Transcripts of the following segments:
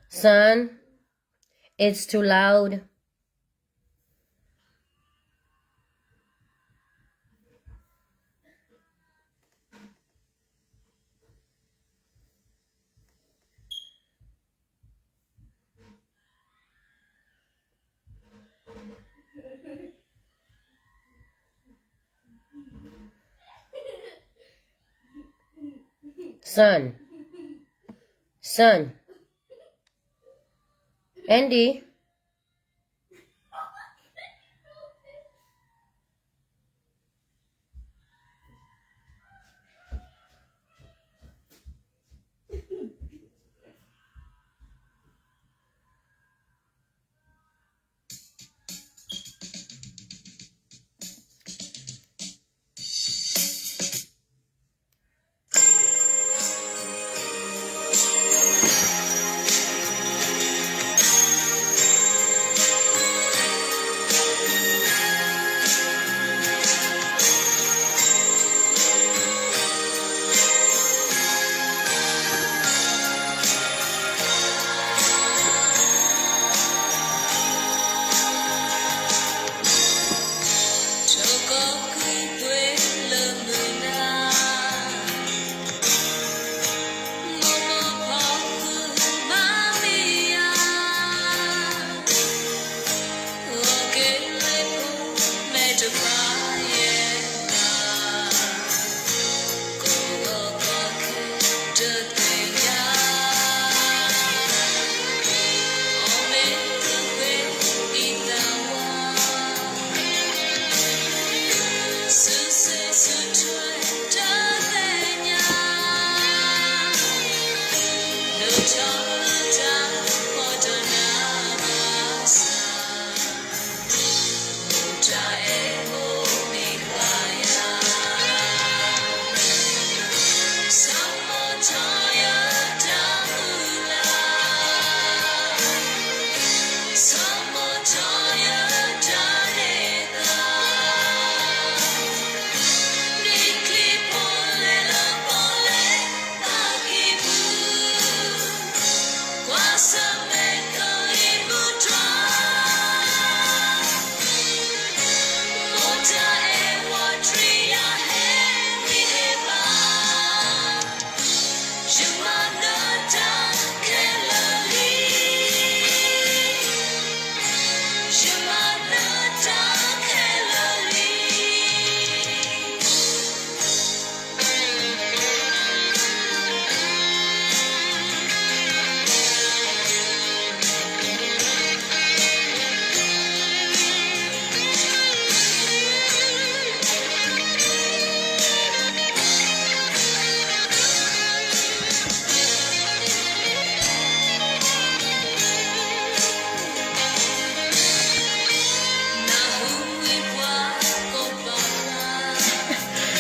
Son, it's too loud. Son. Son. Andy.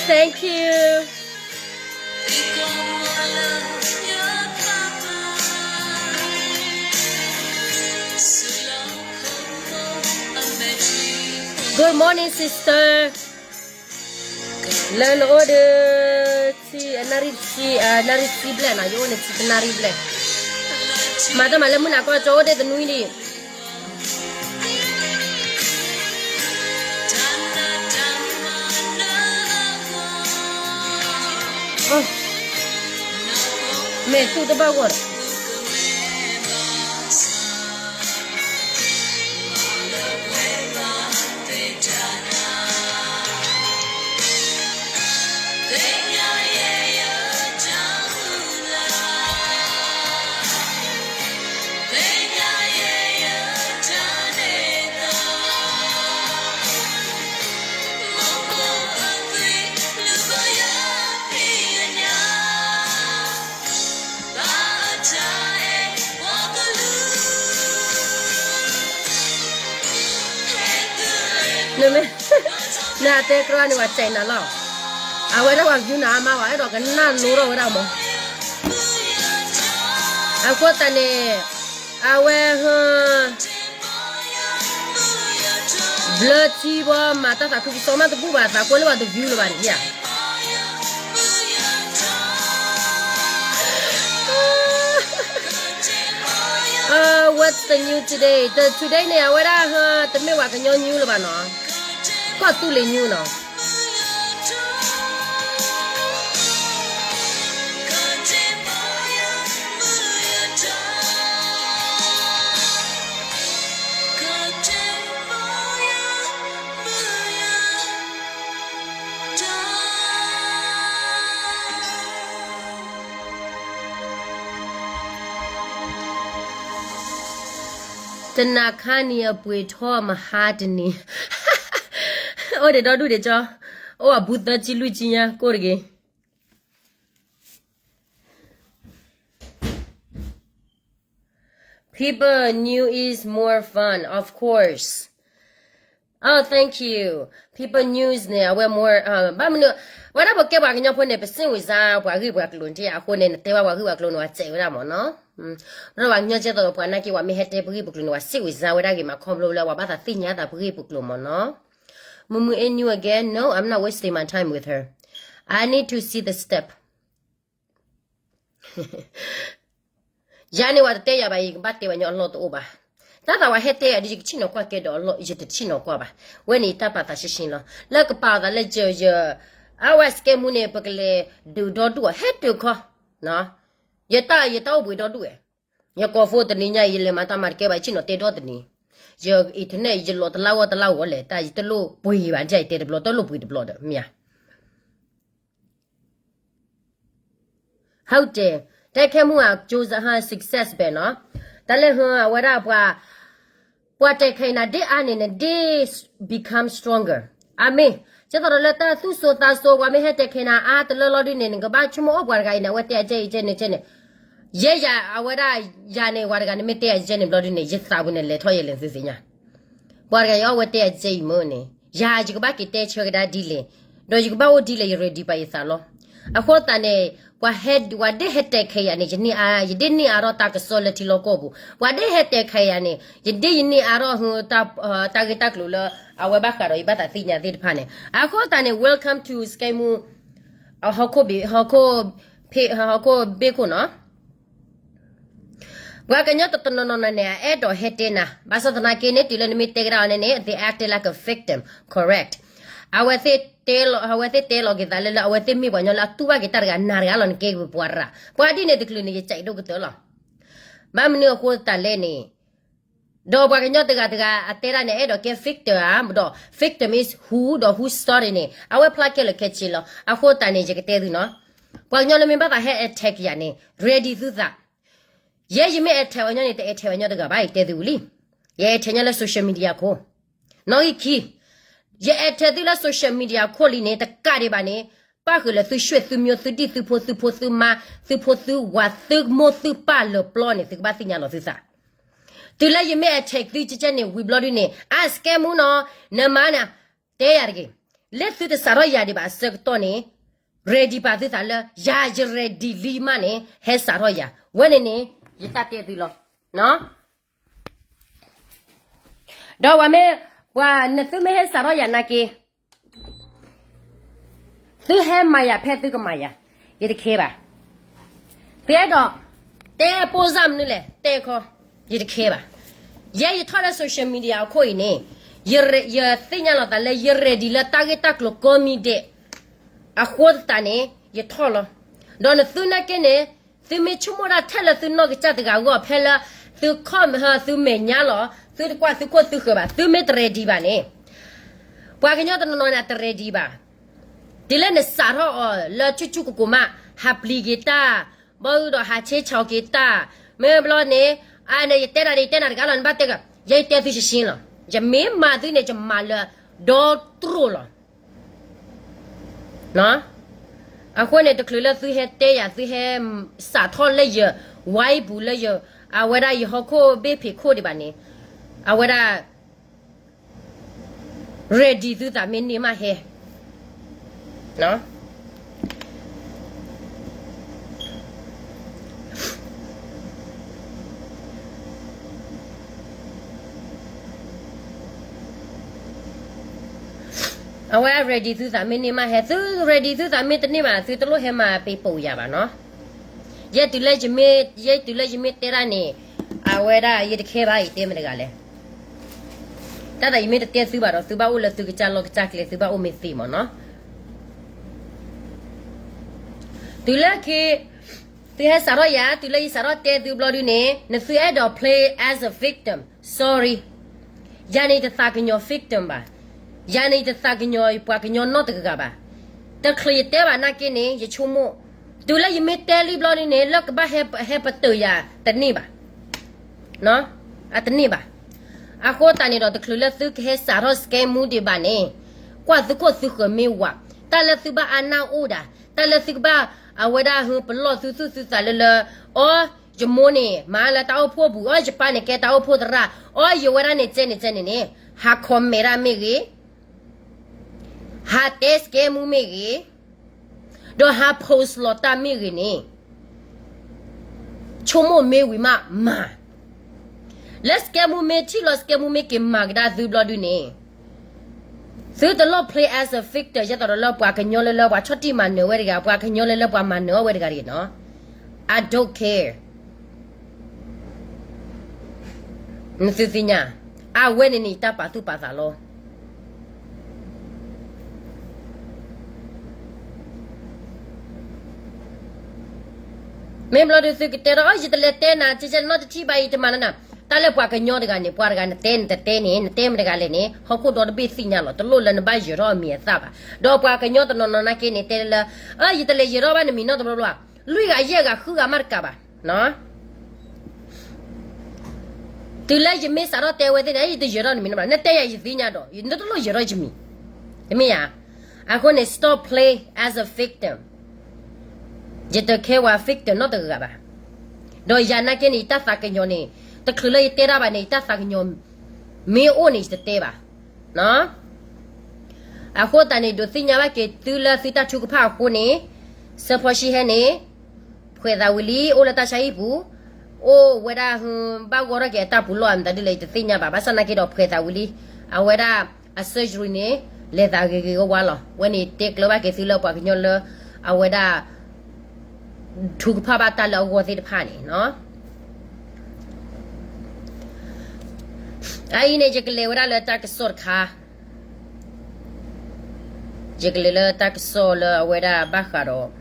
Thank you. Good morning, sister. လၢနအိၣ်ဒီး ဆံ နၣ်ရံၣ်ဆံ နၣ်ရံၣ်ဆံဘျဲၣ်နီၤ, ယအိၣ်န့ၣ်ဆံတနၣ်ရံၣ်ဘျဲၣ်. မၤတၢ်မၤလၢမုၢ်နၤကီၢ်ကၠီအိၣ်ဒ့ၣ်တနွံဒံး. မ့ၢ်သူၣ်တဘၣ်ဂီၢ်ဒီး နမ့ၢ် နတဲကြၢးန့ၣ် ပှၤစဲးနၤလီၤ. အဝဲဒၣ်ပှၤ view နၤအါမးဘၣ်, အဲၣ်ဒိးကနၣ်လိထီၣ်ဝဲဒၣ်မး. အဃိသတးန့ၣ် အဝဲ ဘျၢထံဘီမၤတၢ်သးခုကစီၣ်မးတဘူၣ်ဘၣ်, သးကွဲလၢပှၤတ view လၢၤဘၣ်န့ၣ်ဧါ. What's the new today? The today န့ၣ် အဝဲဒၣ် တမ့ၢ်ပှၤကညီ new လၢၤဘၣ်နီၤ. ကီၢ်သူလ့ၤ new နီၤ. တနၤခါန့ၣ်အပှ့ၤထီၣ်မဟါတနံၤ, အိၣ်ဒံးဒီဒူၣ်ဒံးကၠီ, အိၣ်အဘူးသၢဆံလွံၢ်ဆံညါ ကိၣ်တဂ့ၤ. People new is more fun, of course. Oh, thank you. People news န့ၣ် အဝဲ more, ဘၣ်မနုၤ, ဝဲဒၣ်ပကဲပှၤကညီဖိန့ၣ် ပစံးဝံၤစါပှၤဂ့ၢ်ပှၤကျိၤတ့ၢ်အဃိန့ၣ် နတဲဘၣ်ပှၤဂ့ၢ်ပှၤကျိၤန့ၣ် ပှၤစဲးဝဲဒၣ်မ့ၢ်နီၤ. ဒီးပှၤကညီကဲသိးပှၤနာ်က့ ပှၤမ့ၢ်ဟဲတဲပဂ့ၢ်ပကျိၤန့ၣ် ပှၤစံးဝံၤစါဝဲဒၣ်ဂ့ၤမး ခီဖျိလၢပှၤဘၣ်သးသ့ၣ်ညါသးပဂ့ၢ်ပကျိၤမ့ၢ်နီၤ. မုမု and you again? No, I'm not wasting my time with her. I need to see the step. ယၤန့ၣ် ပှၤတတဲယၤဘၣ် ယကဘၣ်တဲပှၤညီအလီၢ်တအိၣ်ဘၣ်. တၢ်သးပှၤဟဲတဲယၤဒီး ယကဆ့ၣ်နီၤကွၢ်ကဲဒီးအလီၢ် ယတဆ့ၣ်နီၤကွၢ်ဘၣ်. ဝဲန့ၣ်ယတၢ်ပာ်သးရှဲရှဲလီၤ. လၢကပာ်အသးလၢယ, ယ, အဝဲစကဲမူန့ၣ် ပကလဲၤဒုးဒီဒူၣ်အီၤ ဟဲတုၤခီ, ယတၢ်, ယတၢ်အိၣ်ဘှံးဒီဒူၣ်ဝဲ. ယကိးဖိတနံၤညါအံၤ ယလဲၤမၤတၢ်မၤတကဲဘၣ် ယဆ့ၣ်နီၤတဲဒီတနံၤ. ယ internet ယလီၤတလါဂီၢ်တလါဂီၢ်လဲၣ် တၢ်ယတလိၣ်ပှ့ၤဘၣ် ယတဲတဘျီ တလိၣ်ပှ့ၤတဘျီဒီး မ့ၢ်ဧါ. ဟုတ်တယ်, တဲခဲမူ အကျိုးစား ဟါ success ပဲနော်. တၢ်လဲၤဟါ အဝဲဒၣ်ပှၤ, ပှၤတဲခဲအံၤနၤ ဒ်အါန့ၣ်နဒ် become stronger. အမ့ၢ်, ကဲသိးဒီးလၢတၢ်သူၣ်စိသးစိ ပှၤမ့ၢ်ဟဲတဲခဲနၤအါတလၢလီၤဒ်န့ၣ် နကဘၣ်ဆိကမိၣ်အိၣ်ပှၤတဂၤအံၤန့ၣ် အဝဲတဲအကဲအံၤကဲန့ၣ်ကဲန့ၣ်. ယဲယၤ အဝဲဒၣ်ယၤန့ၣ် ပှၤတဂၤန့ၣ် မ့ၢ်တဲအကဲန့ၣ်ဘျီဒ်န့ၣ် ယသးပူၤန့ၣ် လဲၤထီၣ်ယဲလဲၣ်သုသ့ၣ်ညါ. ပှၤတဂၤအံၤ အဝဲတဲအကဲအံၤမ့ၢ်န့ၣ် ယၤယကဘၣ်က့ၤတဲဆၢကဒါဒ်လဲၣ်, ဒီးယကဘၣ်အိၣ်ဒ်လဲၣ် ယ ready ပာ်ယသးလီၤ. အဃိသတးန့ၣ် ပှၤဟဲ, ပှၤဒ်ဟဲတဲခဲယၤန့ၣ် ယန့ၢ်အါ, ယဒ်န့ၢ်အါထီၣ်တၢ်ကစီၣ်လၢထံလီၢ်ကီၢ်ပူၤ, ပှၤဒ်ဟဲတဲခဲယၤန့ၣ် ယဒ်ယန့ၢ်အါထီၣ် တၢ်ဂ့ၢ်တၢ်ကျိၤလၢ အဝဲဘၣ်ဃးဒီးယဘၣ်သးသ့ၣ်ညါသ့ၣ်တဖၣ်န့ၣ်. အဃိသတးန့ၣ် welcome to စကဲမူ ဟီၣ်ခိၣ်ဘ့ၣ်, ဟီၣ်ခိၣ်ဘ့ၣ်ခိၣ်နီၤ. ပှၤကညီတနီၤနီၤန့ၣ် အအဲၣ်ဒိးဟဲတဲနၤ, ဘၣ်ဆၣ်သနာ်က့န့ၣ် တုၤလၢနမ့ၢ်တဲကဒါအီၤန့ၣ်န့ၣ် they acted like a victim, correct. အဝဲသ့ၣ်တဲလီၤ, အဝဲသ့ၣ်တဲလီၤက့ၤသးလၢ လၢအဝဲသ့ၣ်မ့ၢ်ပှၤကညီလၢအတူၢ်ဘၣ်က့ၤတၢ်တဂၤ နၤတဂၤလီၤ နကဲပှၤရၤ. ပှၤဒ်န့ၣ်တချုးန့ၣ် ယစံးဒိၣ်ကတၢၢ်လီၤ. ဘၣ်မနုၤအဃိသတးလဲၣ်န့ၣ် ဒီးပှၤကညီတဂၤတဂၤ အတဲဒၣ်န့ၣ် အဲၣ်ဒိးကဲ victim ဧါ, ဒီး victim is who, ဒီး who started န့ၣ် အဝဲဖျါခဲလၢာ်ခဲဆ့လီၤ. အဃိသတးန့ၣ် ယကတဲသုနီၤ, ပှၤကညီလၢမ့ၢ်ဘၣ်သးဟဲ attack ယၤန့ၣ် ready သုသး. ယဲယမ့ၢ် attack အီၤညီန့ၣ် တ attack အီၤညီတဂၤဘၣ် ယတဲသုဝံၤလံ. ယ attack ညီလၢ social media ခိၣ်, နီၣ်ဂံၢ်ခံ, ယ attack သုလၢ social media ခိၣ်လံန့ၣ် တကးဒံးဘၣ်န့ၣ် ပၣ်ဃုာ်လၢသုဆွေသုမျိုး သုဒံၣ်သုဖိ သုဖိသုမါ သုဖိသုဝၤ သုမိၢ်သုပၢ်လၢပျီန့ၣ် သုကဘၣ်သ့ၣ်ညါလီၤသုသး. တုၤလၢယမ့ၢ် attack သုကဲကဲန့ၣ် ဝံၤဘျီဒ်န့ၣ် အါ စကဲမူနီၤ, နမါန့ၣ် တဲယၤတဂ့ၤ, လၢသုတစးထီၣ်ယၤဒံးဘၣ်အဆၢကတီၢ်န့ၣ် ready ပာ်သုသးလၢ ယၤယ ready လံမးန့ၣ် ဟဲစးထီၣ်ယၤ, ဝဲန့ၣ်န့ၣ် ယတၢ်တဲသုလီၤ. ဒီးပှၤမ့ၢ်, ပှၤနသုမ့ၢ်ဟဲစးထီၣ်ယၤနာ်က့ သုဟဲမၤယၤဖဲသုကမၤယၤ, ယတခဲဘၣ်. သုအဲၣ်ဒိးတဲပိၢ်စၢ်မနုၤလဲၣ် တဲခီ, ယတခဲဘၣ်. ယဲယထီၣ်လၢ social media အခိၣ်အံၤန့ၣ် ယသ့ၣ်ညါလီၤသးလၢ ယ ready လၢတၢ်ဂ့ၢ်တၢ်ကျိၤကိးမံၤဒဲး အဃိသတးန့ၣ် ယထီၣ်လီၤ. ဒီးနသုနာ်က့န့ၣ် သုမ့ၢ်ဆိကမိၣ်ဒၣ်ထဲလၢသုနီၢ်ကစၢ်တဂၤအဂီၢ် ဖဲလၢသု comment သုမဲာ်ညါလီၤ သုတကွၢ်သုခိၣ်သုဃၢၤဘၣ် သုမ့ၢ်တ ready ဘၣ်န့ၣ် ပှၤကညီတနီၤနီၤန့ၣ် အတ ready ဘၣ်. တုၤလၢနစးထီၣ်အီၤလၢဆူၣ်ဆူၣ်ကိၢ်ကိၢ်မး ဟးပျံၤက့ၤတၢ်, ဘီအုဒီးဟးဆ့ဆီၣ်က့ၤတၢ်, မ့ၢ်ဘျီန့ၣ် အန့ၣ် ယတဲနၤဒ်ယတဲနၤတဂၤလီၤ နဘၣ်တဲက, ယဲယတဲသုရှင်းရှင်းလီၤ. ယမ့ၢ်မၤသုန့ၣ် ယမၤလၢဒီတြိၣ်လီၤ. အဃိန့ၣ် တချုးလၢသုဟဲတဲယၤ သုဟဲစးထီၣ်လၢယ why ပူၤလၢယ အဝဲဒၣ်ယဟီၣ်ခိၣ်ဘ့ၣ်ဖံးခိၣ်ဒံးဘၣ်န့ၣ် အဝဲဒၣ် ready သုသးမ့ၢ်န့ၢ်မးဟဲ အဝဲ ready သုသးမ့ၢ်န့ၢ်မးဟဲ, သု ready သုသးမ့ၢ်တန့ၢ်ဘၣ် သုတလိၣ်ဟဲမၤပ့ၤပိာ်ယၤဘၣ်နီၤ. ယဲတုၤလၢယမ့ၢ်, ယဲတုၤလၢယမ့ၢ်တဲဒၣ်န့ၣ်, အ အဝဲဒၣ်ယတခဲဘၣ် ယတဲမတၤတဂၤလဲၣ်. တၢ်သးယမ့ၢ်တတဲသုဘၣ်ဒီး သုဘၣ်အိၣ်လၢသုကစၢ်လီၢ်ကစၢ်ကျဲ သုဘၣ်အိၣ်မ့ၢ်သ့မၢ်နီၤ. တုၤလၢခံ သုဟဲစးထီၣ်ယၤ တုၤလၢယစးထီၣ်တဲသုဘျီဒုန့ၣ် နသုအဲၣ်ဒိး play as a victim, sorry. ယၤန့ၣ်တသးကညီၤ victim ဘၣ်. ယၤန့ၣ်ယတသးကညီၤပှၤကညီနီတဂၤဘၣ်. တချုးယတဲဘၣ်နာ်က့န့ၣ် ယဆိကမိၣ် တုၤလၢယမ့ၢ်တဲလံဘျီဒုန့ၣ် လၢကဘၣ်ဟဲပတုာ်ယၤတန့ၢ်ဘၣ်. အတန့ၢ်ဘၣ်. အဃိသတးန့ၣ်ဒီး တချုးလၢသုကဟဲစးထီၣ် scam မူဒံးဘၣ်န့ၣ် ကွၢ်သုခိၣ်သုဃၢၤမ့ၢ်ဝး, တၢ်လၢသုဘၣ်အါနၢ်အိၣ်ဒၣ်, တၢ်လၢသုကဘၣ် အဝဲဒၣ်ဟူပလီၢ်သုသူၣ်သုသးလၢလၢ အီ ယမိၢ်န့ၣ် မၤလၢတၢ်အိၣ်ဖှိၣ်ပူၤ, အီ ယပၢ်န့ၣ်ကဲတၢ်အိၣ်ဖှိၣ်သရၣ်, အီ ယဝဲဒၣ်န့ၣ်ကဲန့ၣ်ကဲန့ၣ်န့ၣ် ဟး comment တၢ်မ့ၢ်ဂ့ၤ, ဟးတဲ scam မူမ့ၢ်ဂ့ၤ, ဒီးဟး post လီၤတၢ်မ့ၢ်ဂ့ၤန့ၣ် ဆိကမိၣ်မ့ၢ်ဝံၤမးမၤ. လၢ scam မူမ့ၢ်ထံၣ်လီၤ scam မူမ့ၢ်က့ၤမၤကဒါသုဘျီဒုန့ၣ် သုတလိၣ် play as a victim ယဲသိးဒီးလၢပှၤကညီလၢလၢပှၤဆီၣ်တံၢ်မၤနၢၤဝဲတဂၤ, ပှၤကညီလၢလၢပှၤမၤနၢၤအီၣ်ဝဲတဂၤတဂ့ၤနီၤ. I don't care. နသုသ့ၣ်ညါ, အဝဲန့ၣ်န့ၣ် ယတၢ်ပာ်သူၣ်ပာ်သးလီၤ. မ့ၢ်ဘျီဒုးသုကတဲဒီး ယတလဲၤတဲနၤ ကဲကဲနီတထံၣ်ဘၣ်အံၤ တမၤလၢနၤ, တၢ်လၢပှၤကညီတဂၤန့ၣ် ပှၤတဂၤနတဲနတတဲန့ၣ် နတဲမတဂၤလဲၣ်န့ၣ် ဟီၣ်ခိၣ်ဒီတဘ့ၣ်သ့ၣ်ညါလီၤ. တလိၣ်လၢနဘၣ်ယၢၤထီၣ်အမံၤအသၣ်ဘၣ်. ဒီးပှၤကညီတနီၤနီၤနာ်က့န့ၣ် တဲလၢ ယတလဲၤယၢၤထီၣ်ဘၣ်နမံၤနီတဘျီဘျီ, လွံၢ်ဂၤယဲၢ်ဂၤဃုဂၤမးတကးဘၣ်. တုၤလၢယမ့ၢ်စးထီၣ်တဲဝဲသ့ၣ်န့ၣ် ယတယၢၤထီၣ်နမံၤနီတဘျီ, နတဲယၤယသ့ၣ်ညါဒီး နတလိၣ်ယၢၤထီၣ်ယမံၤ, တမ့ၢ်ဧါ. အဃိန့ၣ် stop play as a victim. ယတခဲဝဲ victim နီတဂၤဘၣ်. ဒီးယၤနာ်က့န့ၣ် ယတၢ်သးကညီၤန့ၣ် တချုးလၢယတဲတၢ်ဘၣ်န့ၣ် ယတၢ်သးကညီၤမ့ၢ်အိၣ်န့ၣ် ယတတဲဘၣ်. အဃိသတးန့ၣ် ဒိးသ့ၣ်ညါဘၣ်က့ၤသုလၢသုတၢ်ထုကဖၣ်အဃိန့ၣ်, ဆၢဖီၡံဟဲန့ၣ် ဖှဲးသးဝံၤလံ အိၣ်လၢတၢ်ဆါဟံၣ်ပူၤ, အိၣ်ဝဲဒၣ် ဘၣ်ဂီၢ်ထီၣ်က့ၤအတၢ်ပူၤလီၢ် မတၤဒ်လဲၣ် ယတသ့ၣ်ညါဘၣ်. ဘၣ်ဆၣ်နာ်က့ဒီး ဖှဲးသးဝံၤလံ, အဝဲဒၣ်အ surgery န့ၣ် လဲၤသးဂ့ၤဂ့ၤဝါဝါလီၤ. ဝဲန့ၣ်တဲကျၢၤဘၣ်က့ၤသုလၢပှၤကညီလၢ အဝဲဒၣ် ထုကဖၣ်ဘၣ်တၢ်လၢအဂီၢ်သ့ၣ်တဖၣ်န့ၣ်နီၤ. အအံၤန့ၣ် ယကလဲၤဝဲဒၣ်လၢတၢ်ကစီၣ်တခါ, ယကလဲၤလၢတၢ်ကစီၣ်လၢအဝဲဒၣ်ဘၣ်ဃးဒီး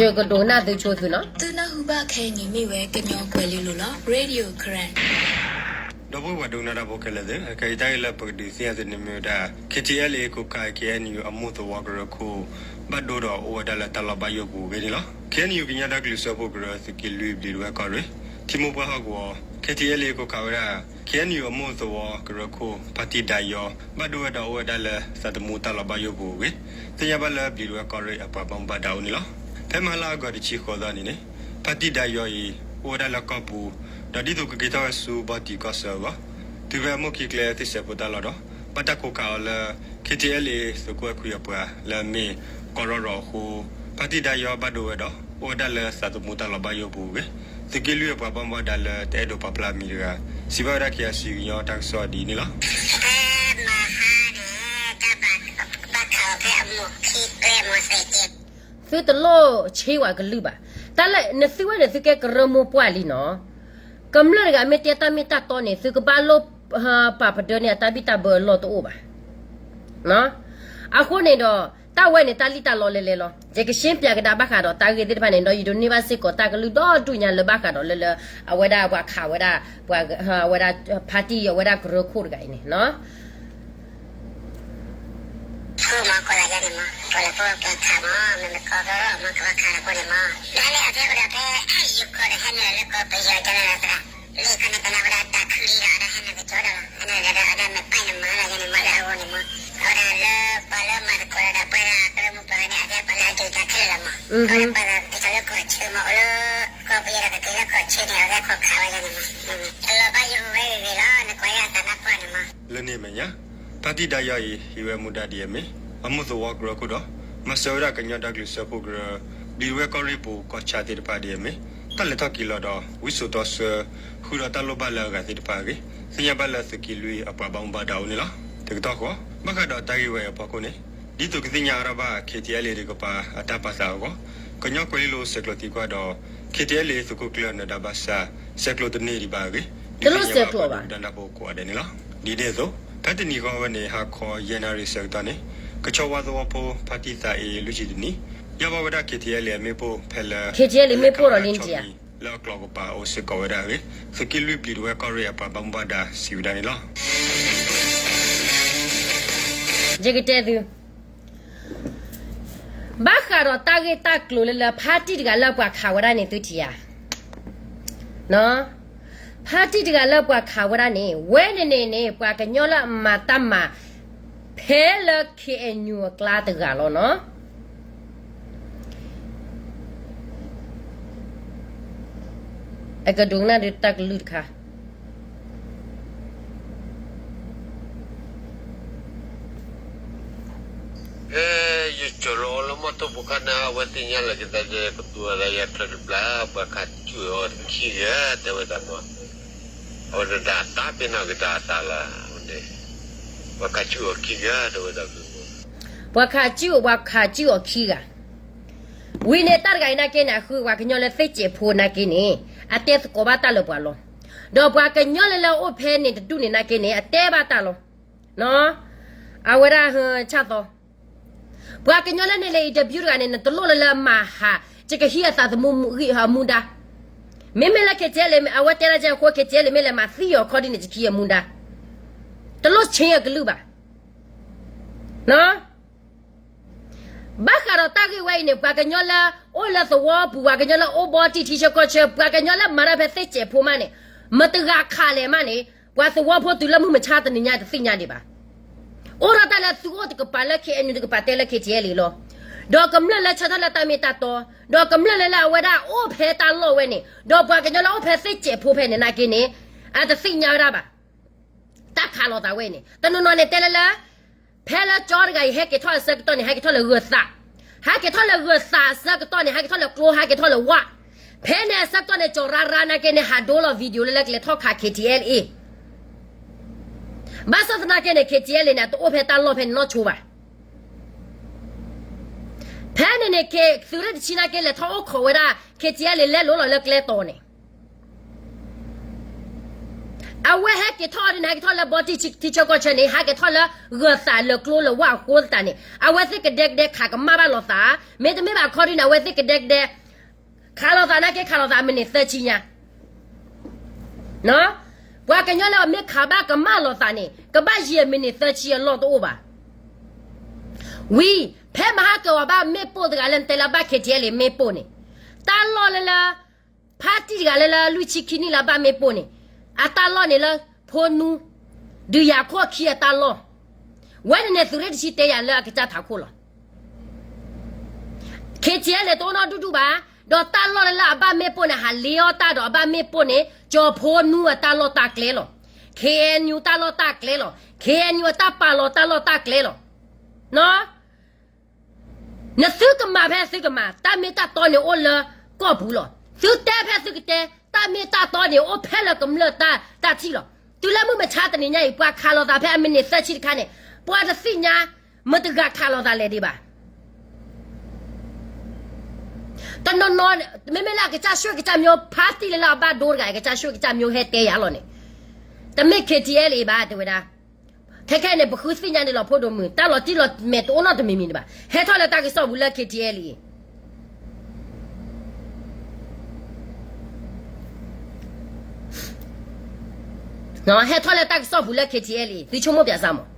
ယကဒိကနၣ်သုဆိသုနီၤ. သုနၢ်ဟူဘၣ်ခဲအံၤန့ၣ်မ့ၢ်ဝဲကညီကွဲၤလ့လိၤလီၤ. Radio Karen. ဒီပုၢ်ဝဲၢ်ဒိကနၣ်တၢ်ဖိခဲလၢာ်သ့ၣ်, ခဲအံၤတၢ်ဂ့ၢ်လၢပကဒုးသ့ၣ်ညါသုန့ၣ်မ့ၢ်ဝဲဒၣ် KTLA ခိးခး KNU အမိၢ်သဝီကရၢခိၣ် ဘၣ်ဒိဒီးအိၣ်ဝဲဒၣ်လၢတၢ်လီၢ်ဘၣ်ယိၣ်ပူၤအဂ့ၢ်န့ၣ်လီၤ. KNU ကညီတၢ်ကလုၢ်စၢဖှိၣ်ကရၢ သုးက့လွံၢ်ဘျံးဒဝဲၢ်ကီၢ်ရ့ၣ် ထံမိၢ်ပှၢ်ဟီၣ်ကဝီၤ KTLA ခိးခးဝဲဒၣ် KNU အမိၢ်သဝီကရၢခိၣ် ဖါတံၢ်ဒါယီ ဘၣ်ဒိဝဲဒီးအိၣ်ဝဲဒၣ်လၢသးသမူတၢ်လီၢ်ဘၣ်ယိၣ်ပူၤအဂ့ၢ် သ့ၣ်ညါဘၣ်လၢဘျံးဒဝဲၢ်ကီၢ်ရ့ၣ်အပှၤဘၣ်မူဘၣ်ဒါအအိၣ်န့ၣ်လီၤ. ဖဲမဟါလၢအဂီၤတဆံဃိးသီနံၤန့ၣ် ဖါတံၢ်ဒါယီအံၤ အိၣ်ဝဲဒၣ်လၢကီၢ်ပူၤ ဒီးဒ်သိးကက့ၤထီၣ်ဝဲဆူဘီတံၢ်ကီၢ်ဆၢအဂီၢ် တုၤဖဲအမိၢ်ခံကျဲသ့ၣ်စဲးဖိတၢ်လီၢ်ဒီး ဘၣ်တၢ်ခိးခးအီၤလၢ KTLA သုးခိၣ်အဲၣ်ခွံအပှၤလၢအမ့ၢ်ကီၢ်ရီၣ်ရီၣ်အဃိ ဖါတံၢ်ဒါယီဘၣ်ဒိဝဲဒီး အိၣ်ဝဲဒၣ်လၢသးသမူတၢ်လီၢ်ဘၣ်ယိၣ်ပူၤအဂ့ၢ် သုးက့လွံၢ်အပှၤဘၣ်မူဘၣ်ဒါလၢတအဲၣ်ဒိးပာ်ဖျါအမံၤတဂၤ စံးဘၣ်ဝဲဒၣ် KIC ကညီတၢ်ကစီၣ်ဒ်အံၤန့ၣ်လီၤ. သုတလိၣ်ဆ့ဝဲကလုၢ်ဘၣ်. တၢ်လၢနသုဝဲန့ၣ် သုကဲကရၢမိၢ်ပှၢ်လံနီၤ. ကမျၢၢ်တဂၤမ့ၢ်တဲတၢ်မ့ၢ်တၢ်တီန့ၣ် သုကဘၣ်လိၣ်ပာ်ပဒၢန့ၢ်အတၢ်ဘံၣ်တၢ်ဘၢအလီၢ်တအိၣ်ဘၣ်. အဃိန့ၣ်ဒီး တၢ်ဝဲန့ၣ်တၢ်လံၣ်တၢ်လီလဲလဲလီၤ. ယကရှင်းပြကဒါဘၣ်ဃးဒီးတၢ်ဂ့ၢ်သ့ၣ်တဖၣ်န့ၣ်ဒီး ယဒိးန့ၢ်ဘၣ်စ့ၢ်ကီးတၢ်ကလုၢ်ဒီဒူၣ်ညါလၢဘၣ်ဃးဒီးလၢလၢ အဝဲဒၣ်ပှၤခးဝဲဒၣ် ပှၤ အဝဲဒၣ် ဖါတံၢ်အဝဲဒၣ်ကရၢခိၣ်တဂၤအံၤန့ၣ်နီၤ. မ့ၢ်မ့ၢ်ကီၢ်လၢအံၤန့ၣ်မ့ၢ် တၢ်လၢအဝဲဒၣ်ဖဲ ယိၤကီၢ်ဒီး ဟဲနုာ်လၢကီၢ်ပယီၤကန့ၣ်လီၤသရၣ်, လၢခီန့ၣ် တနၢ်ဝဲဒၣ်တၢ်ခုလံဒီး အဝဲဒၣ်ဟဲနုာ်ကကၠီဒီးလီၤ, ဟဲနုာ်ဒီး အဝဲဒၣ်မ့ၢ်ပၢ်န့ၣ်မၤလီၤယဲန့ၣ်မ့ၢ် လၢအဂီၢ်န့ၣ်မ့ၢ် အဝဲဒၣ်လၢပှၤလၢမၤသကိးဒီးပှၤဒီး ပှၤလၢမူပှၤဝဲန့ၣ် အဝဲဒၣ်ပှၤလၢအဒုးတၢ်ခဲလၢာ်လီၤမ့ၢ်, အဝဲဒၣ်ပှၤလၢက့ၤထီၣ်လၢကီၢ်ဆၢမ့ၢ် အိၣ်လၢ ကီၢ်ပယီၤဒီးကက့ၤလၢကီၢ်ဆၢန့ၣ် အဝဲဒၣ်ခိးခးဝဲယဲန့ၣ်မ့ၢ် တလီၤဘၣ်ယိၤဝဲဂ့ၤဂ့ၤလီၤ နကွၢ်ယသးနါပှၢ်န့ၣ်မ့ၢ်. လၢန့ၣ်အမဲာ်ညါ ဖါတံၢ်ဒါယီအံၤ ဟံးဝဲမူဒါဒ်အမ့ၢ် အမိၢ်သဝီကရၢခိၣ်ဒီး မၤစၢၤဝဲဒၣ်ကညီတၢ်ကလုၢ်စၢဖှိၣ်ကရၢ ဘျံးဒဝဲၢ်ကီၢ်ရ့ၣ်ပူၤ ကီၢ်ဆၣ်သ့ၣ်တဖၣ်ဒ်အမ့ၢ် တၢ်လဲၤထီၣ်က့ၤလီၤဒီး ဝံစိာ်တီဆှၢ ဃုာ်ဒီးတၢ်လိၣ်ဘၣ်လၢအဂၤသ့ၣ်တဖၣ်အဂ့ၢ် သ့ၣ်ညါဘၣ်လၢသုးက့လွံၢ်အပှၤဘၣ်မူဘၣ်ဒါအအိၣ်န့ၣ်လီၤ. တကတီၢ်ဃီ ဘၣ်ဃးဒီးတၢ်ဂ့ၢ်ဝဲအဖီခိၣ်န့ၣ် ဒ်သိးကသ့ၣ်ညါအါထီၣ်ဘၣ် KTLA တကပၤအတၢ်ပာ်သးအဂီၢ် ကညီကွဲၤလ့လိၤဆဲးကျိးသံကွၢ်ဒီး KTLA သုးခိၣ်ကျၢၢ်နၢၤဒါဘၣ်ဆၣ် ဆဲးကျိးတန့ၢ်ဒံးဘၣ်အဂ့ၢ် ဒုးသ့ၣ်ညါဘၣ်ပှၤဒုးတၢ်နၢ်ဖိကိးဂၤဒဲးန့ၣ်လီၤ. ဒ်န့ၣ်အသိး ဖဲတနံၤဃီဝဲန့ၣ် ဟါခီယဲၢ်နၣ်ရံၣ်ဆၢကတီၢ်န့ၣ် ကဆီဝါသဝီဖိ ဖါတံၢ်သးအ့ လွံၢ်ဆံတနံၣ် ယၢ်ဘၣ်ဝဲဒၣ် KTLA အမ့ၣ်ပိၢ်ဖဲလၢ KTLA မ့ၣ်ပိၢ်ဒီးလံတယၤ လၢအကျိၤကပၤအိၣ်စ့ၢ်ကီးဝဲဒၣ်အဂ့ၢ် သုးက့လွံၢ်ဘျံးဒဝဲၢ်ကီၢ်ရ့ၣ်အပှၤဘၣ်မူဘၣ်ဒါစံးဝဲဒၣ်န့ၣ်လီၤ. ယကတဲသု ဘၣ်ဃးဒီးတၢ်ဂ့ၢ်တၢ်ကျိၤလၢလၢဖါတံၢ်တဂၤလၢပှၤခးဝဲဒၣ်န့ၣ်သုထံၣ်ဧါ. ဖါတံၢ်တဂၤလၢပှၤခးဝဲဒၣ်န့ၣ် ဝဲန့ၣ်န့ၣ်န့ၣ် ပှၤကညီလၢအမၤတၢ်မၤ ဖဲလၢ KNU အကျါတဂၤလီၤနီၤ. အကဒိကနၣ်ဒုးတၢ်ကလုၢ်တခါ ဖဲယကၠီၤလီၤအီၤလၢမီၢ်ထိၣ်ဖိခါန့ၣ် အဝဲသ့ၣ်ညါလၢကသးဒဲး ကသူအီၤလၢယချၢတဘျီ ပှၤခးစုၣ်အီၤခံဂၤ တဲဝဲဒၣ်မီၢ် အဝဲဒၣ်တၢ်ပ့ၤနီၣ်က့ၤတၢ်အသးလၢ အဝဲန့ၣ် ပှၤခးစုၣ်အီၤခံဂၤ တဲဝဲဒၣ် ပှၤခးစုၣ် ပှၤခးစုၣ်အီၤခံဂၤ ဝံၤန့ၣ်တၢ်တဂၤအံၤနာ်က့န့ၣ် အဃုပှၤကညီလၢသ့ၣ်စဲးဖိနာ်က့န့ၣ် အတဲသကိးဘၣ်တၢ်လၢပှၤလီၤ. ဒီးပှၤကညီလၢလၢအိၣ်ဖဲန့ၣ်တဒူၣ်န့ၣ်နာ်က့န့ၣ် အတဲဘၣ်တၢ်လီၤ. အဝဲဒၣ်ဆၣ်သီ ပှၤကညီလၢန့ၣ်လဲၤ interview တဂၤန့ၣ် နတလိၣ်လၢလၢမၤဟး ယကဟံးအသးသမူဂံၢ်ဟးမူဒါ မ့မ့ၢ်လၢ KTLA အဝဲတဲလၢကဲအဃိ KTLA မ့ၢ်လဲၤမၤသံအီၤခီဒ်န့ၣ် ယကဟံးအမူဒါ တလိၣ်ဆ့အကလုၢ်ဘၣ်. ဘၣ်ဃးဒီးတၢ်ဂ့ၢ်ဝဲအံၤန့ၣ် ပှၤကညီလၢအိၣ်လၢသဝီပူၤ ပှၤကညီလၢအိၣ်ဘီတံၢ်ထံဆၢကီၢ်ဆၢ ပှၤကညီလၢမၤတၢ်ဖဲသ့ၣ်စဲးဖိမးန့ၣ် မတဂၤခးလဲၣ်မးန့ၣ် ပှၤသဝီဖိတုၤလၢမုၢ်မဆါတနံၤညါတသ့ၣ်ညါဒံးဘၣ်. အိၣ်ဒီးတၢ်လၢသုအိၣ်တကပၤလၢ KNU တကပၤတဲလၢ KTLA လီၤ. ဒီးကမျၢၢ်လၢဆၢထၢၣ်လၢတၢ်မ့ၢ်တၢ်တီ, ဒီးကမျၢၢ်လၢလၢအဝဲဒၣ်အိၣ်ဖဲတၢ်လီၢ်ဝဲန့ၣ်, ဒီးပှၤကညီလၢအိၣ်ဖဲသ့ၣ်စဲးဖိဖဲန့ၣ်နာ်က့န့ၣ်, အတသ့ၣ်ညါဝဲဒၣ်ဘၣ်. တၢ်ခးလိာ်သးဝဲန့ၣ် တနီၤနီၤန့ၣ်တဲလၢလၢ ဖဲလၢကၠီတဂၤအံၤ ဟဲက့ၤထီၣ်အဆၢကတီၢ်န့ၣ် ဟဲက့ၤထီၣ်လၢဂၢၤသး, ဟဲက့ၤထီၣ်လၢဂၢၤသးအဆၢကတီၢ်န့ၣ် ဟဲက့ၤထီၣ်လၢကျိ ဟဲက့ၤထီၣ်လၢဝၣ်, ဖဲန့ၣ်အဆၢကတီၢ်န့ၣ် ကၠီၤရါရါနာ်က့န့ၣ် ဟးဒိလီၤ video လၢလၢကလဲၤထီၣ်ခး KTLA ဘၣ်ဆၣ်သနာ်က့န့ၣ် KTLA န့ၣ် အတအိၣ်ဖဲတၢ်လီၢ်ဖဲန့ၣ်နီၢ်ဆိဘၣ်. ဖဲန့ၣ်န့ၣ် သုးရ့ၣ်တဆံနာ်က့လဲၤထီၣ်အိၣ်ခိးဝဲဒၣ် KTLA လဲလိာ်လီၤလၢကျဲတီၤန့ၣ် အဝဲဟဲက့ၤထီၣ်ဒ်န့ၣ် ဟဲက့ၤထီၣ်လၢဘီတံၢ်ထံဆၢကီၢ်ဆၢန့ၣ် ဟဲက့ၤထီၣ်လၢဂၢၤသးလၢကျိလၢဝၣ်အဃိသတးန့ၣ် အဝဲသ့ၣ်ကဒဲကဒဲခးကမၣ်ဘၣ်လိာ်သး, မ့တမ့ၢ်ဘၣ်ခီဒ်န့ၣ် အဝဲသ့ၣ်ကဒဲကဒဲ ခးလိာ်သးနာ်က့ခးလိာ်သး မံးနံးသၢဆံညါ ပှၤကညီလၢအမ့ၢ်ခးဘၣ်ကမၣ်လိာ်သးန့ၣ် ကဘၣ်ယံာ်မံးနံးသၢဆံအလီၢ်တအိၣ်ဘၣ်. ဝံၤ ဖဲမဟါကဝၤဘၣ်မ့ၣ်ပိၢ်တဂၤလၢနတဲလၢဘၣ် KTLA မ့ၣ်ပိၢ်န့ၣ်, တၢ်လီၢ်လၢလၢ ဖါတံၢ်တဂၤလၢလၢလွံၢ်ဆံခံနံၣ်လၢအဘၣ်မ့ၣ်ပိၢ်န့ၣ်, အတၢ်လီၢ်န့ၣ်လၢ ဖိနူ ဒုးယၤခိၣ်ခံအတၢ်လီၢ်, ဝဲန့ၣ်န့ၣ်သုးရ့ၣ်တဆံတဲယၤလၢအကစၢ်ထးခိၣ်လီၤ. KTLA န့ၣ်တအိၣ်နီၢ်ဒူၣ်ဒူၣ်ဘၣ်, ဒီးတၢ်လီၢ်လၢလၢအဘၣ်မ့ၣ်ပိၢ်န့ၣ် ဟးလ့အီၣ်တၢ်ဒီးအဘၣ်မ့ၣ်ပိၢ်န့ၣ် ကၠီၤဖိနူအတၢ်လီၢ်တၢ်ကျဲလီၤ. KNU တၢ်လီၢ်တၢ်ကျဲလီၤ. KNU အတၢ်ပာ်လီၤတၢ်လီၢ်တၢ်ကျဲလီၤ. နသုကမၤဖဲသုကမၤ, တၢ်မ့ၢ်တၢ်တီန့ၣ်အိၣ်လၢကီၢ်ပူၤလီၤ. သုတဲဖဲသုကတဲ, တၢ်မ့ၢ်တၢ်တီန့ၣ်အိၣ်ဖဲလၢကမျၢၢ်တၢ်ထံၣ်လီၤ. တုၤလၢမုၢ်မဆါတနံၤညါအံၤ ပှၤခးလိာ်သးဖဲအမံးနံးသၢဆံတခါန့ၣ်, ပှၤတသ့ၣ်ညါ မတဂၤခးလိာ်သးလဲၣ်ဒံးဘၣ်. တနီၤနီၤ မ့မ့ၢ်လၢအကစၢ်ဆှၢကစၢ်မိၢ်ဖါတံၢ်လၢလၢအဘၣ်ဒိတဂၤ အကစၢ်ဆှၢကစၢ်မိၢ်ဟဲတဲယၤလီၤန့ၣ်, တမ့ၢ် KTLA ဘၣ်တဲဝဲဒၣ်. ခဲခဲန့ၣ် ပဃုသ့ၣ်ညါန့ၣ်လီၤဖိဒိၣ်မုၣ် တၢ်လီၤတံၢ်လီၤမဲာ်တအိၣ်နီတမံၤမံၤဒံးဘၣ်. ဟဲထီၣ်လၢတၢ်ကစီၣ်ပူၤလၢ KTLA အံၤ ဟဲထီၣ်လၢတၢ်ကစီၣ်ပူၤလၢ KTLA အံၤ သုဆိကမိၣ်ပၠးစၢ်မး.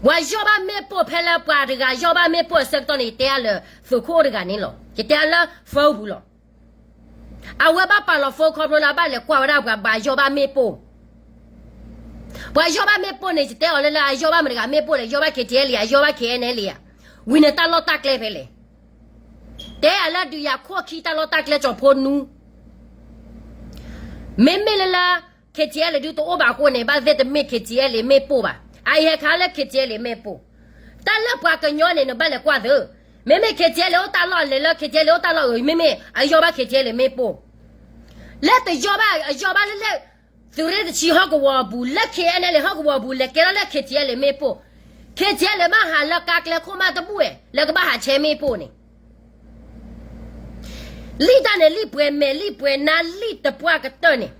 ပှၤယီၢ်ဘၣ်မ့ၣ်ပိၢ်ဖဲလၢပှၤတဂၤယီၢ်ဘၣ်မ့ၣ်ပိၢ်အဆၢကတီၢ်န့ၣ် ယတဲအါလၢသုးခိၣ်အိၣ်တဂၤန့ၣ်လီၤ. ယတဲအါလၢ phone ပူၤလီၤ. အဝဲဘၣ်ပာ်လီၤ phone ခီဖျိလၢအဘၣ်လဲၤကွၢ်ဝဲဒၣ်ပှၤဘၣ်ယီၢ်ဘၣ်မ့ၣ်ပိၢ် ပှၤယီၢ်ဘၣ်မ့ၣ်ပိၢ်န့ၣ် ယတဲအီၤလၢလၢအယီၢ်ဘၣ်မတၤတဂၤမ့ၣ်ပိၢ်လဲၣ်, ယီၢ်ဘၣ် KTLA ဧါ, ယီၢ်ဘၣ် KNLA ဧါ. ဝံၤန့ၣ်တၢ်လီၢ်တၢ်ကျဲဖဲလဲၣ်. တဲအါလၢဒုးယၤခိၣ်ခံတၢ်လီၢ်တၢ်ကျဲကၠီၤဖိနူ မ့မ့ၢ်လၢလၢ KTLA ဒုးတအိၣ်ဘၣ်အဃိန့ၣ် ဘၣ်သ့ၣ်တမ့ၢ် KTLA မ့ၣ်ပိၢ်ဘၣ်. အအံၤဟဲခးလၢ KTLA မ့ၣ်ပိၢ်. တၢ်လၢပှၤကညီန့ၣ် နဘၣ်လဲၤကွၢ်သု, မ့မ့ၢ် KTLA အိၣ်တၢ်လီၢ် လဲၤလၢ KTLA အိၣ်တၢ်လီၢ်အဂီၢ် မ့မ့ၢ်အယီၢ်ဘၣ် KTLA မ့ၢ်ပိၢ်, လၢတယီၢ်ဘၣ် အယီၢ်ဘၣ်လၢလဲၣ်, သုးရ့ၣ်တဆံဟီၣ်ကဝီၤအပူၤ လၢ KNLA ဟီၣ်ကဝီၤအပူၤ လဲၤကဲထီၣ်လၢ KTLA မ့ၢ်ပိၢ်, KTLA မ့ၢ်ဟးလၢကါကျဲခိၣ်မးတဘူၣ်ဝဲ လၢကဘၣ်ဟးဆဲးမ့ၢ်ပိၢ်န့ၣ် လံၣ်တၢ်န့ၣ် လံၣ်ပှဲၤမဲာ် လံၣ်ပှဲၤနါ လံၣ်တပှၢ်ကတၢၢ်န့ၣ်,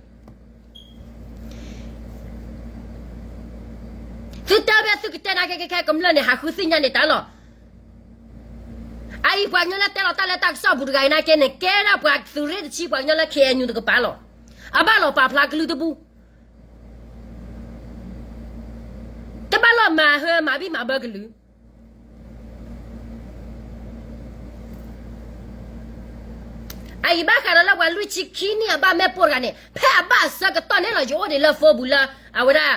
သုတဲဝဲသုကတဲနၤ ခဲခဲခဲ ကမျၢၢ်န့ၣ် ဟးဃုသ့ၣ်ညါန့ၢ်တၢ်လီၤ. အအံၤပှၤကညီလၢတဲလီၤတၢ်လၢတၢ်ကစီၣ်ပူၤတဂၤအံၤနာ်က့န့ၣ် ကဲဒၣ်ပှၤသုးရ့ၣ်တဆံ ပှၤကညီလၢ KNU တကပၤလီၤ. အဘၣ်လီၤပာ်ဖျါကလုၢ်တဘူၣ်, တဘၣ်လီၤမၤဟၢမၤဘံၣ်မၤဘၢကလုာ် အအံၤဘၣ်ဃးဒီးလၢပှၤလွံၢ်ဆံခံနံၣ်အဘၣ်မ့ၣ်ပိၢ်တဂၤန့ၣ် ဖဲအဘၣ်အဆၢကတီၢ်န့ၣ်လီၤ ယအိၣ်ဒံးလၢ phone ပူၤလၢ အဝဲဒၣ်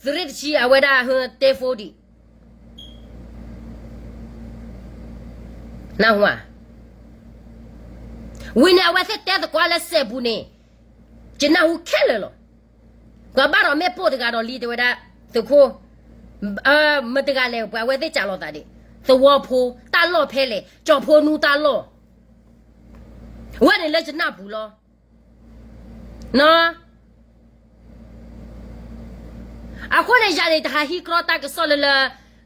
သုးရ့ၣ်တဆံ အဝဲဒၣ်ဟၢတဲ phone ဒံး နၢ်ဟူဧါ. ဝံၤန့ၣ် အဝဲသ့ၣ်တဲသကိးလၢစဲးပူၤန့ၣ် ယနၢ်ဟူခဲလၢာ်လီၤ. ပှၤဘၣ်ဒီးမ့ၣ်ပိၢ်တဂၤဒီးလံ တဲဝဲဒၣ် သုးခိၣ် မတၤတဂၤလဲၣ် ပှၤအဝဲသ့ၣ်စးလီၤသးဒံး သဝီဖိတၢ်လီၢ်ဖဲလဲၣ် ကၠီၣ်ဖိနူတၢ်လီၢ် ဝဲန့ၣ်လၢယနၢ်ပူၤလီၤ. အဃိန့ၣ် ယၤန့ၣ် တဟးဟံးကြီတၢ်ကစီၣ်လၢလၢ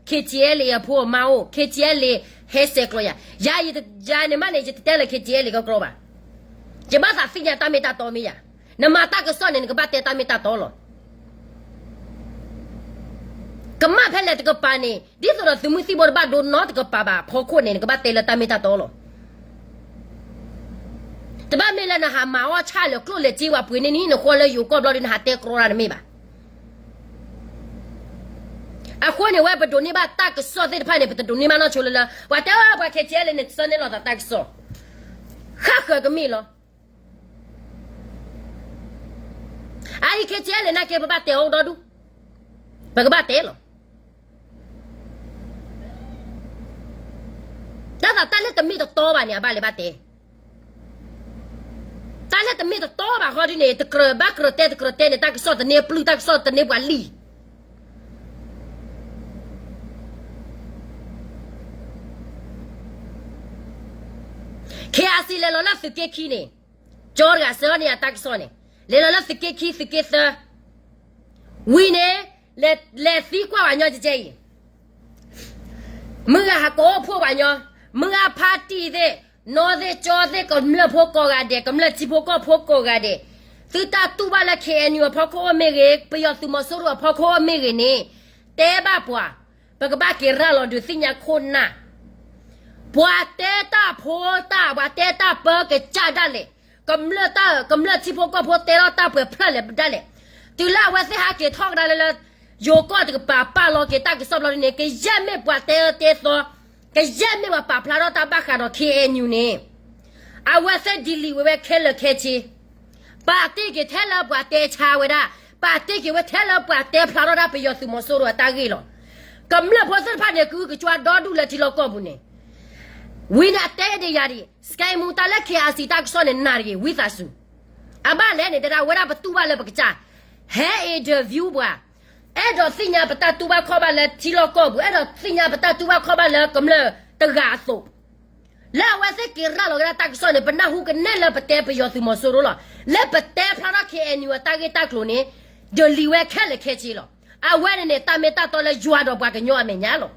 KTLA အဖိအမါအိၣ် KTLA ဟဲဆဲးကျိးယၤ ယၤန့ၣ်မးန့ၣ် ယတတဲလၢ KTLA ကကြီဘၣ်. ယဘၣ်သးသ့ၣ်ညါတၢ်မ့ၢ်တၢ်တီမ့ၢ်ယၤ, နမၤတၢ်ကစီၣ်န့ၣ် နကဘၣ်တဲတၢ်မ့ၢ်တၢ်တီလီၤ. ကမၣ်ဖဲလဲၣ်တကပၤန့ၣ် ဒ်သိးဒီးသုးမုၢ်သံၣ်ဘိတဘၣ်ဒိနီတကပၤဘၣ် ဖီခိၣ်န့ၣ် နကဘၣ်တဲလၢတၢ်မ့ၢ်တၢ်တီလီၤ. တဘၣ်မ့ၢ်လၢနဟးမၤအီၣ်ဆၣ်လၢကျိၣ်လဲၤစ့ဝဲပှ့ၤန့ၢ်နံၤ နဃီလၢယိၤကီၢ်ဘျီဒီး နဟးတဲကြီတၢ်တမ့ၢ်ဘၣ်. အဃိန့ၣ် ဝဲပဒိးန့ၢ်ဘၣ်တၢ်ကစီၣ်သ့ၣ်တဖၣ်န့ၣ် ပတဒိးန့ၢ်ဘၣ်နီၢ်ဆိလၢလၢ ပှၤတဲအီၤ ပှၤ KTLA န့ၣ် ဆၢန့ၢ်လီၤသးတၢ်ကစီၣ် ဃၣ်ဃၢၤကမ့ၢ်လီၤ. အအံၤ KTLA နာ်က့ ပဘၣ်တဲအီၤဒီဒူၣ်, ပကဘၣ်တဲလီၤ. တၢ်သးတၢ်လၢတမ့ၢ်တတီဘၣ်န့ၣ် အဘၣ်လဲၤဘၣ်တဲ, တၢ်လၢတမ့ၢ်တတီဘၣ်ဃီဒ်န့ၣ် တကြၢးဘၣ်ကြၢးတဲတကြၢးတဲန့ၣ် တၢ်ကစီၣ်တန့ၢ်ပျုၢ် တၢ်ကစီၣ်တန့ၢ်ပှၤလံၢ် KIC လဲၤလီၤလၢသုးက့ခံန့ၣ်, ကၠီတဂၤစၢၤန့ၢ်ယၤတၢ်ကစီၣ်န့ၣ်, လဲၤလီၤလၢသုးက့ခံ သုးက့သၢ, ဝံၤန့ၣ် လဲၤသံကွၢ်ပှၤညီကဲအံၤ, မုၢ်ဂၤဟးကိးအိၣ်ဖှိၣ်ပှၤညီ, မုၢ်ဂၤဖါတံၢ်သ့ၣ်, နီၢ်သ့ၣ်ကၠီသ့ၣ် ကမျၢၢ်ဖိကိးဂၤဒဲး ကမျၢၢ်ထံဖိကီၢ်ဖိကိးဂၤဒဲး, သုတၢ်တူၢ်ဘၣ်လၢ KNU အဖီခိၣ်အိၣ်မ့ၢ်ဂ့ၤ, ပယီၤသုးမီၤစိရိၤအဖီခိၣ်အိၣ်မ့ၢ်ဂ့ၤန့ၣ်, တဲဘၣ်ပှၤ, ပကဘၣ်က့ၤရၤလီၤဒုးသ့ၣ်ညါခိၣ်နၢ် ပှၤတဲတၢ်ဖိတၢ် ပှၤတဲတၢ်ပၢကစၢ်ဒၣ်လဲာ်, ကမျၢၢ်တၢ် ကမျၢၢ်ထံဖိကီၢ်ဖိတဲထီၣ်တၢ်ပှဲၤဖျၢၣ်လဲၣ်ဒၣ်လဲာ်, တုၤလၢအဝဲသ့ၣ်ဟးက့ၤထီၣ်ကဒါလၢလၢ ယိၤကီၢ်တကပၤပာ်လီၤက့ၤတၢ်ကစီၣ်ဘျီဒ်န့ၣ် ကယဲၢ်မ့ၢ်ပှၤတဲအၢတဲသီ, ကယဲၢ်မ့ၢ်ပှၤပာ်ဖျါထီၣ်တၢ်ဘၣ်ဃးဒီး KNU န့ၣ်, အဝဲသ့ၣ် delete ဝဲဝဲခဲလၢာ်ခဲဆ့ ပာ်တ့ၢ်က့ၤထဲလၢပှၤတဲဆါဝဲဒၣ်, ပာ်တ့ၢ်က့ၤဝဲထဲလၢပှၤတဲဖျါထီၣ်ဒၣ်ပယီၤသုးမီၤစိရိၤအတၢ်ဂ့ၢ်လီၤ. ကမျၢၢ်ဖိသ့ၣ်တဖၣ်န့ၣ် ကအုကစွါဒီဒူၣ်လၢထံလီၢ်ကီၢ်ပူၤန့ၣ်, ဝံၤန့ၣ်အတဲဒ်ယၤဒ်, စကဲမူတၢ်လၢ KIC တၢ်ကစီၣ်န့ၣ် နၤတဂ့ၤ ဝံသးစူၤ, အဘၣ်လဲၣ်န့ၣ် တဲဒၣ်ဝဲဒၣ်ပတူၢ်ဘၣ်လၢပကစၢ်, ဟဲ interview ပှၤ, အဲၣ်ဒိးသ့ၣ်ညါပတၢ်တူၢ်ဘၣ်ခီၣ်ဘၣ်လၢထံလီၢ်ကီၢ်ပူၤ, အဲၣ်ဒိးသ့ၣ်ညါပတၢ်တူၢ်ဘၣ်ခီၣ်ဘၣ်လၢကမျၢၢ်တဂၤအသိး လၢအဝဲသ့ၣ်က့ၤရၤလီၤက့ၤဒၣ်တၢ်ကစီၣ်န့ၣ် ပနၢ်ဟူကနဲၣ်လၢပတဲပယီၤသုးမီၤစိရိၤလီၤ. လၢပတဲဖျါထီၣ် KNU အတၢ်ဂ့ၢ်တၢ်ကျိၤန့ၣ်, delete ဝဲခဲလၢာ်ခဲဆ့လီၤ. အဝဲန့ၣ်န့ၣ် တၢ်မ့ၢ်တၢ်တီလၢယွၤဒီးပှၤကညီအမဲာ်ညါလီၤ.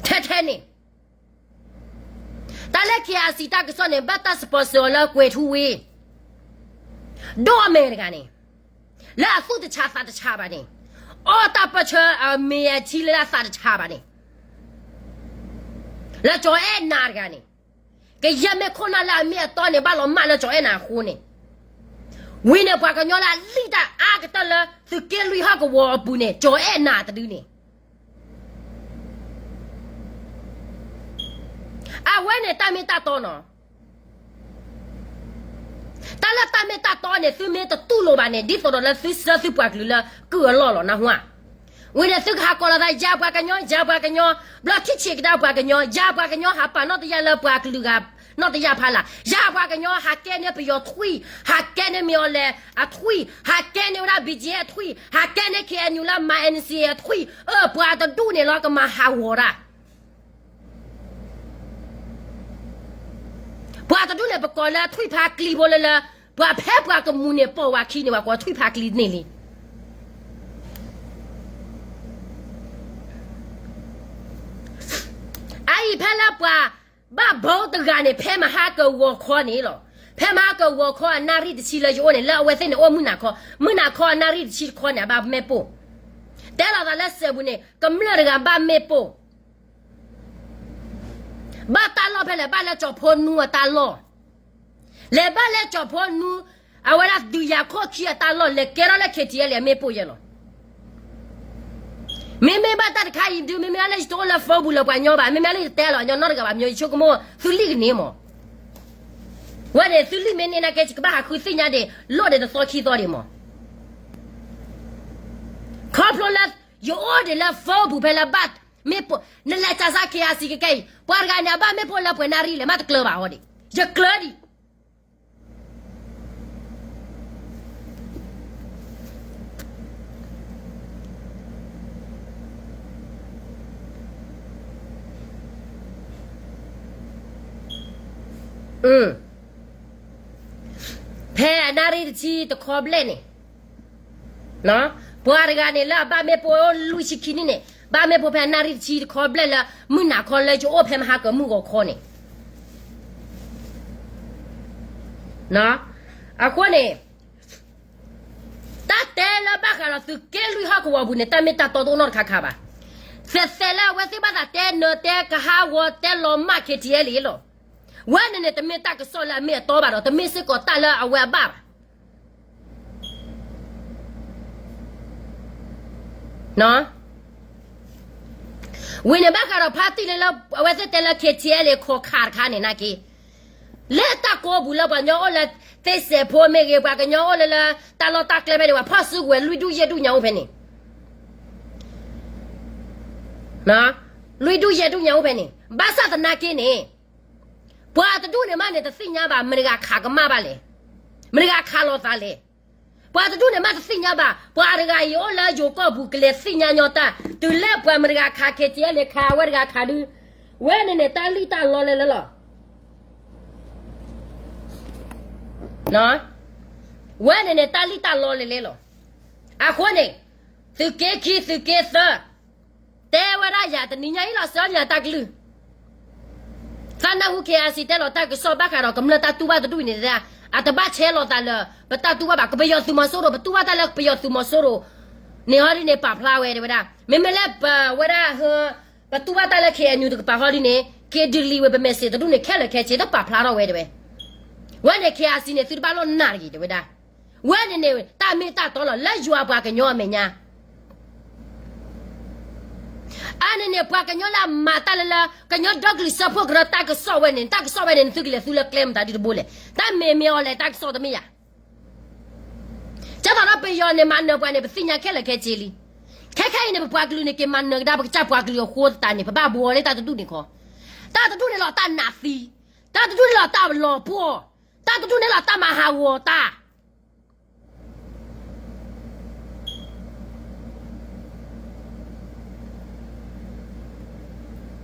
ထဲထဲန့ၣ် တၢ်လၢ KIC တၢ်ကစီၣ်န့ၣ် ဘၣ်တၢ် sponsor အီၤလၢကွဲၤထူဝ့ ဒိၣ်အမဲာ်တဂၤန့ၣ်, လၢအသူၣ်တဆးသးတဆးဘၣ်န့ၣ်, အီၣ်တၢ်ပၢၢ်ဆၢအမ့ၢ်အထံလၢအသးတဆးဘၣ်န့ၣ်, လၢကၠီၤအဲၣ်နၤတဂၤန့ၣ်, ကယဲၢ်မ့ၢ်ခိၣ်နၢ်လၢအမ့ၢ်အတီန့ၣ် ဘၣ်လီၤမၢ်လၢကၠီၤအဲၣ်နၤအဃိန့ၣ်, ဝံၤန့ၣ်ပှၤကညီလၢအလံၣ်တၢ်အါကတၢၢ်လၢသုးက့လွံၢ်ဟီၣ်ကဝီၤအပူၤန့ၣ် ကၠီၤအဲၣ်နၤတဒုန့ၣ် အဝဲန့ၣ်တၢ်မ့ၢ်တၢ်တီနီၤ. တၢ်လၢတၢ်မ့ၢ်တၢ်တီန့ၣ် သုမ့ၢ်တတူၢ်လိာ်ဘၣ်န့ၣ် ဒ်သိးဒီးလၢသုဆှၢသုပှၤကလုာ်လၢကုၢ်အလီၢ်လီၤ နၢ်ဟူဧါ. ဝံၤန့ၣ်သုကဟးကိးလီၤသး ယၤပှၤကညီ ယၤပှၤကညီ, ဘျီထံၣ်ဆံးကဒါပှၤကညီ ယၤပှၤကညီ ဟးပာ်နီၣ်တယၢ်လၢပှၤကလုာ်ဂၤ နီၢ်တယၢ်ဖးလၢ်, ယၤပှၤကညီဟးကဲန့ၢ်ပယီၤထွံၣ်, ဟးကဲန့ၢ်မ့ၢ်အီၤလဲၣ်အထွံၣ်, ဟးကဲန့ၢ်ဝဲဒၣ် ဘံၣ်ကၠံၣ်ထွံၣ်, ဟးကဲန့ၢ် ခ့ၣ်အဲၣ်ယူၣ် လၢမၤ အၣ်အၣ်ၣ်စံၣ် အထွံၣ်, အၢ ပှၤတဒူၣ်န့ၣ်လီၤကမၤဟးဂီၤတၢ် ပှၤတဒူၣ်န့ၣ် ပကိးလၢထွံၣ်ဖးကျံဖိလၢလၢ, ပှၤဖဲပှၤကမူၣ်န့ၣ် ပိာ်ဝၤခံန့ၣ် ပှၤကိးထွံၣ်ဖးကျံန့ၣ်လံ. အအံၤဖဲလၢပှၤဘၣ်ဘီတ ဂၤန့ၣ် ဖဲမဟါကဂီၤခီန့ၣ်လီၤ. ဖဲမဟါကဂီၤခီအနၣ်ရံၣ်တဆံလၢယအိၣ်န့ၣ် လၢအဝဲသ့ၣ်န့ၣ်အိၣ်မုၢ်နၤခီ, မုၢ်နၤခီအနၣ်ရံၣ်တဆံတခီန့ၣ် အဘၣ်မ့ၣ်ပိၢ်, တဲလီၤသးလၢစဲးပူၤန့ၣ် ကမျၢၢ်တဂၤဘၣ်မ့ၣ်ပိၢ် ဘၣ်တၢ်လီၢ်ဖဲလဲၣ်, ဘၣ်လၢကၠီၣ်ဖိနူအတၢ်လီၢ်, လဲၤဘၣ်လၢကၠီၣ်ဖိနူ, အဝဲဒၣ်ဒုးယၤခိၣ်ခံအတၢ်လီၢ် လဲၤကဲထီၣ်လၢ ခ့ၣ်ထံၣ်အဲၣ်လ့ၣ် အမ့ၣ်ပိၢ်ယဲလီၤ. မ့မ့ၢ်ဘၣ်တၢ်တခါအံၤဒုး မ့မ့ၢ်အလၢယတအိၣ်လၢ Facebook လၢပှၤညီဘၣ်, မ့မ့ၢ်အလၢယတဲလီၤညီနီတဂၤဘၣ် မညီယဆိကမိၣ် သုလံၣ်ကန့ၢ်မး, ဝဲန့ၣ်သုလံၣ်မ့ၢ်န့ၢ်နာ်က့ ယကဘၣ်ဟးဃုသ့ၣ်ညါဒံး လိၣ်ဒံးတသီခံသီဒံးမး, ခီဖျိလၢ ယအိၣ်ဒံးလၢ Facebook ဖဲလၢဘၣ်မ့ၣ်ပိၢ်, နလဲၤစးစး ခ့ၣ်အဲၣ်စံၣ် ကကဲအံၤ ပှၤတဂၤန့ၣ် အဘၣ်မ့ၣ်ပိၢ်လၢပှဲၤနၣ်ရံၣ်လဲၣ် မ့ၢ်တကျၢၤဘၣ်အီၤဒံး, ယကျၢၤဒံး ဖဲအနၣ်ရံၣ်တဆံတခီဘျဲၣ်န့ၣ်, ပှၤတဂၤန့ၣ်လၢအဘၣ်မ့ၣ်ပိၢ်အိၣ်လွံၢ်ဆံခံနံၣ်န့ၣ် ဘၣ်မ့ၣ်ပိၢ်ဖဲအနၣ်ရံၣ်တဆံတခီဘျဲၣ်လၢ မုၢ်နၤခီလၢယအိၣ်ဖဲမဟါကမုၢ်ဂီၤခီန့ၣ်, အဃိန့ၣ် တၢ်တဲလၢဘၣ်ဃးဒီးသုးက့လွံၢ်ဟီၣ်ကဝီၤပူၤန့ၣ် တၢ်မ့ၢ်တၢ်တီတအိၣ်နီတခါခါဘၣ်. သဲးသဲးလၢအဝဲသ့ၣ်ဘၣ်သးတဲနၢၤတဲကဟးဂီၤတဲလီၤမၢ် ခ့ၣ်ထံၣ်အဲၣ်လ့ၣ်လီၤ. ဝဲန့ၣ်န့ၣ် တမ့ၢ်တၢ်ကစီၣ်လၢအမ့ၢ်အတီဘၣ်ဒီး တမ့ၢ်စ့ၢ်ကီးတၢ်လၢအဝဲအဘၣ်ဘၣ်. ဝံၤန့ၣ်ဘၣ်ဃးဒီးဖါတံၢ်လၢလၢ အဝဲသ့ၣ်တဲလၢ ခ့ၣ်ထံၣ်အဲၣ်လ့ၣ် ခိးခးတခါန့ၣ်နာ်က့ လၢတၢ်ကိးပူၤလၢပှၤကညီအိၣ်လၢ သ့စဲးဖိမ့ၢ်ဂ့ၤ ပှၤကညီအိၣ်လၢလၢ တၢ်လီၢ်တၢ်ကျဲဖဲန့ၣ် ပှၤဖီၣ်စုကဝဲၤလွံၢ်ဒူၣ်ယဲၢ်ဒူၣ်ညါအိၣ်ဖဲန့ၣ်, လွံၢ်ဒူၣ်ယဲၢ်ဒူၣ်ညါအိၣ်ဖဲန့ၣ် ဘၣ်ဆၣ်သနာ်က့န့ၣ် ပှၤတဒူၣ်န့ၣ်မးန့ၣ် တသ့ၣ်ညါဘၣ် မတၤတဂၤခးကမၣ်ဘၣ်လဲၣ်, မတၤတဂၤခးလိာ်သးလဲၣ်. ပှၤတဒူၣ်န့ၣ်မးတသ့ၣ်ညါဘၣ် ပှၤတဂၤအံၤအိၣ်လၢယိၤကီၢ်ပူၤ ကလဲၤသ့ၣ်ညါညီတၢ် တုၤလၢပှၤမတၤတဂၤခး ခ့ၣ်ထံၣ်အဲၣ်လ့ၣ် ခးအဝဲတဂၤခးဒုး, ဝဲန့ၣ်န့ၣ် တၢ်လံၣ်တၢ်လီလဲၤလၢလီၤ. ဝဲန့ၣ်န့ၣ် တၢ်လံၣ်တၢ်လီလဲၤလၢလီၤ. အဃိန့ၣ် သုးက့ခံ သုးက့သၢ တဲဝဲဒၣ်ယၤ တနံၤညါအံၤလီၤ စၢညါတၢ်ကလုၢ် သးနၢ်ဟူ ခ့ၣ်အဲၣ်စံၣ် တဲလီၤတၢ်ကစီၣ်ဘၣ်ဃးဒီးကမျၢၢ်တၢ်တူၢ်ဘၣ်တဒူၣ်န့ၣ် အတဘၣ်ဆဲးလီၤသးလၢ ပတၢ်တူၢ်ဘၣ်ဘၣ် ကပယီၤသုးမီၤစိရိၤ ပတူၢ်ဘၣ်တၢ်လၢကပယီၤသုးမီၤစိရိၤ န့ၣ်ဟီဒ်န့ၣ် ပာ်ဖျါဝဲတဲဝဲဒၣ် မ့မ့ၢ်လၢပဝဲဒၣ် ပတူၢ်ဘၣ်တၢ်လၢ ခ့ၣ်အဲၣ်ယူၣ် တကပၤဟီဒ်န့ၣ် က့ၤဒုးလံာ်ဝဲ ပမဲာ်စ့းတဒူၣ်န့ၣ် ခဲလၢာ်ခဲဆ့ တပာ်ဖျါထီၣ်ဝဲတဲဝဲ ဝဲန့ၣ် ခ့ၣ်အဲၣ်စံၣ် န့ၣ် သုတဘၣ်လိၣ်နာ်တဂ့ၤတဲဝဲဒၣ် ဝဲန့ၣ်န့ၣ် တၢ်မ့ၢ်တၢ်တီလီၤ လၢယွၤပှၤကညီအမဲာ်ညါ အန့ၣ်န့ၣ် ပှၤကညီလၢအမၤတၢ်လၢလၢ ကညီဒီကလုာ်စၢဖှိၣ်ကရၢတၢ်ကစီၣ်ဝဲန့ၣ် တၢ်ကစီၣ်ဝဲန့ၣ် နသုကလဲၤသူလၢကျဲမတၤဒ်တဘိလဲၣ် တၢ်မ့ၢ်မ့ၢ်အီၤလဲၣ် တၢ်ကစီၣ်တမ့ၢ်ယၤ ကသိးဒီးပယီၤန့ၣ် မၤနၢၤပှၤန့ၣ် ပသ့ၣ်ညါခဲလၢာ်ခဲဆ့လံ ခဲခဲအံၤန့ၣ် ပပှၤကလုာ်န့ၣ် က့ၤမၤနၢၤကဒါပကစၢ်ပှၤကလုာ်အဃိသတးန့ၣ် ပဘၣ်ဘှီလၢတၢ်တဒူၣ်န့ၣ်ခီ တၢ်တဒူၣ်န့ၣ်လီၤတၢ်နးသံ တၢ်တဒူၣ်န့ၣ်လီၤတၢ်လီၤပှီၢ် တၢ်တဒူၣ်န့ၣ်လီၤတၢ်မၤဟးဂီၤတၢ်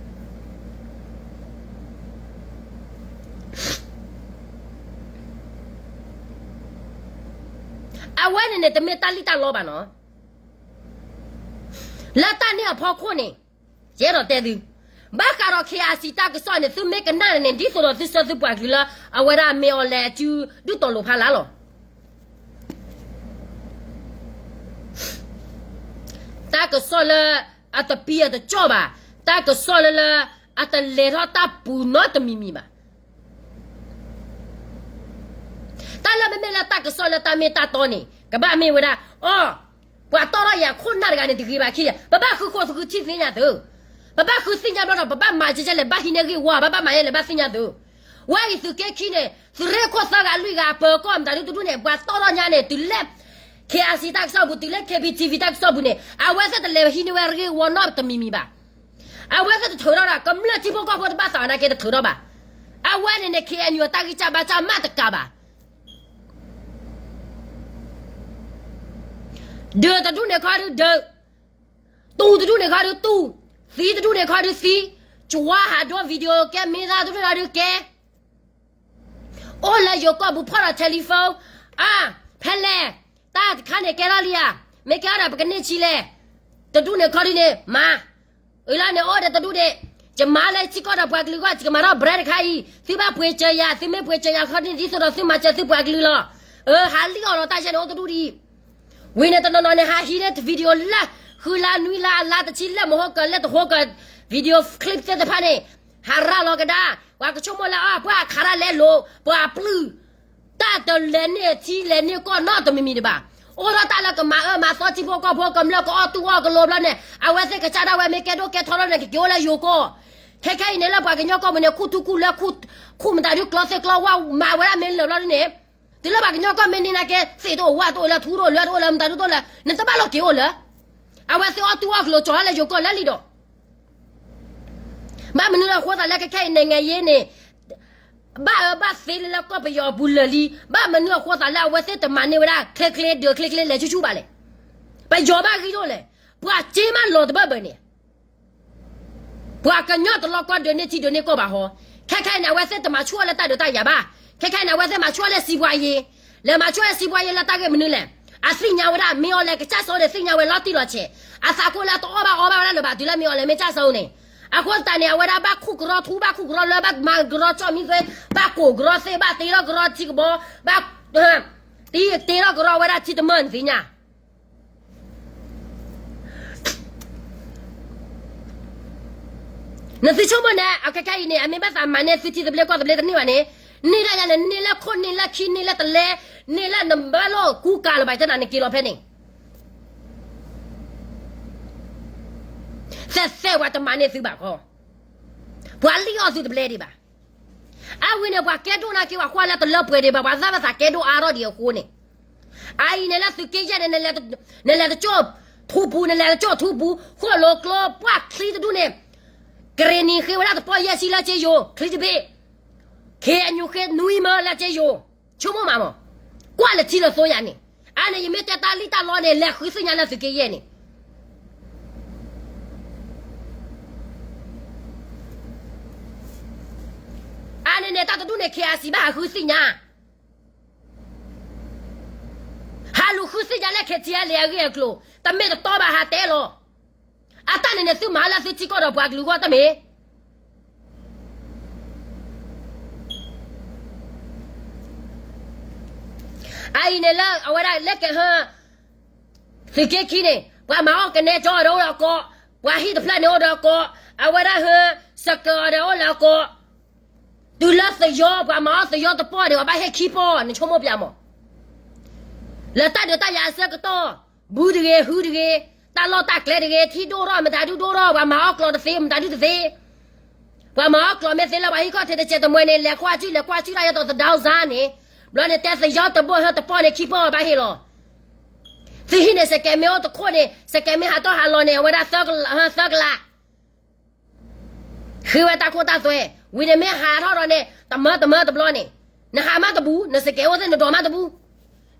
အဝဲန့ၣ်န့ၣ် တမ့ၢ်တၢ်လံၣ်တၢ်လီဘၣ်နီၤ လၢတၢ်န့ၣ်အဖီခိၣ်န့ၣ် ယအဲၣ်ဒိးတဲသု ဘၣ်ဃးဒီး ခ့ၣ်အဲၣ်စံၣ် တၢ်ကစီၣ်န့ၣ် သုမ့ၢ်ကနၣ်န့ၣ် ဒ်သိးဒီးသုဆၢသုပှၤကလုာ်လၢ အဝဲဒၣ်မ့ၢ်အီၤလဲၤအစုဒုၣ်တီၤလိာ်ဖးလၢ်လီၤ တၢ်ကစီၣ်လၢ အတပံအတကၠီၣ်ဘၣ်, တၢ်ကစီၣ်လၢလၢ အတလဲၤထီၣ်တၢ်ပူၤနီတမံၤမံၤဘၣ်. တၢ်လၢမ့မ့ၢ်လၢတၢ်ကစီၣ်လၢတၢ်မ့ၢ်တၢ်တီန့ၣ် ကဘၣ်မ့ၢ်ဝဲဒၣ် အီ, ပှၤတီၢ်ထီၣ်ယၤခိၣ်နၢ်တဂၤန့ၣ် တဂ့ၤဘၣ်ခံ, ပဘၣ်ဃုဃိးသဃုထံၣ်သ့ၣ်ညါသု, ပဘၣ်ဃုသ့ၣ်ညါဘျီဒီး ပဘၣ်မၤကဲကဲလဲၣ်, ဘၣ်ဟံးန့ၢ်ဂ့ၢ်ဝီ, ဘၣ်ဘၣ်မၤယဲလဲၣ်, ဘၣ်သ့ၣ်ညါသု. ဝဲအံၤသုးက့ခံန့ၣ် သုးရ့ၣ်ခိၣ်သၢဂၤလွံၢ်ဂၤ ပၢၤကီၢ်မတၤဒုတဒူၣ်န့ၣ် ပှၤတီၢ်ထီၣ်ညါန့ၣ် တုၤလၢ KIC တၢ်ကစီၣ်ပူၤ တုၤလၢ KBTV တၢ်ကစီၣ်ပူၤန့ၣ် အဝဲသ့ၣ်တလဲၤဟံးန့ၢ်ဝဲဂ့ၢ်ဝီနီတမံၤမံၤဘၣ်. အဝဲသ့ၣ်တထုးထီၣ်ဒၣ် ကမျၢၢ်ထံဖိကီၢ်ဖိတဘၣ်သးနာ်က့တထုးထီၣ်ဘၣ်. အဝဲန့ၣ်န့ၣ် ခ့ၣ်အဲၣ်ယူၣ် အတၢ်ဂံၢ်စၢ်ဘါစၢ်မးတကးဘၣ်. ဒုးတဒူၣ်န့ၣ်ခီဒုးဒုး, တူၢ်တဒူၣ်န့ၣ်ခီဒုးတူၢ်, သံတဒူၣ်န့ၣ်ခီဒုးသံ, ကဝါဟးဒိ video ကဲ မ့ၢ်သၣ်တဒူၣ်န့ၣ်ခီဒုးကဲ အိၣ်လၢယိၤကီၢ်ပူၤဖီၣ်ဒီး telephone, အါ, ဖဲလဲၣ်, တၢ်တခါန့ၣ်ကဲထီၣ်လံဧါ, မ့ၢ်ကဲထီၣ်ဒီးပကန့ၢ်ဆံလဲၣ်, တဒူၣ်န့ၣ်ခီဒုးန့ၣ် မၤ, အလီၢ်န့ၣ်အိၣ်ဒီးတဒူၣ်ဒ့ၣ်, ယမၤလၢထံကီၢ်ဒီးပှၤကလုာ်အဂီၢ် ယကမၤထီၣ် brand တခါအံၤ, သုဘၣ်ပှ့ၤစၢၤယၤ, သုမ့ၢ်ပှ့ၤစၢၤယၤခီဒုးန့ၣ် ဒ်သိးဒီးသုမၤစၢၤသုပှၤကလုာ်လီၤ. အၢ ဟးလံၣ်အီၤလီၤ တၢ်ယဲၢ်န့ၣ်အိၣ်တဒူၣ်ဒံး, ဝံၤန့ၣ်တနီၤနီၤန့ၣ် ဟးဟံးန့ၢ် video လၢ ဃုလါနွံလါ အလါတဆံ လၢမဟိကၢၤလၢတဟိကၢၤ video clip သ့ၣ်တဖၣ်န့ၣ် ဟးရၤလီၤကဒါ, ပှၤကဆိကမိၣ်လၢအပှၢ်ခးတၢ်လဲလိာ် ပှၤပျုၢ်, တၢ်တလဲၤန့ၢ်ထံလဲၤန့ၢ်ကီၢ်နီတမံၤမံၤဒံးဘၣ်. အိၣ်ဒီးတၢ်လၢကမၤအၢမၤသီထံဖိကီၢ်ဖိ ကမျၢၢ်ကအီၣ်တူၢ်အီၣ်ကလိၤဘျီန့ၣ် အဝဲသ့ၣ်ကစၢ်ဒၣ်ဝဲမ့ၢ်ကဲဒိၣ်ကဲထီလီၤန့ၣ် ကက့ၤအိၣ်လၢယိၤကီၢ်, ခဲခဲအံၤန့ၣ်လၢပှၤကညီကီၢ်ပူၤန့ၣ် ခူၣ်ထူခူၣ်လၢ ခူၣ်မတၤဒုးကျီသ့ၣ်ကျီဝၣ်မၤဝဲဒၣ်မ့ၢ်လၢာ်ဘျီဒ်န့ၣ်, တုၤလၢပှၤကညီကီၢ်မ့ၢ်န့ၢ်နာ်က့ သ့ၣ်တအိၣ်ဝၣ်တအိၣ်လၢ ထူတအိၣ်လၢတအိၣ်လၢ မတၤဒုးတအိၣ်လၢ နတဘၣ်လိၣ်က့ၤအိၣ်လၢ အဝဲသ့ၣ်အီၣ်တူၢ်အီၣ်ကလိၤကၠီၤလၢယိၤကီၢ်လၢလံဒီး, ဘၣ်မနုၤအဃိသးလၢခဲခဲအံၤ နိုင်ငံရေးန့ၣ် ဘၣ်အၢဘၣ်သီလၢကီၢ်ပယီၤအပူၤလၢာ်လံ, ဘၣ်မနုၤအဃိသးလၢအဝဲသ့ၣ်တမၤန့ၢ်ဝဲဒၣ် ချ့ချ့ဒၢးချ့ချ့လဲၤဆူၣ်ဆူၣ်ဘၣ်လဲၣ်. ပယီၤဘၣ်ဂံၢ်ဒိၣ်လဲၣ်, ပှၤစ့မးလီၤတဘၢၣ်ဘၢၣ်န့ၣ် ပှၤကညီတလီၢ်ကီၢ်ဒၢးန့ၢ်ထံဒၢးန့ၢ်ကီၢ်ဘၣ်ဟီ, ခဲခဲအံၤန့ၣ် အဝဲသ့ၣ်တမၤဆူၣ်အီၤလၢတၢ်ဒုးတၢ်ယၤဘၣ်, ခဲခဲအံၤန့ၣ် အဝဲသ့ၣ်မၤဆူၣ်အီၤလၢ စီးပွားရေး, လဲၤမၤဆူၣ်အီၤလၢ စီးပွားရေး လၢတၢ်ဂ့ၢ်မနုၤလဲၣ်, အသ့ၣ်ညါဝဲဒၣ် မ့ၢ်အီၤလဲၤကစၢ်စီန့ၣ် သ့ၣ်ညါဝဲလီၤတံၢ်လီၤဆဲး, အသးကိးလၢတအီၣ်ဘၣ်အီဘၣ်ဝဲဒၣ်လၢၤဘၣ် တုၤလၢမ့ၢ်အီၤလဲၤမ့ၢ်ကစၢ်စီန့ၣ်, အဃိသတးန့ၣ် အဝဲဒၣ်ဘၣ်ခူၣ်ကရီထူ ဘၣ်ခူၣ်ကရီလၢ ဘၣ်မၤကရီကၠီၣ်မံသွဲ, ဘၣ်ကိးကရီသ့ၣ် ဘၣ်တ့ထီၣ်ကရီထံကဘီ, ဘၣ် တ့ထီၣ်ကရီဝဲဒၣ်ထံတမၢၢ်န့ၣ်သ့ၣ်ညါ နသုဆိကမိၣ်န့ၣ် အခဲခဲအံၤန့ၣ် အမ့ၢ်ဘၣ်သးမၤန့ၢ်သုထံသဘျ့ကီၢ်သဘျ့တန့ၢ်ဘၣ်န့ၣ်, န့ၢ်ဒၣ်ယၤန့ၣ် န့ၢ်လၢခိၣ်န့ၢ်လၢခံန့ၢ်လၢတလဲ, န့ၢ်လၢနဘၣ်လိာ်ကူကၤလၢၤဘၣ် တဲနၤနက့ၤလီၤဖဲန့ၣ်, သဲးသဲးပှၤတမၤန့ၢ်သုဘၣ်ခီ, ပှၤလံၣ်အီၣ်သုတဘျဲဒံးဘၣ်. အဝဲန့ၣ် ပှၤကဲဒိၣ်နာ်က့ ပှၤကွၢ်လၢတလၢပှဲၤဒံးဘၣ် ပှၤသးဘၣ်သးကဲဒိၣ်အါထီၣ်ဒံးအဃိန့ၣ်, အအံၤန့ၣ်လၢသုးက့ယဲၢ်န့ၣ် နလဲၤတကၠိၣ်ထူပူၤ နလဲၤတကၠိၣ်ထူပူၤ ဃိၣ်လိၤကျိပှၢ်ချံတဒူၣ်န့ၣ်, ကရ့ၣ်နံၤဃ့ဝဲဒၣ်တပီၢ်ယဲၢ်ဆံလၢက့ယိၤ ချံတဘ့ၣ်, ခ့ၣ်အဲၣ်ယူၣ်ဃ့နွံမၢလၢက့ယိၤ, ဆိကမိၣ်မးမး, ကွၢ်လၢထံလၢသိယၤန့ၣ်, အါန့ၣ် ယမ့ၢ်တဲတၢ်လံၣ်တၢ်လီန့ၣ် လဲၤဃုသ့ၣ်ညါလၢသုးက့ယဲၢ်န့ၣ် အါန့ၣ်န့ၣ် တၢ်တဒူၣ်န့ၣ် ခ့ၣ်အဲၣ်စံၣ် ဘၣ်ဟးဃုသ့ၣ်ညါ, ဟးလူၤဃုသ့ၣ်ညါလၢ ခ့ၣ်ထံၣ်အလံာ်အဂ့ၢ်အကျိၤ, တမ့ၢ်တတီဘၣ်ဟးတဲလီၤ. အတၢ်န့ၣ်န့ၣ် သုမၤလၢသုထံကီၢ်ဒီးပှၤကလုာ်အဂီၢ်တမ့ၢ် အအံၤန့ၣ်လၢအဝဲဒၣ်လၢကဟၢ သုးက့ခံန့ၣ် ပှၤမၤအီၣ်ကနဲကၠီအီၤဒီးအိၣ်လၢအကိး, ပှၤဟံၣ်တဖျၢၣ်န့ၣ်အိၣ်ဒီးအကိး, အဝဲဒၣ်ဟၢ စကၢၤအီၤဒီးအိၣ်လၢအကိး, တုၤလၢသယီ ပှၤမၤအီၣ်သယီတပီၢ်ဒီး အဘၣ်ဟ့ၣ်ခံပီၢ် နဆိကမိၣ်ပျးမး, လၢတၢ်ဒုးတၢ်ယၤအဆၢကတီၢ်, ဘုတဂ့ၤ ဟုတဂ့ၤ, တၢ်လီၢ်တၢ်ကျဲတဂ့ၤ, ထံဒိၣ်ထီၣ် မတၤဒုဒိၣ်ထီၣ်, ပှၤမၤအီၣ်ကျိာ်တသ့ မတၤဒုတသ့ ပှၤမၤအီၣ်ကျိာ်မ့ၢ်သ့လၢပှၤဟံၣ်ခီၣ်ထံးတစဲးတမှဲၤန့ၣ် လဲၤကွၢ်စုၣ် လဲၤကွၢ်စုၣ်တၢ်ယဲၢ်တီၤသဒါစါန့ၣ်, ဘျီန့ၣ်တဲသယီတဘိၣ်ဟၢတပီၢ်န့ၣ် ခံပီၢ်ဘၣ်ဟ့ၣ်လီၤ. သုဟံၣ်န့ၣ် စကဲးမ့ၢ်အိၣ်တခိၣ်န့ၣ် စကဲးမ့ၢ်ဟးထီၣ်ဟးလီၤန့ၣ် အဝဲဒၣ်သၢကလး ဃ့ဝဲတၢ်ခိၣ်တၢ်သွဲ, ဝံၤန့ၣ်မ့ၢ်ဟးထီၣ်ဒီးန့ၣ် တမၢတမၢတဘျီန့ၣ်, နဟးမးတဘူး နစကဲးအိၣ်သ့ၣ် နဒိးမးတဘူး,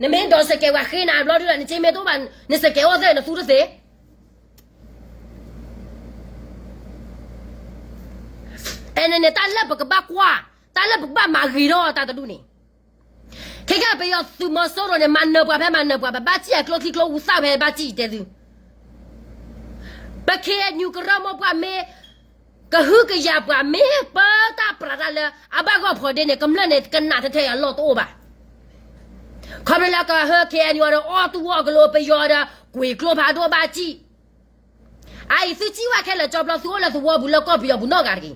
နမ့ၢ်ဒိးစကဲးပှၤဃ့နၤဘျီဒုဒီး နစ့မ့ၢ်တအိၣ်ဘၣ် နစကဲးအိၣ်သ့ၣ် နသူတသ့ အဲန့ၣ်န့ၣ် တၢ်လၢပကဘၣ်ကွၢ်, တၢ်လၢပကဘၣ်မၤဂ့ၤထီၣ်တၢ်တဒူၣ်န့ၣ်, ခဲကနံၣ်ပယီၤသုးမီၤစိရိၤန့ၣ် မၤနၢၤပှၤဖဲမၤနၢၤပှၤ ပဘၣ်စံၣ်အကျိချံကျိဝူသၣ်ဖဲဘၣ်စံၣ်တဲသု, ပ ခ့ၣ်အဲၣ်ယူၣ် ကရၢမိၢ်ပှၢ်မ့ၢ် ကဟုကယာ်ပှၤမ့ၢ်ပၢတၢ်ပြးတၢ်လၢ အဘၣ်ဂီၢ်ဖီဒ့န့ၣ် ကမျၢၢ်န့ၣ် ကနၣ်ထဲထဲအလီၢ်တအိၣ်ဘၣ်. ခီဖျိလၢကဟၢ ခ့ၣ်အဲၣ်ယူၣ် အီၤဒီးအီၣ်တူၢ်အီၣ်ကလိာ် ပယီၤဒီး ကွံာ်ကျိဖးဒိၣ်ဘၣ်စံၣ် အအံၤသုစံၣ်ဝဲခဲလၢာ်ကၠီဖျီ သုအိၣ်လၢသဝီပူၤလၢကီၢ်ပယီၤပူၤနီတဂၤတဂ့ၤ.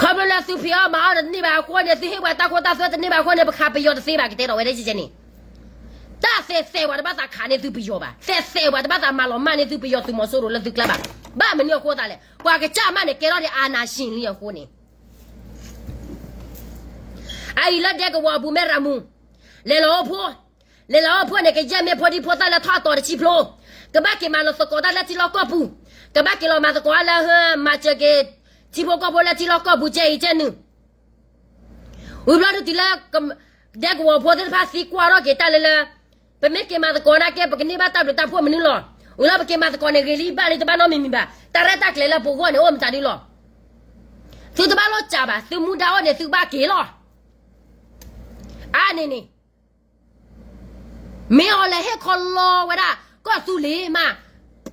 ခီဖျိလၢသုဖံးအီၣ်မၤအီၣ်တန့ၢ်ဘၣ်အဃိန့ၣ် သုဟ့ၣ်ပှၤတၢ်ခိတၢ်သွဲတန့ၢ်ဘၣ်အဃိန့ၣ် ပခးပယီၤတသ့ဘၣ် ကတဲထီၣ်ဝဲဒၣ်ကဲကဲန့ၣ်, တၢ်သဲးသဲးပှၤတဘၣ်သးခးန့ၢ်သုပယီၤဘၣ်, သဲးသဲးပှၤတဘၣ်သးမၤလီၤမၢ်န့ၢ်သုပယီၤသုးမီၤစိရိၤလၢသုကျါဘၣ်. ဘၣ်မနုၤအဃိသးလဲၣ်, ပှၤကစၢ်မးန့ၣ် ကဲထီၣ်ဒံး အာဏာရှင် လံအဃိန့ၣ် အအံၤလၢဒဲကဝီၤအပူၤ မဲၢ်ရမူၤ, လဲၤလီၤအိၣ်ဖှိၣ်, လဲၤလီၤအိၣ်ဖှိၣ်န့ၣ် ကယဲၢ်မ့ၢ်ဖိဒံဖိသၣ်လၢထီၣ်အတီၤတဆံဖျိ, ကဘၣ်က့ၤမၤလီၤသကိးတၢ်လၢထံလီၢ်ကီၢ်ပူၤ, ကဘၣ်က့ၤလီၤမၤသကိးလၢဟၢ မၤစၢၤက့ၤ ထံဖိကီၢ်ဖိလၢထံလီၢ်ကီၢ်ပူၤ ကဲအံၤကဲနုၤ, ဝံၤဘျီဒုးတုၤလၢ ဒဲကဝီၤဖိသ့ၣ်တဖၣ်သံကွၢ်ထီၣ်က့ၤတၢ်လၢလၢ ပမ့ၢ်က့ၤမၤသကိးနာ်က့ ပကန့ၢ်ဘၣ်တၢ်ဘျုးတၢ်ဖှိၣ်မနုၤလီၤ. ဝံၤလီၤပက့ၤမၤသကိးန့ၣ်ဂ့ၤလံဘၣ်လံတဘၣ်နီတမံၤမံၤဘၣ်. တၢ်ရဲၣ်တၢ်ကျဲၤလၢပဂီၢ်န့ၣ်အိၣ်မတၤဒုလီၤ. သုတဘၣ်လိၣ်စးဘၣ်, သုမူဒါအိၣ်န့ၣ်သုကဘၣ်က့ၤလီၤ. အါန့ၣ်န့ၣ် မ့ၢ်အီၤလဲၤဟ့ၣ်ခီလီဝဲဒၣ် ကီၢ်သူလ့ၤမး,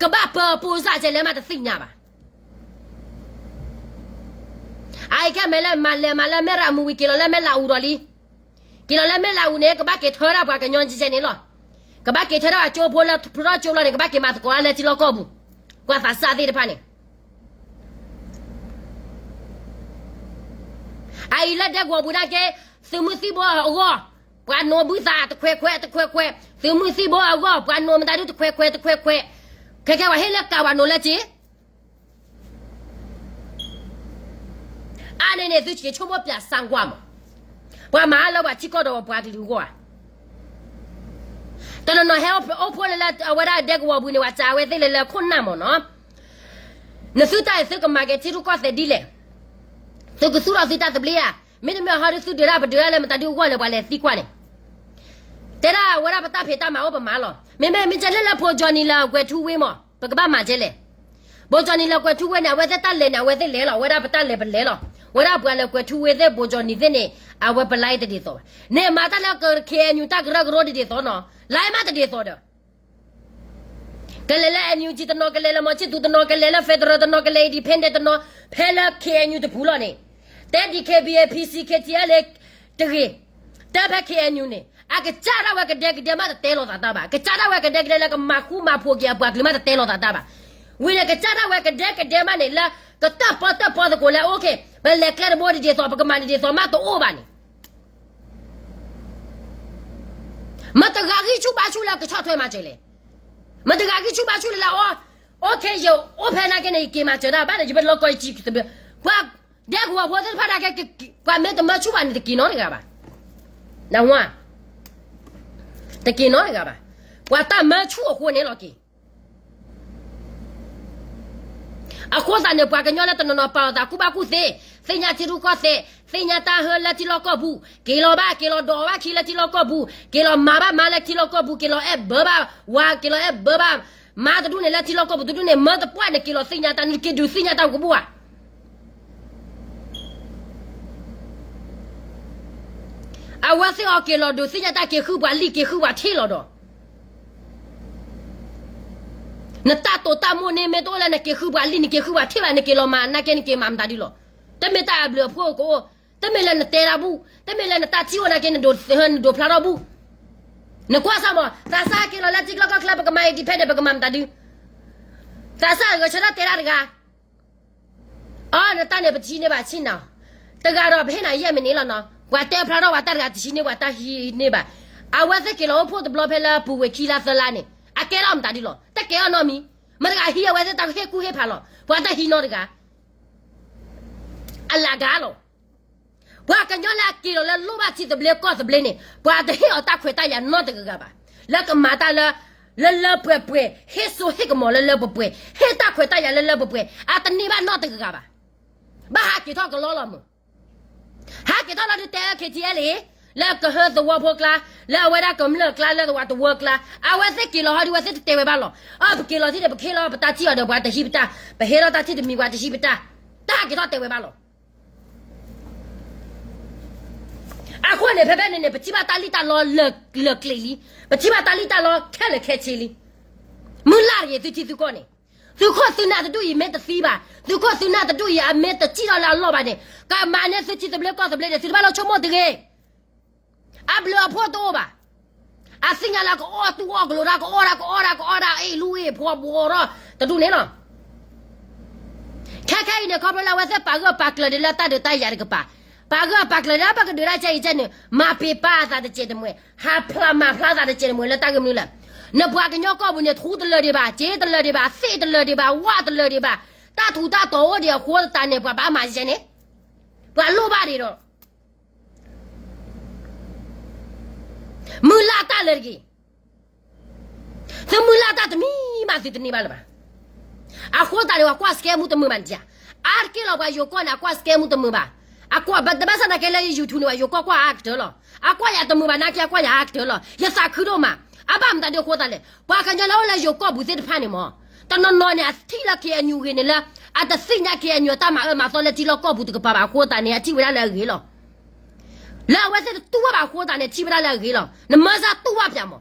ကဘၣ်ပၢပိစၢ်ကဲလဲၣ်မးတသ့ၣ်ညါဘၣ်. အအံၤခဲမ့ၢ်လၢမၤလဲၤမၤလၢမဲၢ်ရၤမူၤဝံၤ က့ၤလီၤလၢမဲၢ်လးအူဒီးလံ. က့ၤလီၤလၢမဲၢ်လးအူန့ၣ် ကဘၣ်က့ၤထၢဒၣ်ပှၤကညီကဲကဲန့ၣ်လီၤ. ကဘၣ်က့ၤထၢဒၣ်အကၠိဖိလၢဖုထီၣ်ကၠိလီၤန့ၣ် ကဘၣ်က့ၤမၤသကိးလၢထံလီၢ်ကီၢ်ပူၤ, ပှၤသးစၢ်သ့ၣ်တဖၣ်န့ၣ် အအံၤလၢဒဲကဝီၤပူၤနာ်က့, သုးမုၢ်သံၣ်ဘိအဂီၢ်, ပှၤနိးဘုသးတခွဲးခွဲးတခွဲးခွဲး, သုးမုၢ်သံၣ်ဘိအဂီၢ် ပှၤနိးမတၤဒုတခွဲးခွဲးတခွဲးခွဲး, ခဲကဲပှၤဟ့ၣ်လၢကးပှၤနိးလၢက့ အါန့ၣ်န့ၣ် သုက့ၤဆိကမိၣ်ပျးစၢ်ကွၢ်မး, ပှၤမၤလၢပှၤထံကီၢ်ဒီးပှၤကလုာ်အဂီၢ်ဧါ. တနီၤနီၤဟဲအိၣ်ဖျဲၣ်အိၣ်ဖှိၣ်လၢလၢအဝဲဒၣ်ဒဲကဝီၤပူၤန့ၣ် ပှၤစံးဝဲသ့ၣ်လၢလၢခိၣ်နၢ်မးနီၤ, နသုတၢ်အံၤသုကမၤက့ၤထံရူၢ်ကီၢ်သဲးဒ်လဲၣ်, သုကသူၣ်ထီၣ်သုတၢ်သဘျ့ဧါ, မ့တမ့ၢ်ဟီဒုသုဒုးတၢ်ပဒုးတၢ်လၢမတၤဒုအဂီၢ်လၢပှၤလဲၤသံကွၢ်န့ၣ်, တဲဒၣ်ဝဲဒၣ်ပတၢ်ဖံးတၢ်မၤအိၣ်ပမၤလီၤ. မ့မ့ၢ်မ့ၢ်ကဲလၢလၢ ဘိကၠီနံၤ လၢကွဲၤထူဝ့မး ပကဘၣ်မၤကဲလဲၣ်. ဘိကၠီနံၤ လၢကွဲၤထူဝ့န့ၣ် အဝဲသ့ၣ်တၢ်လဲၤန့ၣ် အဝဲသ့ၣ်လဲၤလီၤ, ဝဲဒၣ်ပတၢ်လဲၤပလဲၤလီၤ. ဝဲဒၣ်ပှၤလၢကွဲၤထူဝ့သ့ၣ် ဘိကၠီနံၤသ့ၣ်န့ၣ် အဝဲပလဲတဒ်သိးဘၣ်. န့ၣ်မၤတၢ်လၢ ခ့ၣ်အဲၣ်ယူၣ် တၢ်ကရၢကရိတဒ်သိးနီၤ, လဲမးတဒ်သိးဒီး ကလဲၤလၢ NUG တနီၤ, ကလဲၤလၢ မီၤဆံၣ်သူ တနီၤ, ကလဲၤလၢ federal တနီၤ, ကလဲၤ independent တနီၤ, ဖဲလၢ ခ့ၣ်အဲၣ်ယူၣ် တပူၤလီၤန့ၣ်, တဲ DKBA PC KTLA တဂ့ၤ, တဲဖဲ ခ့ၣ်အဲၣ်ယူၣ် န့ၣ် အကစၢ်ဒၣ်ဝဲကဒဲကဒဲမးတတဲလိာ်သးတၢ်ဘၣ်. ကစၢ်ဒၣ်ဝဲကဒဲကဒဲလၢကမၤဃူမၤဖိးက့ၤအပှၤကလုာ်မးတတဲလိာ်သးတၢ်ဘၣ်. ဝံၤန့ၣ် ကစၢ်ဒၣ်ဝဲကဒဲကဒဲမးန့ၣ်လၢ ကတၢၣ်ပီတၢၣ်ပီသကိးလၢ okay ပလဲၤကျဲတဘိဒ်သိး ပကမၤဒ်သိးမးတအိၣ်ဘၣ်န့ၣ် မတဂၤဂံၢ်ဆူၣ်ဘါဆူၣ်လၢကဆီၣ်ထွဲမၤစၢၤလဲၣ်. မတဂၤဂံၢ်ဆူၣ်ဘါဆူၣ်လၢလၢအီၤ, okay ယအိၣ်ဖဲနာ်က့န့ၣ် ယက့ၤမၤစၢၤတၢ်ဘၣ်ဒီး ယဘၣ်လီၤကီးယစံးသဘျ့, ပှၤဒဲကဝီၤဖိသ့ၣ်တဖၣ်နာ်က့, ပှၤမ့ၢ်တမၢဆူၣ်ဘၣ်န့ၣ် တက့ၤနီတဂၤဘၣ်. နဝါ, တက့ၤနီတဂၤဘၣ်. ပှၤတၢ်မၢဆူၣ်အဃိန့ၣ်လီၤက့ၤ အဃိသတးန့ၣ် ပှၤကညီလၢတနီၤနီၤပာ်လီၤသးကူၣ်ဘၣ်ကူၣ်သ့, သ့ၣ်ညါထံရူၢ်ကီၢ်သဲး, သ့ၣ်ညါတၢ်ဟၢလၢထံလီၢ်ကီၢ်ပူၤ, က့ၤလီၤဘၣ်, က့ၤလီၤဒိးဘၣ်ခံလၢထံလီၢ်ကီၢ်ပူၤ, က့ၤလီၤမၤဘၣ်မၤလၢထံလီၢ်ကီၢ်ပူၤ, က့ၤလီၤအဲၣ်ဘၢဘၣ်ဝၤ, က့ၤလီၤအဲၣ်ဘၢဘၣ်မါတဒူၣ်န့ၣ် လၢထံလီၢ်ကီၢ်ပူၤတဒူၣ်န့ၣ် မၢတပှၢ်န့ၣ် က့ၤလီၤသ့ၣ်ညါတၢ်န့ၣ် က့ၤဒုးသ့ၣ်ညါတၢ်ကဘူၣ်ဧါ. အဝဲသ့ၣ်အီၤက့ၤလီၤဒုးသ့ၣ်ညါတၢ် က့ၤဃုပှၤလံာ် က့ၤဃုပှၤထံလီၤဒီး နတၢ်တိာ်တၢ်မိၣ်န့ၣ် မ့ၢ်တအိၣ်လၢနက့ၤဃုပှၤလံာ် နက့ၤဃုပှၤထံဘၣ် နက့ၤလီၤမၤနာ်က့ နက့ၤမၤမတၤဒုလီၤ. တမ့ၢ်တၢ်အဘျုးအဖှိၣ်ကအိၣ်, တမ့ၢ်လၢနတဲတၢ်ဘူၣ်, တမ့ၢ်လၢနတၢ်ထံၣ်အိၣ်နာ်က့ နဒိးဖျါထီၣ်ဘူၣ်. နကွၢ်စၢ်မး, သးစၢ်က့ၤလီၤလၢထံကျိကီၢ်ကျဲ ပကမၤ independent ပကမၤမတၤဒု, သးစၢ်ဂဲၤဆၢထၢၣ်တဲတၢ်တဂၤ အီ နတၢ်န့ၣ် ပတဟံးန့ၢ်ဘၣ်ဆ့ၣ်နီၤ, တဂၤဒီးပဟ့ၣ်နၤယဲၢ်မံးနံးလီၤနီၤ. ပှၤတဲဖျါထီၣ်ပှၤတၢ်တဂၤ တဟံးန့ၢ်ပှၤတၢ်ဟံးန့ၢ်ဘၣ်. အဝဲသ့ၣ်က့ၤလီၤအိၣ်ဖှိၣ်တဘျီဖဲလၢပူၤဝဲခံလါသၢလါန့ၣ် အကဲထီၣ်မတၤဒုလီၤ. တကဲထီၣ်နီတမံၤ, မတၤတဂၤဟံးအဝဲသ့ၣ်တၢ်ဟ့ၣ်ကူၣ်ဟ့ၣ်ဖးလီၤ. ပှၤတဟံးနီတဂၤ အလၢ်ဂၤလီၤ. ပှၤကညီလၢအက့ၤလီၤလၢလိၣ်ဘၣ်ထံသဘျ့ကီၢ်သဘျ့န့ၣ် ပှၤတဟ့ၣ်အီၤတၢ်ခွဲးတၢ်ယာ်နီတဂၤဂၤဘၣ်. လၢကမၤတၢ်လၢ လၢလၢပှဲၤပှဲၤ, ဟ့ၣ်စိဟ့ၣ်ကမီၤလၢလၢပှဲၤပှဲၤ, ဟ့ၣ်တၢ်ခွဲးတၢ်ယာ်လၢလၢပှဲၤပှဲၤ, အတန့ၢ်ဘၣ်နီတဂၤဂၤဘၣ်. ဘၣ်ဟးက့ၤထီၣ်ကလီလီၤမး. ဟးက့ၤထီၣ်လီၤဒုးတဲ KTLA လၢကဟၢသဝီဖိကျါ, လၢအဝဲဒၣ်ကမျၢၢ်ကျါ, လၢသဝီတဝၢကျါ, အဝဲသ့ၣ်က့ၤလီၤဟီဒုး အဝဲသ့ၣ်တတဲဝဲဘၣ်လီၤ. အၢ ပက့ၤလီၤထံၣ်ဒီး ပကဟ့ၣ်လီၤပတၢ်ထံၣ်အီၤဒီး ပှၤတဟံးပတၢ်, ပဟ့ၣ်လီၤတၢ်ထံၣ်တမံၤ ပှၤတဟံးပတၢ်, တၢ်ဟးက့ၤထီၣ်တဲဝဲဘၣ်လီၤ. အဃိန့ၣ် ဖဲဖဲန့ၣ်န့ၣ် ပထံၣ်ဘၣ်တၢ်လံၣ်တၢ်လီလၢာ်ကျ့ၤလံ, ပထံၣ်ဘၣ်တၢ်လံၣ်တၢ်လီခဲလၢာ်ခဲဆ့လံ. မုၢ်လၢ်တဂ့ၤ သုထံသုကီၢ်န့ၣ်, သုခိၣ်သုနၢ်တဒူၣ်အံၤမ့ၢ်တသံဘၣ်, သုခိၣ်သုနၢ်တဒူၣ်အံၤ အမ့ၢ်တစံၣ်ထီၣ်လၢအလီၢ်ဘၣ်န့ၣ်, ကမၤန့ၢ်သုထံသဘျ့ကီၢ်သဘျ့န့ၣ် သုတဘၣ်လီၤဆိကမိၣ်တဂ့ၤ. အဘျုးအဖှိၣ်တအိၣ်ဘၣ်. အသ့ၣ်ညါလၢကအီၣ်တူၢ်အီၣ်ကျိၤဒီး ကအီၣ်ဒၣ် ကအီၣ်ဒၣ် ကအီၣ်ဒၣ် အ့ၣ်လူအ့ၣ်ဖှီၣ်ဘှီဒီး တဒူၣ်န့ၣ်လီၤ. ခဲခဲအံၤန့ၣ် ခီဖျိလၢအဝဲသ့ၣ်ပာ်ဂၢၢ်ပာ်ကျၢၤဒံးလၢတၢ်ဒုးတၢ်ယၤတကပၤ, ပာ်ဂၢၢ်ပာ်ကျၢၤဒံးလၢပကဒုးတၢ်ကဲအံၤကဲန့ၣ် မၤပ့ၤပာ်အသးတစဲးတမှဲၤ, ဟးဖျါမၤဖျါသးတစဲးတမှဲၤလၢတၢ်ဂ့ၢ်မနုၤလဲၣ်. နပှၤကညီကီၢ်ပူၤန့ၣ် ထူတလၢာ်ဒံးဘၣ်, စ့တလၢာ်ဒံးဘၣ်, သ့ၣ်တလၢာ်ဒံးဘၣ်, ဝၣ်တလၢာ်ဒံးဘၣ်, တၢ်ထူးတၢ်တီၤအိၣ်ဒံးအဃိသတးန့ၣ် ပှၤဘၣ်မၤယဲန့ၣ်, ပှၤလိၣ်ဘၣ်ဒံးဒီး မုၢ်လၢ်တၢ်လၢာ်တဂ့ၤ. သုမုၢ်လၢ်တၢ်တမံၤမး သုတန့ၢ်ဘၣ်လၢၤဘၣ်. အဃိသတးန့ၣ် ပှၤကွၢ်စကဲမူတမုာ်ဘၣ်န့ၣ်ဧါ. အါတက့ၢ်လီၤ ပှၤယိၤကီၢ်န့ၣ် အကွၢ်စကဲမူတမုာ်ဘၣ်. အကွၢ်ဘၣ်တဘၣ်ဆၣ်သနာ်က့လၢယ YouTube န့ၣ်ဘၣ် ယိၤကီၢ်ကွၢ်အါကတၢၢ်လီၤ. အကွၢ်ယၤတမုာ်ဘၣ်နာ်က့ အကွၢ်ယၤအါကတၢၢ်လီၤ. ယသးခုဒိၣ်မး. အဘၣ်မတၤဒုအဃိသတးလဲၣ်, ပှၤကညီလၢအိၣ်လၢယိၤကီၢ်ပူၤသ့ၣ်တဖၣ်န့ၣ်မး, တနီၤနီၤန့ၣ် အထံၣ်လၢ KNU ဂ့ၤန့ၣ်လၢ အတသ့ၣ်ညါ KNU အတၢ်မၤအၢမၤသီလၢထံလီၢ်ကီၢ်ပူၤတကပၤဘၣ်အဃိသတးန့ၣ် အထံၣ်ဝဲဒၣ်လၢအဂ့ၤလီၤ. လၢအဝဲသ့ၣ်တတူၢ်ဘၣ်ဘၣ်အဃိသတးန့ၣ် ထံၣ်ဝဲဒၣ်လၢအဂ့ၤလီၤ. နမၢစၢ်တူၢ်ဘၣ်ပၠးမး.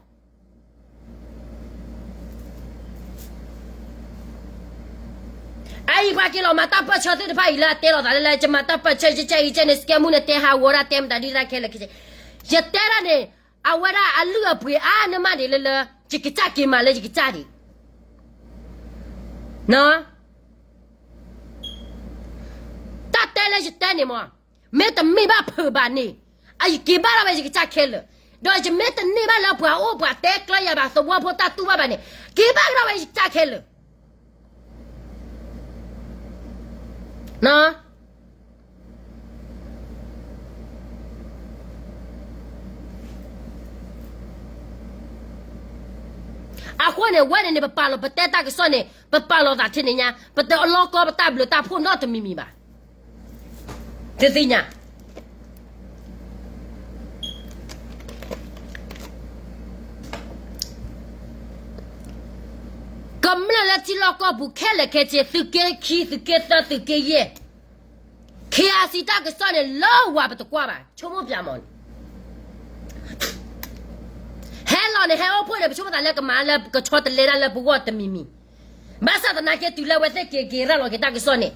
အအံၤပှၤက့ၤလီၤမၤတၢ်ပၢၢ်ဆၢသ့ၣ်တဖၣ်အံၤလၢအတဲလီၤသးလၢလၢ ယမၤတၢ်ပၢၢ်ဆၢ ယကဲအံၤကဲန့ၣ် စကဲမူန့ၣ် တဲဟးဂီၤဒၣ်တဲမတၤဒ်တၢ်ခဲလၢာ်ခဲဆ့, ယတဲဒၣ်န့ၣ် အဝဲဒၣ်အလုၢ်အပှ့ၤအါန့ၢ်မးဒံးလၢလၢ ယကစၢ်က့ၤမၤလၢယကစၢ်ဒံး တၢ်တဲလၢယတဲန့ၣ်မး, မ့ၢ်တမ့ၢ်ဘၣ်ဖုးဘၣ်န့ၣ်, အယက့ၤဘၣ်ဒၣ်ဝဲယကစၢ်ခဲလၢာ်, ဒီးယမ့ၢ်တန့ၢ်ဘၣ်လၢပှၤအိၣ်ပှၤတဲကျၢၤယၤဘၣ်သဝီဖိတၢ်တူၢ်ဘၣ်ဘၣ်န့ၣ်, က့ၤဘၣ်ကဒီးဝဲယကစၢ်ခဲလၢာ်. အဃိန့ၣ် ဝဲန့ၣ်န့ၣ် ပပာ်လီၤ ပတဲတၢ်ကစီၣ်န့ၣ် ပပာ်လီၤသးထဲန့ၣ်ညါ, ပတအလီၢ်ကီပတၢ်ဘျုးတၢ်ဖှိၣ်နီတမံၤမံၤဘၣ်. သုသ့ၣ်ညါ ကမျၢၢ်လၢထံလီၢ်ကီၢ်ပူၤခဲလၢာ်ခဲဆ့ သုးက့ခံ သုးက့သၢ သုးက့ယဲၢ် KIC တၢ်ကစီၣ်န့ၣ် လၢဝၤပတကွၢ်ဘၣ် ဆိကမိၣ်ပၠးမးန့ၣ် ဟဲလီၤန့ၣ် ဟဲအိၣ်ဖှိၣ်န့ၣ် ပဆိကမိၣ်သးလၢကမၤလၢကဆီတလဲဒၣ်လၢပဂီၢ်တမံၤမံၤ, ဘၣ်ဆၣ်သနာ်က့တုၤလၢအဝဲသ့ၣ်က့ၤက့ၤရၤလီၤက့ၤတၢ်ကစီၣ်န့ၣ်,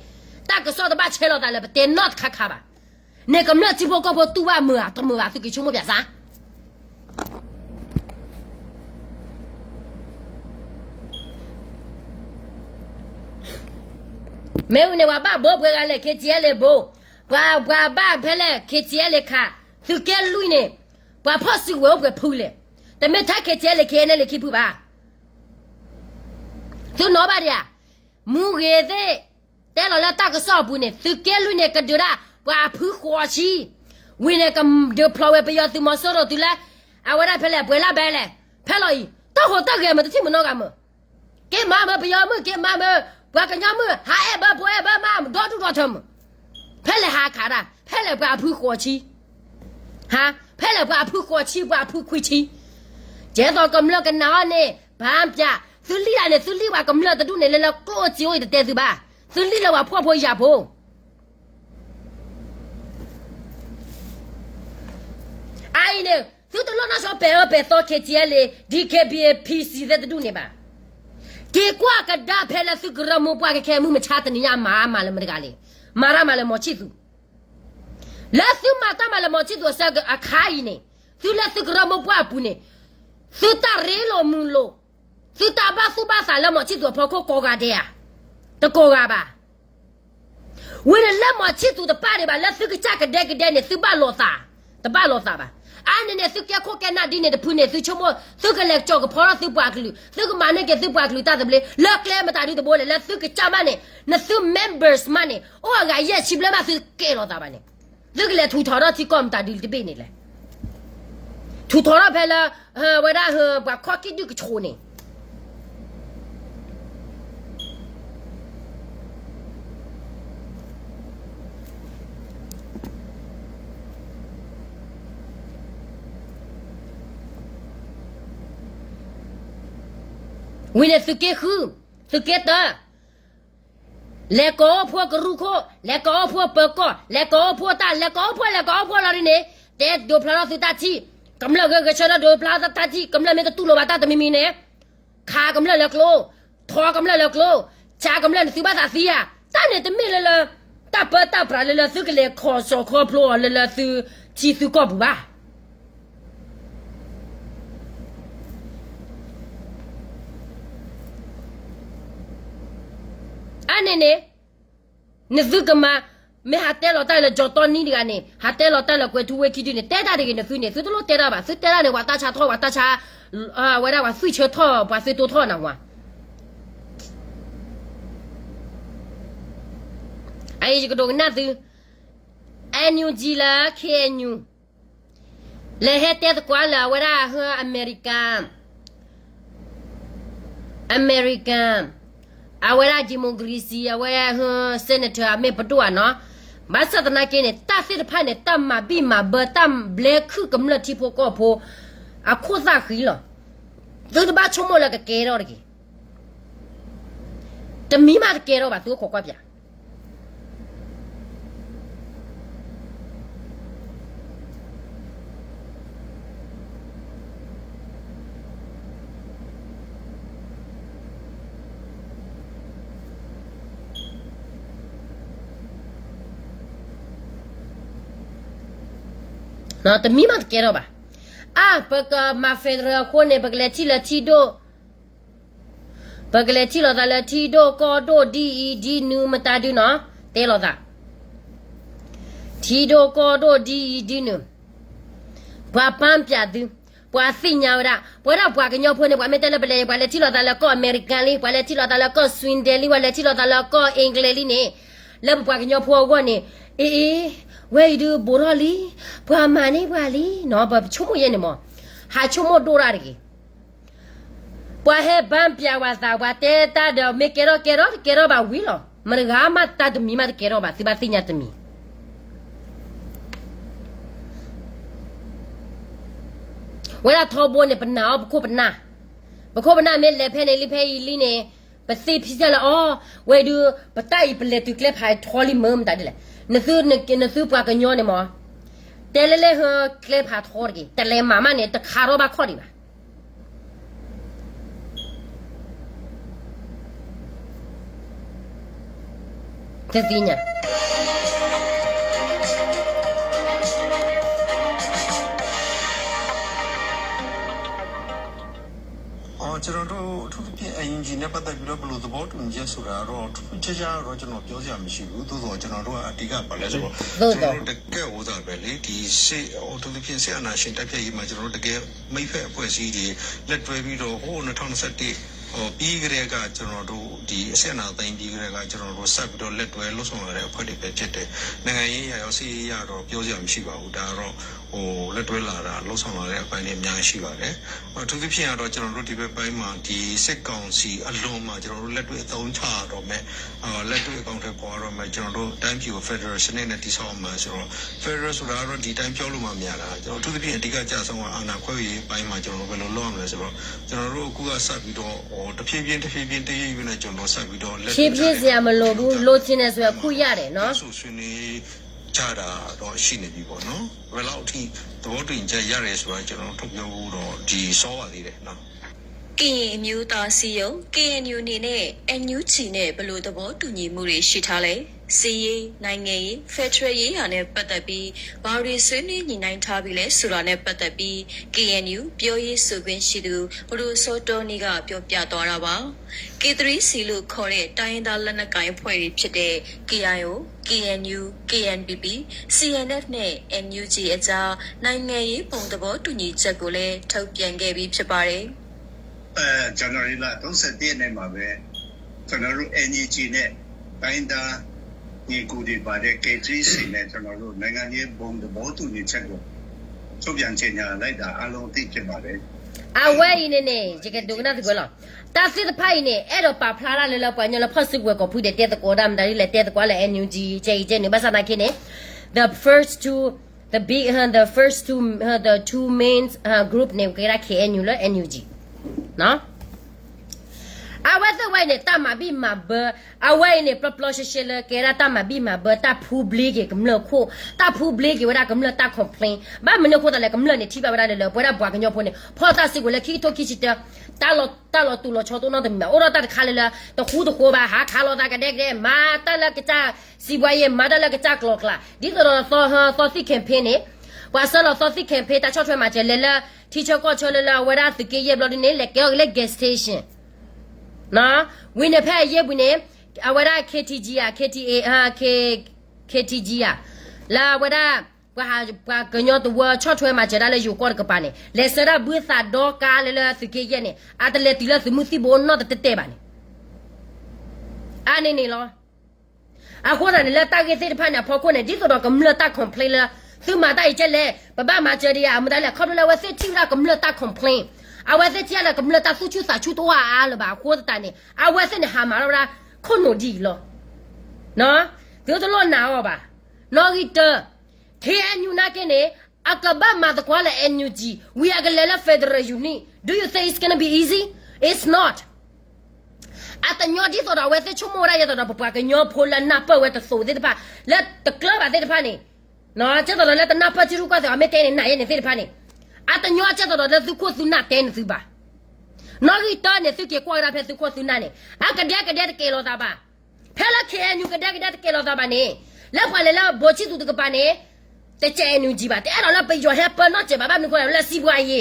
တၢ်ကစီၣ်တဘၣ်ဆဲးလီၤသးလၢပတဲနီတခါခါဘၣ်. န့ၣ်ကမျၢၢ်ထံဖိကီၢ်ဖိတူၢ်ဘၣ်မုာ်ဧါ တမုာ်ဘၣ် သုက့ၤဆိကမိၣ်ပၠးစၢ် မ့ၢ်ဝံၤန့ၣ် ပှၤဘၣ်ဘိပှဲၤဂၤလဲၣ် KTLA ဘိ, ပှၤပှၤဘၣ်ဖဲလဲၣ် KTLA ခး, သုးက့လွံၢ်န့ၣ်, ပှၤဖီၣ်စုကဝဲၤအိၣ်ပှဲၤဖုလဲၣ်, တမ့ၢ်ထဲ KTLA KNLA ခံဖုဘၣ်. သုနီၣ်ဘၣ်ဒံးဧါ, မူဂ့ၤသ့ၣ်, တဲလီၤလၢတၢ်ကစီၣ်အပူၤန့ၣ် သုးက့လွံၢ်န့ၣ် ကဒုးဒၣ်ပှၤအဖုဃိးဆံ, ဝံၤန့ၣ် ကဒုးဖျိးဝဲပယီၤသုးမီၤစိရိၤတုၤလၢ အဝဲဒၣ်ဖဲလဲၣ် ပှဲၤလၢ်ဘဲလဲၣ်, ဖဲလီၤအံၤ တၢ်ဟိးတၢ်ဂဲၤမ့ၢ်တထံၣ်မနီၢ်ဂၤမ့ၢ် က့ၤမၤမ့ၢ်ပယီၤမုၣ် က့ၤမၤမ့ၢ် ပှၤကညီမုၣ် ဟးအဲၣ်ဘၢဖိအဲၣ်ဘၢမါ ဒီဒူၣ်ဒီထၢမုၣ်, ဖဲလဲၣ်ဟးခးဒၣ် ဖဲလဲၣ်ပှၤအဖုဃိးဆံ, ဟါ, ဖဲလဲၣ်ပှၤအဖုဃိးဆံ ပှၤအဖုခွံဆံ, ကဲသိးကမျၢၢ်ကနၣ်အီၤန့ၣ် ဘၣ်ပျး, သုလံၣ်ဒၣ်န့ၣ် သုလံၣ်ပှၤကမျၢၢ်တဒူၣ်န့ၣ် လၢလၢကျိၣ်အိၣ်စ့အိၣ်အံၤတတဲသုဘၣ်, သုလံၣ်လၢပှၤဖှီၣ်ဖိယာ်ဖိ အအံၤန့ၣ် သုတလိၣ်နီၢ်ဆီပာ်အၢပာ်သီ KTLA, DKBA, PC သ့ၣ်တဒူၣ်န့ၣ်ဘၣ်. က့ၤကွၢ်ကဒါဖဲလၢသုကရၢမိၢ်ပှၢ်ခဲခဲမုၢ်မဆါတနံၤညါမၤမၤလၢမတဂၤလဲၣ်, မၤရၢ်မၤလၢမီၤဆံၣ်သူး, လၢသုမၤတၢ်မၤလၢမီၤဆံၣ်သူးအဆၢအခါအံၤန့ၣ်, သုလၢသုကရၢမိၢ်ပှၢ်အပူၤန့ၣ်, သုတၢ်ရ့လိာ်မုာ်လိာ်, သုတၢ်ဘၣ်သူၣ်ဘၣ်သးလၢမီၤဆံၣ်သူးအဖီခိၣ်ကိးဂၤဒဲးဧါ, တကိးဂၤဘၣ်. ဝံၤန့ၣ်လၢမီၤဆံၣ်သူးတပၣ်ဒံးဘၣ် လၢသုကစၢ်ကဒဲကဒဲန့ၣ် သုဘၣ်လိာ်သး, တဘၣ်လိာ်သးဘၣ်. အါန့ၣ်န့ၣ် သုကဲခိၣ်ကဲနၢ်ဒ်န့ၣ်တဖုန့ၣ် သုဆိကမိၣ် သုကလဲၤကၠီၤကဖီထီၣ်သုပှၤကလုာ်, သုကမၤန့ၢ်က့ၤသုပှၤကလုာ်တၢ်သဘျ့ လၢကျဲမတၤဒုတဘိလဲၣ်, လၢသုကစၢ်မးန့ၣ်, နသု members မးန့ၣ် အိၣ်အဂၤယဲၢ်ဆံဘျဲၣ်မး သုကဲလိာ်သးဘၣ်န့ၣ်, သုကလဲၤထူးထီၣ်ထီၣ်ထံကီၢ်မတၤဒုတဘ့ၣ်န့ၣ်လဲၣ်. ထူးထီၣ်ထီၣ်ဖဲလၢ ဝဲဒၣ် ပှၤခီၣ်ကံၣ်ဒုၣ်ကဆိးန့ၣ် ဝံၤန့ၣ်သုးက့ဃု, သုးက့တၢ, လဲၤကိးအိၣ်ဖှိၣ်ကရူၢ်ခိၣ်, လဲၤကိးအိၣ်ဖှိၣ်ပၢၤကီၢ်, လဲၤကိးအိၣ်ဖှိၣ်တၢ်, လဲၤကိးအိၣ်ဖှိၣ် လဲၤကိးအိၣ်ဖှိၣ်လီၤဒ်န့ၣ်, တဲဒိးဖျါထီၣ်သုတၢ်ထံၣ်, ကမျၢၢ်ဂဲၤဂဲၤဆၢထၢၣ်ဒိးဖျါထီၣ်တၢ်ထံၣ်, ကမျၢၢ်မ့ၢ်တတူၢ်လိာ်ဘၣ်တၢ်တမံၤမံၤန့ၣ် ခးကမျၢၢ်လၢကျိ, ထီကမျၢၢ်လၢကျိ, ဆါကမျၢၢ်န့ၣ်သုဘၣ်သးသံဧါ, တၢ်န့ၣ်တမ့ၢ်လၢလၢ တၢ်ပၢတၢ်ပြးလၢလၢသုကလဲၤခီၣ်စီၤခီဖျိအီၤလၢလၢသုထံသုကီၢ်ပူၤဘၣ်. အါန့ၣ်န့ၣ် နသုကမၤ, မ့ၢ်ဟးတဲလီၤတၢ်လၢ ကၠီၤတီနံတဂၤန့ၣ်, ဟးတဲလီၤတၢ်လၢကွဲၤထူဝ့ခံဒုန့ၣ်, တဲတၢ်တဂ့ၤနသုန့ၣ်, သုတလိၣ်တဲတၢ်ဘၣ်, သုတဲတၢ်န့ၣ် ပှၤတၢ်ဆါထီၣ်, ပှၤတၢ်ဆါ, ဝဲဒၣ်ပှၤသွံၣ်ဆၢထီၣ်, ပှၤသုတိထီၣ်နၢ်ဟူဧါ. အအံၤယကဒိကနၣ်သု, NUG လၢ KNU လဲၤဟဲတဲသကိးလၢအဝဲဒၣ်ဟၢ American, American, အဝဲဒၣ် democracy အဝဲဒၣ်ဟၢ senator အမ့ၢ်ပဒိၣ်ဧါနီၤ, ဘၣ်ဆၣ်သနာ်က့န့ၣ် တၢ်သ့ၣ်တဖၣ်န့ၣ် တၢ်မၤဘံၣ်မၤဘၢ တၢ်ဘျဲခုၣ်ကမျၢၢ်ထံဖိကီၢ်ဖိ အခိၣ်သၣ်ဃံလီၤ. သုတဘၣ်ဆိကမိၣ်လၢကကဲထီၣ်တဂ့ၤ. တမံၤမးတကဲထီၣ်ဘၣ် သုအိၣ်ခိးကွၢ်ပၠး တမံၤမးတကဲထီၣ်ဘၣ်. အါ ပကမၤ federal အဃိန့ၣ် ပကလဲၤထံၣ်လၢထံဒိၣ်, ပကလဲၤထံၣ်လိာ်သးလၢထံဒိၣ်ကီၢ်ဒိၣ်ဒ်အံၤဒ်နုၤမတၤဒုနီၤ, တဲလိာ်သး ထံဒိၣ်ကီၢ်ဒိၣ်ဒ်အံၤဒ်နုၤ, ပှၤပၢ်ပၠးသု, ပှၤသ့ၣ်ညါဝဲဒၣ်, ပဝဲဒၣ်ပှၤကညီဖိန့ၣ် ပှၤမ့ၢ်တဲလၢပလဲၤ ပှၤလဲၤထံၣ်လိာ်သးလၢကီၢ် America လံ, ပှၤလဲၤထံၣ်လိာ်သးလၢကီၢ် Sweden လံ, ပှၤလဲၤထံၣ်လိာ်သးလၢကီၢ် England လံန့ၣ်, လၢပပှၤကညီဖိအဂီၢ်န့ၣ်, အ့အ့, ဝဲအံၤဒုးဘူးထီၣ်လံ, ပှၤမၤန့ၢ်ပှၤလံနီၤ, ပဆိကမိၣ်ယဲန့ၣ်မး, ဟးဆိကမိၣ်ဒိၣ်တၢ်တဂ့ၤ. ပှၤဟဲပၢ်ပၠးဝဲသး ပှၤတဲတၢ်ဒီး မ့ၢ်ကဲထီၣ်ကဲထီၣ် တကဲထီၣ်ဘၣ်ဝံၤလီၤ. မတဂၤမးတၢ်တမံၤမးတကဲထီၣ်ဘၣ် သုဘၣ်သ့ၣ်ညါတမံၤ. ဝဲဒၣ်ထီဘိန့ၣ် ပနာ်အီၤ ပခိၣ်ပနၢ်, ပခိၣ်ပနၢ်မ့ၢ်လဲၤဖဲန့ၣ်လံဖဲအံၤလံန့ၣ်, ပသ့ဖံဆၢလၢအီၤ, ဝဲဒုး ပတၢ်အံၤပလဲၤတုၤကျဲဖးထီလံမ့ၢ် မတၤဒ်လဲၣ်, နသုပှၤကညီန့ၣ်မး, တဲလၢလဲၣ်ဟၢကျဲဖးထီတက့ၢ်, တလဲၤမၤမးန့ၣ် တခးထီၣ်ဘၣ်ခီၣ်ဒံးဘၣ်. တသ့ၣ်ညါ ကျွန်တော်တို့ အထူးသဖြင့် NUG နဲ့ ပတ်သက်ပြီးတော့ ဘယ်လိုသဘောတူညီချက်ဆိုတာကတော့ ထူးထူးခြားခြားတော့ ကျွန်တော်ပြောစရာမရှိဘူး။ သို့သော် ကျွန်တော်တို့က အဓိက ဘာလဲဆိုတော့ သို့သော် ကျွန်တော်တို့ တကယ့်ဟိုးတာပဲလေ ဒီစစ် အထူးသဖြင့် စစ်အာဏာရှင်တိုက်ဖျက်ရေးမှာ ကျွန်တော်တို့ တကယ်မိတ်ဖက်အဖွဲ့အစည်းတွေ လက်တွဲပြီးတော့ ဟိုး နှစ်ထောင်နှစ်ဆယ့်တစ် ဟိုး ပြီးကတည်းက ကျွန်တော်တို့ ဒီစစ်အာဏာသိမ်းပြီးကတည်းက ကျွန်တော်တို့ ဆက်ပြီးတော့ လက်တွဲလုပ်ဆောင်လာတဲ့အဖွဲ့တွေပဲဖြစ်တယ်။ နိုင်ငံရေးအရရော စစ်ရေးအရတော့ ပြောစရာမရှိပါဘူး။ ဒါကတော့ ဟိုး လက်တွဲလာတာ လုပ်ဆောင်လာတဲ့အပိုင်းတွေ အများကြီးရှိပါတယ်။ အထူးသဖြင့်ကတော့ ကျွန်တော်တို့ ဒီဘက်ပိုင်းမှာ ဒီစစ်ကောင်စီအလွန်မှာ ကျွန်တော်တို့ လက်တွေ့အသုံးချရတော့မယ် အာ လက်တွေ့အကောင်အထည်ဖော်ရတော့မယ် ကျွန်တော်တို့ တိုင်းပြည်ကို federal စနစ်နဲ့ တည်ဆောက်ရမယ်ဆိုတော့ federal ဆိုတာကတော့ ဒီတိုင်းပြောလို့မှမရတာ ကျွန်တော် အထူးသဖြင့် အဓိကကျဆုံးက အာဏာခွဲဝေရေးအပိုင်းမှာ ကျွန်တော်တို့ ဘယ်လိုလုပ်ရမလဲဆိုတော့ ကျွန်တော်တို့ အခုကစပြီးတော့ ဟိုး တဖြည်းဖြည်း တဖြည်းဖြည်း တဖြည်းဖြည်းနဲ့ ကျွန်တော်တို့ ဆက်ပြီးတော့ လက်တွဲကြတယ် ဖြည်းဖြည်းစရာမလိုဘူး လိုချင်တယ်ဆိုရင် အခုရတယ်နော် ပြောဆိုဆွေးနွေး ကြတာတော့ရှိနေပြီပေါ့နော်။ ဘယ်လောက်အထိသဘောတူညီချက်ရတယ်ဆိုတာ ကျွန်တော်ထုတ်ပြောဖို့တော့ ဒီစောပါသေးတယ်နော်။ ကရင်အမျိုးသားအစည်းအရုံး KNU အနေနဲ့ NUG နဲ့ ဘယ်လိုသဘောတူညီမှုတွေရှိထားလဲ။ စစ်ရေး၊ နိုင်ငံရေး၊ ဖက်ဒရယ်ရေးရာနဲ့ပတ်သက်ပြီး ဘာတွေဆွေးနွေးညှိနှိုင်းထားပြီလဲဆိုတာနဲ့ပတ်သက်ပြီး KNU ပြောရေးဆိုခွင့်ရှိသူ ပဒိုစောတောနီးက ပြောပြသွားတာပါ။ ကသရံးစံလို့ခေါ်တဲ့ တိုင်းရင်းသားလက်နက်ကိုင်အဖွဲ့တွေဖြစ်တဲ့ KIO, KNU, KNPP, CNF နဲ့ NUG အကြား နိုင်ငံရေးဘုံသဘောတူညီချက်ကိုလည်း ထုတ်ပြန်ခဲ့ပြီးဖြစ်ပါတယ်။ အဲ ဇန်နဝါရီလ သုံးဆယ့်တစ်ရက်နေ့မှာပဲ ကျွန်တော်တို့ NUG နဲ့ တိုင်းရင်းသားညီအစ်ကိုတွေပါတဲ့ ကသရံးစံနဲ့ ကျွန်တော်တို့ နိုင်ငံရေးဘုံသဘောတူညီချက်ကို ထုတ်ပြန်ကြေညာလိုက်တာ အားလုံးသိဖြစ်ပါတယ်။ အဝဲအံၤန့ၣ်န့ၣ် ယကဒိကနၣ်သုဝဲလီၤ. တၢ်သ့ၣ်တဖၣ်အံၤန့ၣ် အဲၣ်ဒိးပာ်ဖျါတၢ်လၢလၢပှၤကညီလၢဖီၣ်စုကဝဲၤကိးဖုဒဲး တဲသကိးတၢ်မတၤဒ်လဲၣ် တဲသကိးလၢ NUG ကဲအံၤကဲန့ၣ် ဘၣ်ဆၣ်သနာ်က့န့ၣ် the first two, the big, uh, the first two, uh, the two main, uh, group န့ၣ် ကဲဒၣ် KNU လၢ NUG အဝဲသ့ၣ်ဝဲအံၤန့ၣ် တၢ်မၤဘံၣ်မၤဘၢ အဝဲအံၤန့ၣ် ပျီပျီရှဲရှဲလၢကဲဒၣ်တၢ်မၤဘံၣ်မၤဘၢ တၢ်ဖူဘျ့က့ၤကမျၢၢ်ခိၣ် တၢ်ဖူဘျ့က့ၤဝဲဒၣ်ကမျၢၢ်တၢ် complain ဘၣ်မနုၤအဃိသတးလဲၣ် ကမျၢၢ်န့ၣ် ထံၣ်ဘၣ်ဝဲဒၣ်လၢလၢ ပဝဲဒၣ်ပှၤကညီဖိန့ၣ် ဖီၣ်တၢ်စုကဝဲၤလၢခံကထိခံဆံတၢ တၢ်လီၤ တၢ်လီၤတူၢ်လီၤဆီတအိၣ်နီတမံၤဘၣ် အိၣ်ဒီးတၢ်တခါလၢလၢ တဃူတဃိးဘၣ် ဟးခးလိာ်သးကဒဲကဒဲ မၤတၢ်လၢကစၢ် စံးဘှါယဲ မၤတၢ်လၢကစၢ်ကျီၤကျါ ဒ်သိးဒီးသီ သီသံၣ် campaign န့ၣ် ပှၤဆှၢလီၤသီသံၣ် campaign တၢ်ဆီၣ်ထွဲမၤစၢၤလဲၤလၢ ထံဆၢကီၢ်ဆၢလၢလၢအဝဲဒၣ်သုးက့ယဲၢ်ဘျီဒ်န့ၣ် လဲၤကဲထီၣ်က့ၤလၢ gas station ဝံၤန့ၣ်ဖဲအယဲၢ်ပူၤန့ၣ် အဝဲဒၣ် KTG ဧါ KTA ဧါ K KTG ဧါ လၢအဝဲဒၣ် ပှၤဟး ပှၤကညီတဝၢဆီၣ်ထွဲမၤစၢၤတၢ်လၢယိၤကီၢ်တကပၤန့ၣ် လဲၤဆှၢတၢ်ဘုသးဒီကါလၢလၢသုးက့ယဲၢ်န့ၣ် အတလဲၤတုၤလၢသုးမုၢ်သံၣ်ဘိနီတတဲာ်ဘၣ်န့ၣ် အါန့ၣ်န့ၣ်လီၤ. အဃိသတးန့ၣ် လၢတၢ်ဂ့ၢ်သ့ၣ်တဖၣ်န့ၣ် အဖီခိၣ်န့ၣ် ဒ်သိးဒီးကမျၢၢ်တၢ် complain လၢ သုမၤတၢ်အံၤကဲလဲၣ် ပဘၣ်မၤစၢၤဒံးဧါ မတၤလဲၣ် ခီဖျိလၢအဝဲသ့ၣ်ထံၣ်ဝဲဒၣ်ကမျၢၢ်တၢ် complain အဝဲသ့ၣ်ထံၣ်ဝဲဒၣ်ကမျၢၢ်တၢ်သူၣ်ဆူၣ်သးဆူၣ်တအိၣ်အါအါလၢၤဘၣ် အဃိသတးန့ၣ် အဝဲသ့ၣ်န့ၣ် ဟးမၤထီၣ်ဝဲဒၣ် ခိၣ်နူာ်ဒ်အံၤလီၤ. သုတလိၣ်နာ်အီၤဘၣ်. နီၣ်ဂံၢ်တၢ, K N U နာ်က့န့ၣ် အကဘၣ်မၤသကိးလၢ N U G, ဝံၤအကလဲၤလၢ federal unit. Do you think it's gonna be easy? It's not. အတညီဒ်သိးဒီးအဝဲသ့ၣ်ဆိကမိၣ်ဝဲဒၣ် ဒ်သိးဒီးပပှၤကညီဖိလၢနၢ်ပၢၢ်ဝဲတသိးသ့ၣ်တဖၣ် လၢတကျၢၤဘၣ်သ့ၣ်တဖၣ်န့ၣ်, ကဲသိးဒီးလၢတနၢ်ပၢၢ်ထံရူၢ်ကီၢ်သဲးအီၤ မ့ၢ်တဲန့ၣ် နာ်ယဲန့ၣ်သ့ၣ်တဖၣ်န့ၣ်, အတညီကဲသိးဒီးလၢသုခိၣ်သုနၢ်တဲန့ၢ်သုဘၣ်. နီၣ်ဂံၢ်တၢန့ၣ် သုက့ၤကွၢ်ကဒါဖဲသုခိၣ်သုနၢ်န့ၣ် အကဒဲကဒဲတကဲၤလိာ်သးဘၣ်. ဖဲလၢ K N U ကဒဲကဒဲတကဲၤလိာ်သးဘၣ်န့ၣ်, လၢပှၤလဲၤလၢဘိးဆံၣ်သူးတကပၤန့ၣ် တကဲ N U G ဘၣ်, တအဲၣ်ဒိးလၢပယီၤဟဲပၢနီၢ်စဲးဘၣ်, ဘၣ်မနုၤဃိလၢစံးပှၤအံၤ,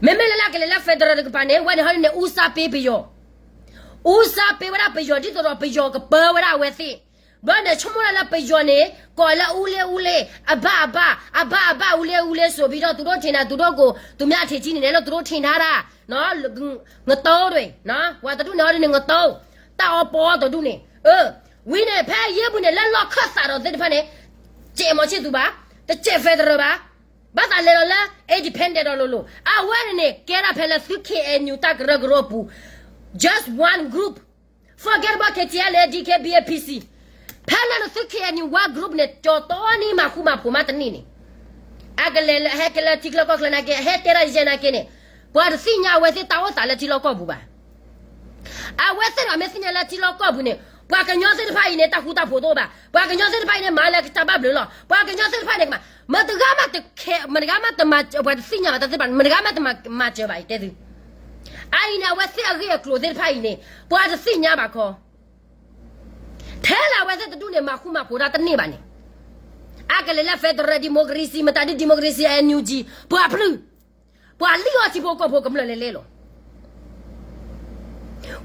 မ့မ့ၢ်လၢလၢကလဲၤလၢ federal တကပၤန့ၣ် ဝဲန့ၣ်ဟီဒ်န့ၣ် ဦးစားပေးပယီၤ, ဦးစားပေးဝဲဒၣ်ပယီၤ ဒ်သိးဒီးပယီၤကပၢဝဲဒၣ်အဝဲသ့ၣ်, ဘျီန့ၣ်ဆိကမိၣ်ဒၣ်လၢပယီၤန့ၣ် ကိးလၢ ဦးလေးဦးလေး, အဘၣ်အဘၣ်, အဘၣ်အဘၣ် ဦးလေးဦးလေး ဆိုပြီးတော့ သူတို့ထင်တာ သူတို့ကို သူများထင်ကြီးနေတယ်လို့ သူတို့ထင်ထားတာ, ငတိၢ်တွေ, ပှၤတဒူၣ်န့ၣ်ဟီဒ်န့ၣ် ငတိၢ်, တၢ်အီပီတဒူၣ်န့ၣ်, ဝံၤန့ၣ် ဖဲယဲၢ်ပူၤန့ၣ် လၢလီၢ်ခၢၣ်သးဒီးသ့ၣ်တဖၣ်န့ၣ် တကဲ မောင်ချစ်သူ ဘၣ်, တကဲ federal ဘၣ်, ဘၣ်သးလဲၤလီၤလၢ independent ဒီးလိၤလိၤ, အဝဲန့ၣ်န့ၣ် ကဲဒၣ်ဖဲလၢသု K N U တၢ်ကရၢကရိအပူၤ, just one group, forget about K T L A, D K B A, P C, ဖဲလၢနသု K N U one group န့ၣ် ကၠီၤတီနံၤမၤဃူမၤဖိးမးတန့ၢ်န့ၣ်, အကလဲၤလၢ ဟဲကဲလၢထံချၢကီၢ်ချၢနာ်က့ ဟဲတဲဒၣ်ယဲနာ်က့န့ၣ်, ပှၤတသ့ၣ်ညါအဝဲသ့ၣ်တၢ်အိၣ်သးလၢထံလီၢ်ကီၢ်ပူၤဘၣ်. အဝဲသ့ၣ်ဒီးမ့ၢ်သ့ၣ်ညါလၢထံလီၢ်ကီၢ်ပူၤန့ၣ် ပှၤကညီသ့ၣ်တဖၣ်အံၤန့ၣ် တၢ်ဃူတၢ်ဖိးတအိၣ်ဘၣ်, ပှၤကညီသ့ၣ်တဖၣ်အံၤန့ၣ် မၤလၢကတၢ်ဘၣ်ဘျုးလီၤ, ပှၤကညီသ့ၣ်တဖၣ်န့ၣ်ကမၤ, မတဂၤမးတခဲ, မတဂၤမးတမၤ, ပှၤတသ့ၣ်ညါဘၣ်တၢ်သ့ၣ်တဖၣ်န့ၣ် မတဂၤမးတမၤစၢၤဘၣ်အံၤတဲသု, အအံၤန့ၣ် အဝဲသ့ၣ်အဂ့ၢ်အကျိၤသ့ၣ်တဖၣ်အံၤန့ၣ် ပှၤတသ့ၣ်ညါဘၣ်ခီ ထဲလၢအဝဲသ့ၣ်တဒူၣ်န့ၣ် မၤဃူမၤဖိးတၢ်တန့ၢ်ဘၣ်န့ၣ်, အကလဲၤလၢ federal democracy မတၤဒ် democracy NUG ပှၤဖျုး, ပှၤလံၣ်အီၣ်ထံဖိကီၢ်ဖိကမျၢၢ်လဲၤလဲၤလီၤ.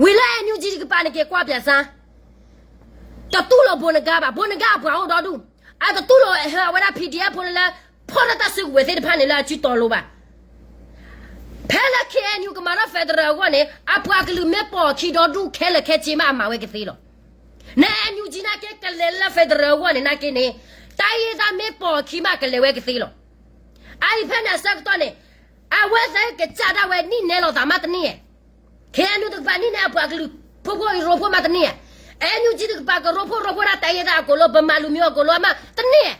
ဝံၤလၢ NUG တကပၤန့ၣ်က့ၤကွၢ်ပၠးစါ, တတူၢ်လိာ်ဘိးနဂၤဘၣ်, ဘိးနဂၤအပှၤအိၣ်ဒီဒူၣ်, အတတူၢ်လိာ်ဟဲအဝဲဒၣ် PDF ဖိလၢလၢ ဖီၣ်တၢ်တၢ်စုကဝဲၤသ့ၣ်တဖၣ်န့ၣ်လၢအစုတီၤလိၤဘၣ်. ဖဲလၢ KNU ကမၤထီၣ် federal အဂီၢ်န့ၣ် အပှၤကလုာ်မ့ၢ်ပိာ်အခံဒီဒူၣ်ခဲလၢာ်ခဲဆ့မးအမၤဝဲကသ့လီၤ. န NUG နာ်က့ကလဲၤလၢ federal အဂီၢ်န့ၣ်နာ်က့န့ၣ် တၢ်ဂ့ၢ်သးမ့ၢ်ပိာ်အခံမးကလဲၤဝဲကသ့လီၤ. အအံၤဖဲန့ၣ်အဆၢကတီၢ်န့ၣ် အဝဲသ့ၣ်ကစၢ်ဒၣ်ဝဲနံၣ်နဲလီၤသးမးတန့ၢ်ဧါ. KNU တကပၤနံၣ်နဲအပှၤကလုာ်ဖိဖိအံၤရိဖှိၣ်မးတန့ၢ်ဧါ. NUG တကပၤကရိဖှိၣ်ရိဖှိၣ်ဒၣ်တၢ်ဂ့ၢ်သးအကိာ်လိၤ ပမၤလူၤမံၤအကိာ်လိၤအမးတန့ၢ်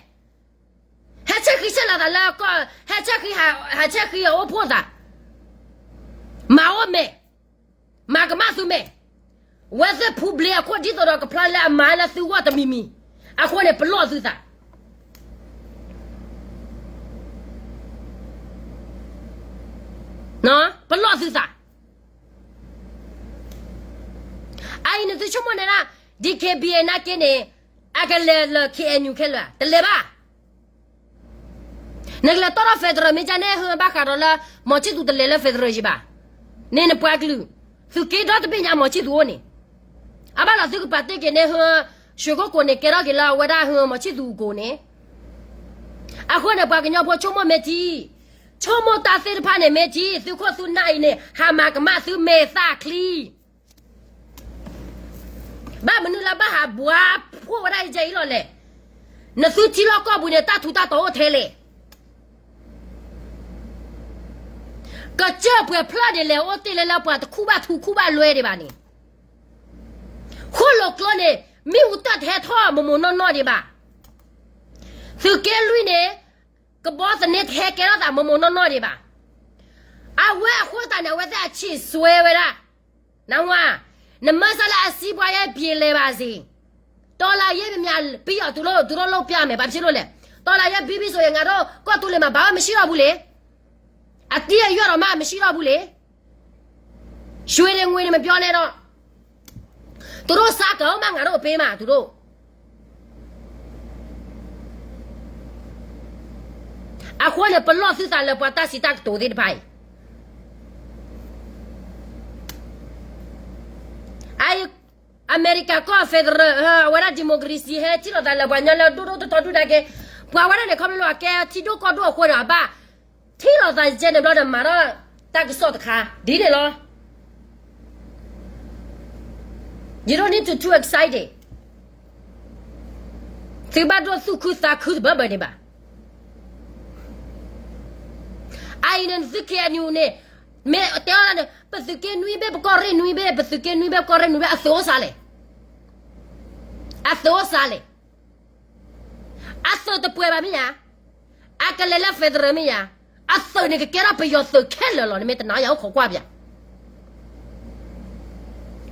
ဧါ. ဟဲဆဲးဃံဆဲးလၤသးလၢကီၢ်, ဟဲဆဲးဃံ, ဟးဆဲးဃံအအိၣ်ဖှိၣ်သး, မၤအိၣ်မဲာ်, မၤကမၣ်သုမဲာ်, ဝဲသ့ၣ်ဖူဘျ့အခိၣ်ဒ်သိးဒီးကဖျါလၢအမၤလၢသုဂီၢ်တမံၤမံၤ, အဃိန့ၣ် ပလီၢ်သုသး ပလီၢ်သုသး. အအံၤနသုဆိကမိၣ်န့ၣ်ဒၣ် DKBA နာ်က့န့ၣ် အကလဲၤလၢ KNU ခဲလၢာ်, တလဲၤဘၣ်. နကလဲၤတီၢ်ထီၣ် federal မ့ၢ်ကန့ၣ် ဟၢဘၣ်ဃးဒီးလၢ မောင်ချစ်သူ တလဲၤလၢ federal ယံၤဘၣ်. န့ၣ်နပှၤကလုာ်, သုးက့ဒီတဘ့ၣ်ညါ မောင်ချစ်သူ အိၣ်န့ၣ်, အဘၣ်လီၤသုကပာ်တ့ၢ်က့ၤန့ၢ်ဟၢ ရွှေကုက္ကိုန့ၣ် ကဲထီၣ်က့ၤလၢအဝဲဒၣ်ဟၢ မောင်ချစ်သူ အကိာ်န့ၣ်. အဃိန့ၣ် ပှၤကညီဖိဆိကမိၣ်မ့ၢ်ထံ, ဆိကမိၣ်တၢ်သ့ၣ်တဖၣ်န့ၣ်မ့ၢ်ထံ, သုခိၣ်သုနၢ်အံၤန့ၣ် ဟးမၤကမၣ်သုမဲာ်သၣ်ချံ ဘၣ်မနုၤလၢဘၣ်ဟးဘှါဖှိၣ်ဝဲဒၣ်ယဲအံၤလီၤလဲၣ်. နသုထံလီၢ်ကီၢ်ပူၤန့ၣ် တၢ်ထူးတၢ်တီၤအိၣ်ထဲလဲၣ်. ကစၢၢ်ပှဲၤဖျၢၣ်န့ၣ် လဲၤအိၣ်တ့ၢ်လၢလၢပှၤတခူၣ်ဘၣ်ထူခူၣ်ဘၣ်လွဲဒံးဘၣ်န့ၣ်, ဃိၣ်လိာ်ကျိန့ၣ် မ့ၣ်အူတၢ်တဟဲထီၣ်မိၢ်မိၢ်နီၢ်နီၢ်ဒံးဘၣ်. သုးက့လွံၢ်န့ၣ် ကဘီသန့တဟဲကဲထီၣ်သးမိၢ်မိၢ်နီၢ်နီၢ်ဒံးဘၣ်. အဝဲအဃိသတးန့ၣ် အဝဲသ့ၣ်အဆံးစွဲဝဲဒၣ် နဝၤ, နမၢစၢ်လၢအစံးပှၤယဲပျ့ၤလဲၤဘၣ်စ့ၢ်, တော်လှန်ရေးများ ပြီးအောင် သူတို့ သူတို့လုပ်ပြမယ်, ဘာဖြစ်လို့လဲ, တော်လှန်ရေးပြီးပြီဆိုရင် ငါတို့ ကော့တူးလေမး ဘာမှမရှိတော့ဘူးလေ, အသီးအရွက်တောင်မှ မရှိတော့ဘူးလေ, ရွှေတွေငွေတွေ မပြောနဲ့တော့, သူတို့စားကောင်းမှ ငါတို့ပေးမှာ သူတို့. အဃိန့ၣ် ပလီၢ်သုသးလၢပှၤတၢ်စံးတၢ်ကတိၤသ့ၣ်တဖၣ်အံၤ, အအံၤ အမဲရကၤကီၢ် federal အဝဲဒၣ် democracy ဟဲထံၣ်လိာ်သးလၢပှၤကညီလၢဒိၣ်ဒိၣ်ထီထီဒူၣ်ဒၣ်က့, ပှၤဝဲဒၣ်န့ၣ် ခီဖျိလၢအကဲထံဒိၣ်ကီၢ်ဒိၣ်အဃိန့ၣ် အဘၣ်ထံၣ်လိာ်သးယဲန့ၣ်ဘျီဒီး မၤထီၣ်တၢ်ကစီၣ်တခါ ဒ်န့ၣ်လီၤ. သုဘၣ်ဒိၣ်သူၣ်ခုသးခုတဘၢဘၢန့ၣ်ဘၣ်. အအံၤန့ၣ် နသု KNU န့ၣ် မ့ၢ်တဲအီၤန့ၣ် ပသုးက့နွံဘ့ၣ် ပကီၢ်ရ့ၣ်နွံဘ့ၣ်, ပသုးက့နွံဘ့ၣ် ပကီၢ်ရ့ၣ်နွံဘ့ၣ် အသုးအိၣ်စးလဲၣ်, အသုးအိၣ်စးလဲၣ်. အသုးတပှဲၤဘၣ်မ့ၢ်ဧါ. အကလဲၤလၢ federal မ့ၢ်ဧါ. အသုးန့ၣ်ကကဲထီၣ်ပယီၤသုးခဲလၢာ်လီၤ. နမ့ၢ်တနာ်ယၤအိၣ်ခိးကွၢ်ပၠး.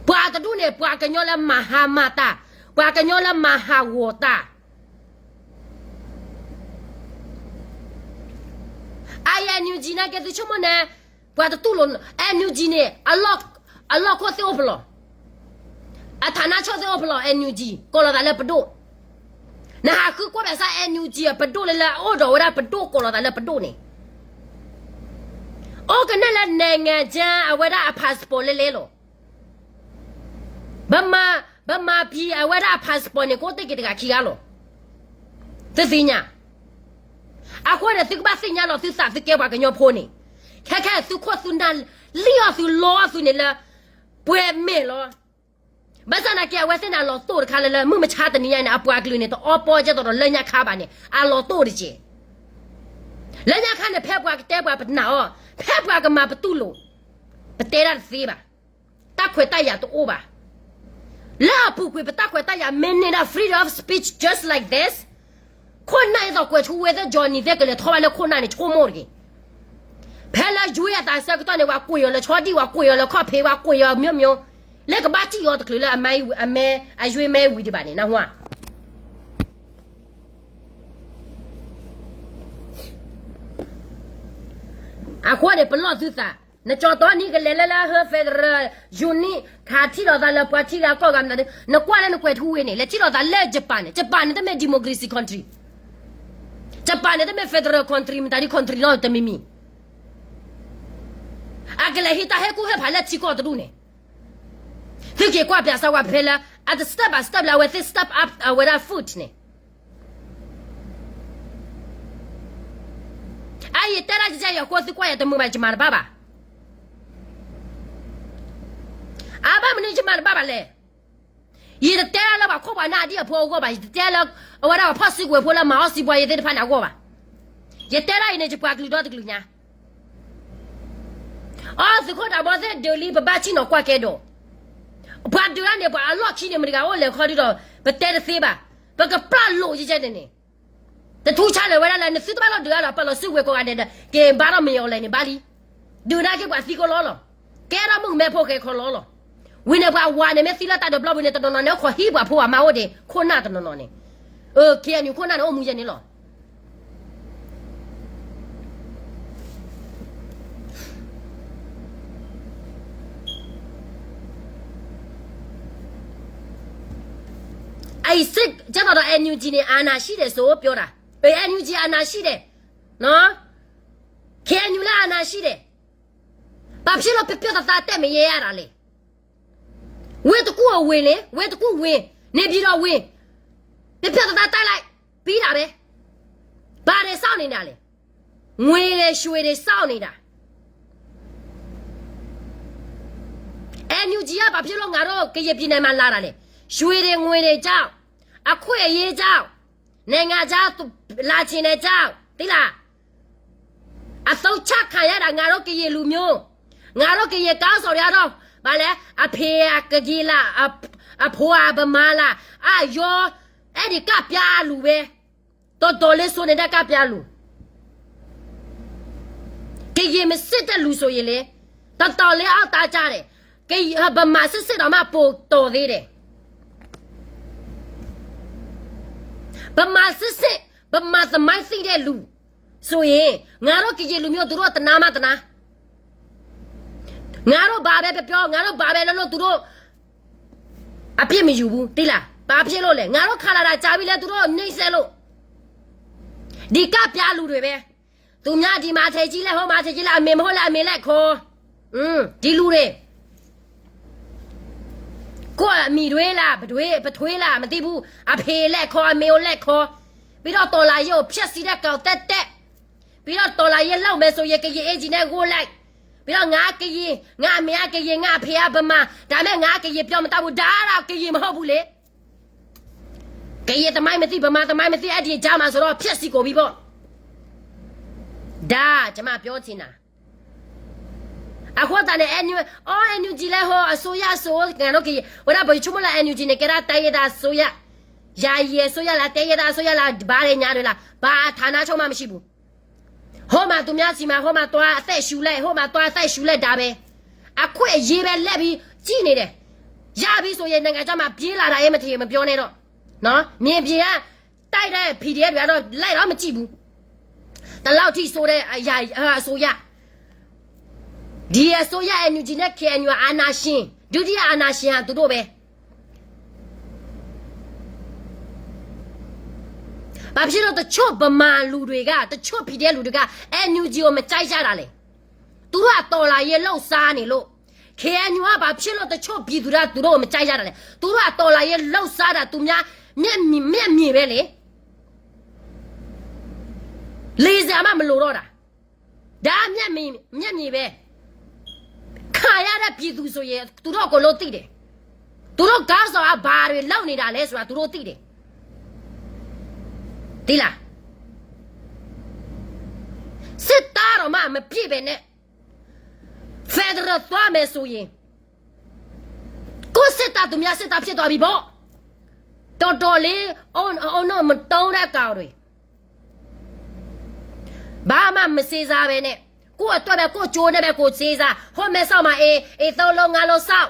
ပှၤတဒူၣ်န့ၣ် ပှၤကညီလၢမၤဟးမၤတၢ်, ပှၤကညီလၢမၤဟးဂီၤတၢ်. အအံၤ NUG နာ်က့သုဆိကမိၣ်န့ၣ်, ပှၤတတူၢ်လိာ် NUG န့ၣ်, အလီၢ်ခိၣ်သ့ၣ်အိၣ်ဖဲလဲၣ်, အ ဌာနချုပ် သ့ၣ်အိၣ်ဖဲလဲၣ် NUG ကိးလီၤသးလၢပဒိၣ်. နဟးဃုကွၢ်ဘၣ်ဆၣ် NUG အပဒိၣ်လၢလၢအအိၣ်ဒီးဝဲဒၣ်ပဒိၣ်ကိးလီၤသးလၢပဒိၣ်န့ၣ်, အိၣ်ကနဲၣ်လၢ နိုင်ငံခြား အဝဲဒၣ်အ passport လဲလဲလီၤ. ဗမာပြည် အဝဲဒၣ်အ passport န့ၣ် ကအိၣ်တ့ၢ်က့ၤတဂၤခံဂၤလီၤ. သုသ့ၣ်ညါ. အဃိန့ၣ် သုကဘၣ်သ့ၣ်ညါလီၤသုသး သုကဲပှၤကညီဖိန့ၣ်, ခဲခဲသုခိၣ်သုနၢ်လံၣ်အီၣ်သုလီအီၣ်သုန့ၣ်လၢ ပှဲၤမဲာ်လီၤ. ဘၣ်ဆၣ်သနာ်က့ အဝဲသ့ၣ်န့ၣ်အလီၤတိၢ်တခါလၢလၢ မုၢ်မဆါတနံၤညါန့ၣ် အပှၤကလုာ်န့ၣ် တအီပီကဲသိးဒီးလၢညါခါဘၣ်န့ၣ် အလီၤတိၢ်တက့ၢ်. လၢညါခါန့ၣ် ဖဲပှၤကတဲပှၤပနာ်အီၤ, ဖဲပှၤကမၤပတူၢ်လိာ်, ပတဲတၢ်တသ့ဘၣ်. တၢ်ခွဲးတၢ်ယာ်တအိၣ်ဘၣ်. လၢအပူၤကွံာ်ပတၢ်ခွဲးတၢ်ယာ် မ့ၢ်န့ၢ်ဒၣ် freedom of speech just like this, ခိၣ်နၢ်ဒ်သိးကွဲးထူဝ့သ့ၣ် Johnny သ့ၣ်ကလဲၤထီၣ်ဘၣ်လၢခိၣ်နၢ်န့ၣ် ဆိကမိၣ်တဂ့ၤ. ဖဲလၢယွ့အသးဆၢကတီၢ်န့ၣ် ပှၤကွံာ်အီၤလၢဆီဒံၣ်, ပှၤကွံာ်အီၤလၢခီၣ်ဖံး, ပှၤကွံာ်အီၤ မျိုးမျိုး, လၢကဘၣ်စံၣ်အီၤတချုးလၢအမဲ, အယွ့မဲဝံၤဒံးဘၣ်န့ၣ် နၢ်ဟူဧါ. အဃိန့ၣ် ပလီၢ်သုသး, နကၠီတီနံၤကလဲၤလၢလၢဟၢ federal unit ခးထံၣ်လိာ်သးလၢပှၤထံဂၤကီၢ်ဂၤမတၤဒု, နကွၢ်လၢနကွဲးထူဝ့န့ၣ် လဲၤထံၣ်လိာ်သးလၢ Japan န့ၣ်, Japan န့ၣ်တမ့ၢ် democracy country, Japan န့ၣ်တမ့ၢ် federal country မတၤဒု country နီတမံၤမံၤ. အကလဲၤဟံးတၢ်ဟဲကူၣ်ဟဲဖးလၢထံကီၢ်တဒူၣ်န့ၣ်, သုက့ၤကွၢ်ပၠးစၢဝဲဖဲလၢ အတ step by step လၢအဝဲသ့ၣ် step up အဝဲဒၣ် foot န့ၣ် အယတဲဒၣ်ကယဲၢ်ယၤဃိသုကွၢ်ယၤတမုာ်ဘၣ် ယမၤတဘၣ်ဘၣ်. အဘၣ်မနုၤယမၤတဘၣ်ဘၣ်လဲၣ်. ယတတဲဒၣ်လၢပှၤခိၣ်ပှၤနၢ်အဒံၣ်အဖိအဂီၢ်ဘၣ်, ယတတဲလၢ အဝဲဒၣ်ပှၤဖီၣ်စုကဝဲၤဖိလၢမၤအီၣ်စံးပှၤယၤသ့ၣ်တဖၣ်န့ၣ်အဂီၢ်ဘၣ်. ယတဲဒၣ်အံၤန့ၣ် ယပှၤကလုာ်ဒီတကလုာ်ညါ အီ သုးခိၣ်ဒးဘီသ့ၣ်ဒုးလံ ပဘၣ်ဆ့ၣ်နီၤကွၢ်ကဲဒီး, ပှၤဒုးတၢ်န့ၣ် ပှၤအလီၢ်ခံန့ၣ် မတၤတဂၤအိၣ်လဲၤခီဒုဒီး ပတဲတသ့ဘၣ်, ပကပျၢ်လိာ်ယကဲန့ၣ်န့ၣ်, တထူဆါလၢၤဝဲဒၣ်လၢ နသုတဘၣ်လီၤဒုးတၢ်ဒီး ပာ်လီၤစုကဝဲၤကိးဂၤဒဲးဒီး က့ၤဘါထီၣ်မ့ၢ်အီၤလဲၣ်န့ၣ်ဘၣ်လံ. ဒုးနာ်က့ပှၤသံကိးလီလီၤ. ကဲထီၣ်မုၣ်ကမဲဖိဃဲခီလီလီၤ. ဝံၤန့ၣ်ပှၤဝၤန့ၣ် မ့ၢ်သံလၢတၢ်ဒုးဘျီဝံၤန့ၣ် တနီၤနီၤန့ၣ် အိၣ်ခိးဟံးပှၤဖိအမါအိၣ်ဒံး ခိၣ်နၢ်တနီၤနီၤန့ၣ်, အ ခ့ၣ်အဲၣ်ယူၣ် ခိၣ်နၢ်န့ၣ်အိၣ်မူယဲန့ၣ်လီၤ. အံၤစ့ၢ်ကီးဒီး NUG န့ၣ် အာဏာရှိတယ်ဆိုပြောတာ, NUG အာဏာရှိတယ်, ခ့ၣ်အဲၣ်ယူၣ်လၢအာဏာရှိတယ်, ဘာဖြစ်လို့ ပြတ်ပြတ်သားသား တက်မရတာလဲ. ဝ့ၢ်တကူၣ်အဝ့ၢ်န့ၣ်, ဝ့ၢ်တကူၣ်ဝ့ၢ်, နေပြည်တော်ဝ့ၢ်, ပြတ်ပြတ်သားသား တိုက်လိုက်, ပြီးတာပဲ. ဘာတွေစောင့်နေတာလဲ. ငွေတွေရွှေတွေစောင့်နေတာ. NUG က ဘာဖြစ်လို့ ငါတို့ ကရင်ပြည်နယ်မှာ လာတာလဲ. ရွှေတွေငွေတွေကြောင့်, အခွင့်အရေးကြောင့်, နိုင်ငံခြား လာချင်တဲ့ကြောင့်, သိလား. အသုံးချခံရတာ ငါတို့ကရင်လူမျိုး, ငါတို့ကရင်ကောင်းဆောင်တွေကတော့ ဘာလဲ, အဖေကရင်လား, အ, အဖေကဗမာလား, အရော, အဲ့ဒီကပြားလူပဲ, တော်တော်လေးဆိုးနေတဲ့ကပြားလူ. ကရင်မစစ်တဲ့လူဆိုရင်လေ, တော်တော်လေးအောက်တန်းကျတယ်. ကရင်, ဗမာစစ်စစ်တောင်မှပိုတော်သေးတယ်. ဗမာစစ်စစ်, ဗမာသမိုင်းသိတဲ့လူဆိုရင်, ငါတို့ကရင်လူမျိုး သူတို့တနာမှတနာ. ငါတို့ဘာပဲပြောပြော, ငါတို့ဘာပဲလုပ်လို့ သူတို့ အပြစ်မယူဘူး, သိလား. ဘာဖြစ်လို့လဲ. ငါတို့ခါလာတာကြာပြီလဲ, သူတို့နှိပ်စက်လို့. ဒီကပြားလူတွေပဲ. သူများဒီမှာထည့်ကြည့်လဲ, ဟိုမှာထည့်ကြည့်လဲ, အမေမဟုတ်လဲ, အမေလက်ခေါ်. อืม, ဒီလူတွေ. ကိုယ့်အမံၤတွ့လား, ပထွေး, ပထွေးလား, မသိဘူး. အဖေလက်ခေါ်, အမေကိုလက်ခေါ်. ပြီးတော့တော်လှန်ရေးကိုဖျက်ဆီးတဲ့ကောင်သက်သက်. ပြီးတော့တော်လှန်ရေးလုပ်မယ်ဆိုရင် ကရင်အင်္ကျီနဲ့ ဝတ်လိုက်. ပြီးတော့ငါကရင်, ငါအမေကကရင်, ငါအဖေကဗမာ, ဒါပေမဲ့ငါကရင်ပြောမတတ်ဘူး, ဒါတော့ကရင်မဟုတ်ဘူးလေ. ကရင်သမိုင်းမသိ, ဗမာသမိုင်းမသိ, အဲ့ဒီကြားမှာဆိုတော့ ဖျက်ဆီးကုန်ပြီပေါ့. ဒါ ကျွန်မပြောချင်တာ. အဃိသတးန့ၣ် NUG, အော် NUG လဲဟိုအစိုးရအစိုးရ ငါတို့ကရင်, ဝဲဒၣ်ပယဆိကမိၣ်လၢ NUG န့ၣ် ကဲဒၣ်တိုင်းရင်းသားအစိုးရ. ယာယီအစိုးရလား တိုင်းရင်းသားအစိုးရလား ဘာလဲညာတွေလား ဘာအဌာနချုပ်မှမရှိဘူး ဟိုမှာသူများဆီမှာ ဟိုမှာသွားအသက်ရှူလိုက် ဟိုမှာသွားအသက်ရှူလိုက် ဒါပဲ အခွင့်အရေးပဲ လှည့်ပြီးကြည့်နေတယ် ရပြီဆိုရင် နိုင်ငံခြားမှာ ပြေးလာတာ အေးမထင် မပြောနဲ့တော့ နော် မြေပြင်က တိုက်တဲ့ PDF တွေကတော့ လိုက်တော့ မကြည့်ဘူး ဒီလောက်ထိဆိုးတဲ့အရာ အစိုးရ ဒီအစိုးရ NUG နဲ့ KNU အာဏာရှင် ဒုတိယအာဏာရှင်ဟာ သူတို့ပဲ ဘာဖြစ်လို့တချို့ဗမာလူတွေက တချို့ PDF လူတွေက NUG ကို မကြိုက်ကြတာလဲ သူတို့က တော်လှန်ရေးလှုပ်ရှားနေလို့ KNU က ဘာဖြစ်လို့တချို့ပြည်သူတွေက သူတို့ကို မကြိုက်ကြတာလဲ သူတို့က တော်လှန်ရေးလှုပ်ရှားတာ သူများမျက်မြင်မျက်မြင်ပဲလေ လေဆင်မှမလိုတော့တာ ဒါမျက်မြင်မျက်မြင်ပဲ ခံရတဲ့ပြည်သူဆိုရင် သူတို့အကုန်လုံးသိတယ် သူတို့ခေါင်းဆောင်က ဘာတွေလုပ်နေတာလဲဆိုတာ သူတို့သိတယ် သိလား စစ်သားတောင်မှမပြည့်ပဲနဲ့ Federal သွားမယ်ဆိုရင် ကိုယ့်စစ်တပ်သူများစစ်တပ်ဖြစ်သွားပြီပေါ့ တော်တော်လေး အုံအုံတော့မတုံးတဲ့ကောင်တွေ ဘာမှမစင်စားပဲနဲ့ ကိုယ့်အတွက်ပဲ ကိုယ့်ကျိုးနဲ့ပဲ ကိုယ်စင်စား ဟိုမဲဆောက်မှာ အိမ် အိမ်သုံးလုံး ငါးလုံးဆောက်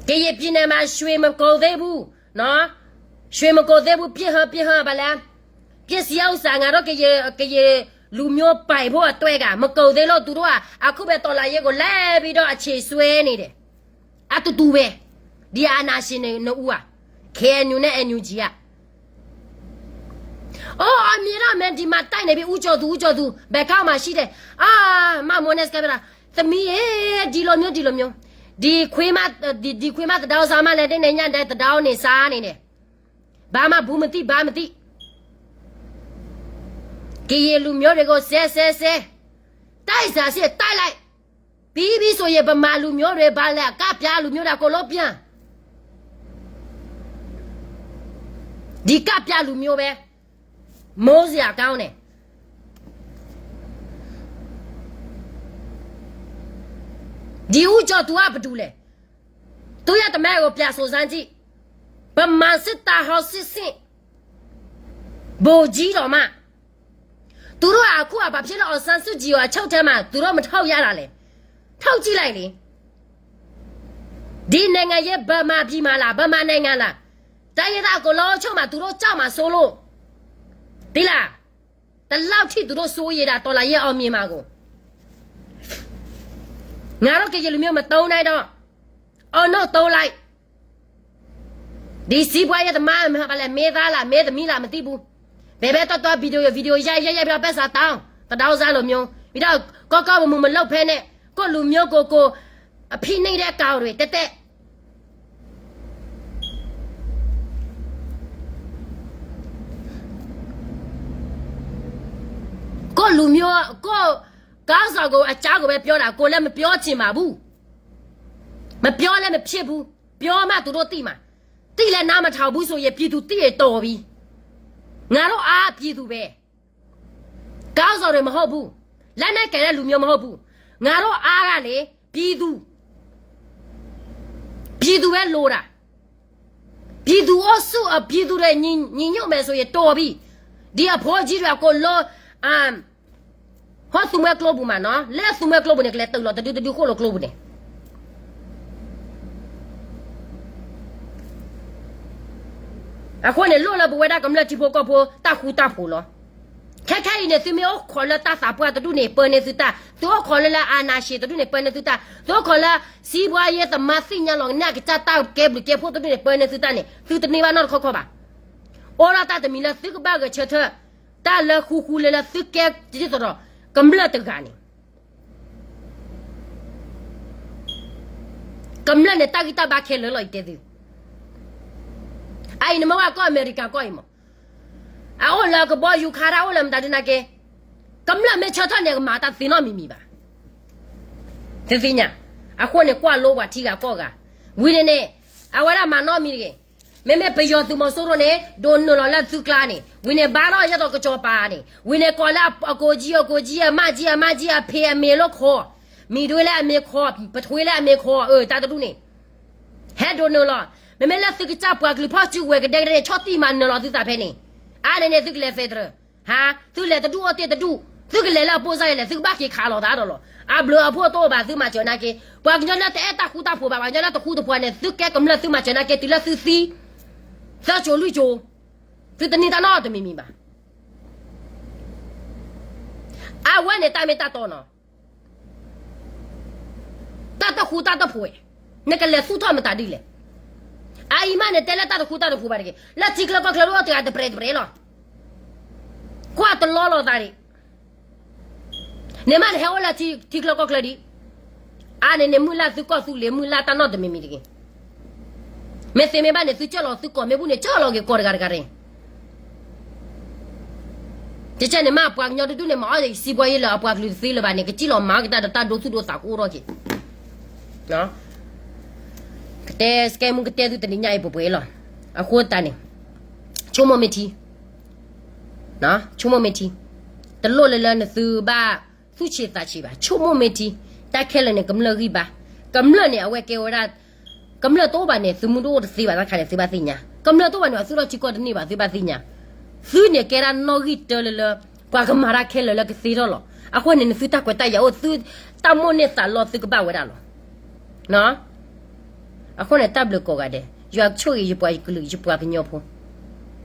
ကရင်ပြည်နယ်မှာ ရွှေမကုန်သေးဘူးနော် ရွှေမကုန်သေးဘူး ပစ်ဟောပစ်ဟောပါလား ပစ္စည်းဥစ္စာ ငါတို့ကရင် ကရင်လူမျိုးပိုင်ဖို့အတွက်က မကုန်သေးလို့ သူတို့က အခုပဲ တော်လှန်ရေးကို လိုက်ပြီးတော့ အချိန်ဆွဲနေတယ် အတူတူပဲ ဒီအာဏာရှင်တွေနှစ်ဦးอ่ะ KNU နဲ့ NUG อ่ะ အိုး အမြင်တော့ မင်း ဒီမှာတိုက်နေပြီ ဦးကျော်သူ ဦးကျော်သူ ဘယ်ကမှရှိတယ် အာ မမိုးနဲ့ စကဲပြတာ သမီးရေ ဒီလိုမျိုး ဒီလိုမျိုး ဒီခွေးမ ဒီ ဒီခွေးမ သဒါအို စားမလဲတဲ့ နဲ့ ညတဲ့ သဒါအို နေစားနေတယ် ဘာမှ ဘူးမသိ ဘာမသိ ကရင်လူမျိုးတွေကို စဲ စဲ စဲ တိုက်စာစစ် တိုက်လိုက် ပြီးပြီဆိုရင် ဗမာလူမျိုးတွေ ဘာလဲ ကပျားလူမျိုးတွေ အကုန်လုံးပြန် ဒီကပျားလူမျိုးပဲ မိုးစရာကောင်းတယ် ဒီဦးကျော်သူက ဘယ်သူလဲ သူ့ရဲ့တမဲကို ပြန်စုံစမ်းကြည့် ဗမာစစ်တပ်ဟောင်းစစ်စစ် ဗိုလ်ကြီးတော်မှ သူတို့က အခုက ဘာဖြစ်လို့ အောင်ဆန်းစုကြည်ကို အချုပ်ထဲမှာ သူတို့မထုတ်ရတာလဲ ထုတ်ကြည့်လိုက်လေ ဒီနိုင်ငံရေး ဗမာပြည်မှာလား ဗမာနိုင်ငံလား တိုင်းရင်းသားအကုန်လုံးအချုပ်မှာ သူတို့ကြောက်မှာစိုးလို့ သိလား ဒီလောက်ထိ သူတို့စိုးရိမ်တာ တော်လှန်ရေးအောင်မြင်မှာကို ငါတို့ကရင်လူမျိုး မတုံးနိုင်တော့ အောင်လို့ တုံးလိုက် ဒီစီးပွားရေးသမား မင်းသားလား မင်းသမီးလား မသိဘူး ဘယ်ဘက်တော့တော့ ဗီဒီယို ဗီဒီယို ရိုက်ရိုက်ရိုက်ပြီးတော့ ပိုက်ဆံတောင်း သဒါအို စားလိုမျိုး ပြီးတော့ ကောကောမမူမလုပ်ဖဲနဲ့ ကိုယ့်လူမျိုးကိုယ်ကို အဖိနှိပ်တဲ့ကောင်တွေ တက်တက် ကိုယ့်လူမျိုး ကိုယ့်ခေါင်းဆောင်ကို အကြောင်းကိုပဲပြောတာ ကိုယ်လည်းမပြောချင်ပါဘူး မပြောလည်းမဖြစ်ဘူး ပြောမှသူတို့သိမှာ သိလည်းနားမထောင်ဘူးဆိုရင် ပြည်သူသိရင်တော်ပြီ ငါတို့အားပြည်သူပဲ ခေါင်းဆောင်တွေမဟုတ်ဘူး လက်နက်ကိုင်တဲ့လူမျိုးမဟုတ်ဘူး ငါတို့အားကလေ ပြည်သူ ပြည်သူပဲလိုတာ ပြည်သူအုပ်စု အပြည်သူတွေ ညီညီညွတ်မယ်ဆိုရင် တော်ပြီ ဒီအဖိကြီးတွေ အကုန်လုံး အမ် ဟောသူမွဲကျိပူၤမးနော် လဲသူမွဲကျိပူၤန့ၣ် ကလဲၤတုၤလီၤ တဒုတဒုဃိၣ်လီၤကျိပူၤန့ၣ် အဃိန့ၣ် လိၣ်လၢပဝဲဒၣ်ကမျၢၢ်ထံဖိကီၢ်ဖိ တၢ်ဃူတၢ်ဖိးလီၤ. ခဲခဲအံၤန့ၣ် သုမ့ၢ်အိၣ်ခိးလၢတၢ်သးပှၢ်တဒူၣ်န့ၣ် ပၢန့ၢ်သုတၢ်, သုအိၣ်ခိးလၢလၢ အာဏာရှင် တဒူၣ်န့ၣ် ပၢန့ၢ်သုတၢ်, သုအိၣ်ခိးလၢ စီးပွားရေးသမား သ့ၣ်ညါလီၤက့ၤ ကစၢ်တၢ်ကဲဘျုးကဲဖှိၣ်တဒူၣ်န့ၣ် ပၢန့ၢ်သုတၢ်န့ၣ် သုတန့ၢ်ဘၣ်နီတခီခီဘၣ်. အိၣ်ဒီးတၢ်တမံၤလၢသုကဘၣ်ဂဲၤဆၢထၢၣ်, တၢ်လၢဃူဃူလၢလၢသုကဲဒ်သိးဒီး ကမျၢၢ်တဂၤန့ၣ် ကမျၢၢ်န့ၣ် တၢ်ဂံၢ်တၢ်ဘါခဲလၢာ်လီၤ ယတဲသု, အအံၤနမ့ၢ်ဝဲကီၢ်အမဲရကၤကီၢ်အံၤမး, အအိၣ်လၢကဘီယူၤခါတၢ်အိၣ်လၢမတၤဒုးနာ်က့, ကမျၢၢ်မ့ၢ်ဆၢထၢၣ်န့ၣ် ကမၤတၢ်သ့နီတမံၤမံၤဘၣ်. သုသ့ၣ်ညါ, အဃိန့ၣ် ကွၢ်လိပှၤထံဂၤကီၢ်ဂၤ, ဝံၤန့ၣ်န့ၣ် အဝဲဒၣ်မၤနီတမံၤတဂ့ၤ. မ့မ့ၢ်ပယီၤသုးမီၤစိရိၤန့ၣ် ဒိးနုာ်လီၤလၢသုကျါန့ၣ် ဝံၤန့ၣ် ဘါထီၣ်ယဲသိးကစီၤပၤန့ၣ် ဝံၤန့ၣ် ကိးလၢအကိးကၠံ အကိးကၠံ အမၢကၠံ အမၢကၠံ အဖံးအမ့ၤလိခိး, မံၤဒွ့လၢအမ့ၤခိး, ပထွ့လၢအမ့ၤခိး, အၢ တၢ်တဒူၣ်န့ၣ် ဟဲဒိးနုာ်လီၤ. မ့မ့ၢ်လၢသုကစၢ်ပှၤကလုာ်ဖီၣ်စုကဝဲၤကဒဲကဒဲန့ၣ် ဆီၣ်တံၢ်မၤနၢၤလီၤသုသးဖဲန့ၣ်, အါန့ၣ်န့ၣ် သုကလဲၤ federal, ဟါ, သုလဲၤတဒူၣ်အိၣ်တ့ၢ်တဒူၣ်, သုကလဲၤလၢအပိၢ်စၢ်ယဲလဲၣ်, သုကဘၣ်က့ၤခးလီၤသးဒီးလီၤ. အဘျုးအဖှိၣ်တအိၣ်ဘၣ် သုမၤစၢၤနာ်က့, ပှၤကညီလၢတအဲၣ်တၢ်ဃူတၢ်ဖိးဘၣ်, ပှၤကညီလၢတဃူတဖိးန့ၣ် သုကဲကမျၢၢ်သုမၤစၢၤနာ်က့ တုၤလၢသုသံ သၢစိၤလွံၢ်စိၤ, သုတန့ၢ်တၢ်နီတမံၤမံၤဘၣ်. အဝဲန့ၣ်တၢ်မ့ၢ်တၢ်တီနီၤ. တၢ်တဃူတၢ်တဖိး, နကလဲၤသူၣ်ထီၣ်မတၤဒ်လဲၣ်. အအံၤမးန့ၣ် တဲလၢတၢ်တဃူတၢ်တဖိးဘၣ်တဂ့ၤ, လၢထံချၢကီၢ်ချၢတအိၣ်တဂၤတပြဲးတပြဲးလီၤ. ကွၢ်တလီလီၤသးဒံး, န့ၣ်မးန့ၣ်ဟဲအိၣ်လၢထံချၢကီၢ်ချၢဒံး, အါန့ၣ်န့ၣ် မုၢ်လၢ်သုကီၢ်သူလ့ၤ မုၢ်လၢ်တၢ်နီတမံၤမံၤတဂ့ၤ. မ့ၢ်သ့မ့ၢ်ဘၣ်န့ၣ် သုကၢၢ်လီၤသုကီၢ်မ့ၢ်ဘူၣ်န့ၣ် ကၢၢ်လီၤက့ၤကီၢ်တဂၤတဂၤတဂ့ၤ. ကကဲန့ၣ်မး ပှၤကညီတဒူၣ်န့ၣ် မၤအီၣ်စံးဘှီယ့လၢအပှၤကလုာ်တသ့လၢၤဘၣ်န့ၣ် ကစံၣ်လီၤမၤကတၢၢ်ဒီးတၢ်ဒိသူၣ်ဒိသးကအိၣ်ထီၣ်က့ၤ. ကတဲစကဲမူကတဲသုတနံၤညါအံၤပှဲၤပှဲၤလီၤ. အဃိသတးန့ၣ် ဆိကမိၣ်မ့ၢ်ထံ, ဆိကမိၣ်မ့ၢ်ထံ, တလိၣ်လၢလၢနသုဘၣ်သူၣ်ဆံးသးဆံးဘၣ်, ဆိကမိၣ်မ့ၢ်ထံ, တၢ်ခဲလၢာ်န့ၣ် ကမျၢၢ်ဂံၢ်ဘါ, ကမျၢၢ်န့ၣ် အဝဲကဲဝဲဒၣ် ကမျၢၢ်တအိၣ်ဘၣ်န့ၣ် သုးမုၢ်ဒိၣ်အိၣ်တသ့ဘၣ်တခါန့ၣ် သုဘၣ်သ့ၣ်ညါ, ကမျၢၢ်တအိၣ်ဘၣ်န့ၣ် အသုးထီၣ်ထံကီၢ်တန့ၢ်ဘၣ် သုဘၣ်သ့ၣ်ညါ, သုန့ၣ်ကဲဒၣ်နီၣ်ဂံၢ်တၢလၢလၢ ပှၤကမၤတၢ်ခဲလၢာ်လၢကသ့ထီၣ်လီၤ. အဃိန့ၣ် နသုတၢ်ခွဲးတၢ်ယာ်အိၣ် သုတၢ်မိၣ်န့ၢ်သးလီသုကဘၣ်ဝဲဒၣ်လီၤ. အဃိန့ၣ် တၢ်ဘျုးကိးဂၤဒဲး ယွၤဆိၣ်ဂ့ၤယပှၤကလုာ် ယပှၤကညီဖိ,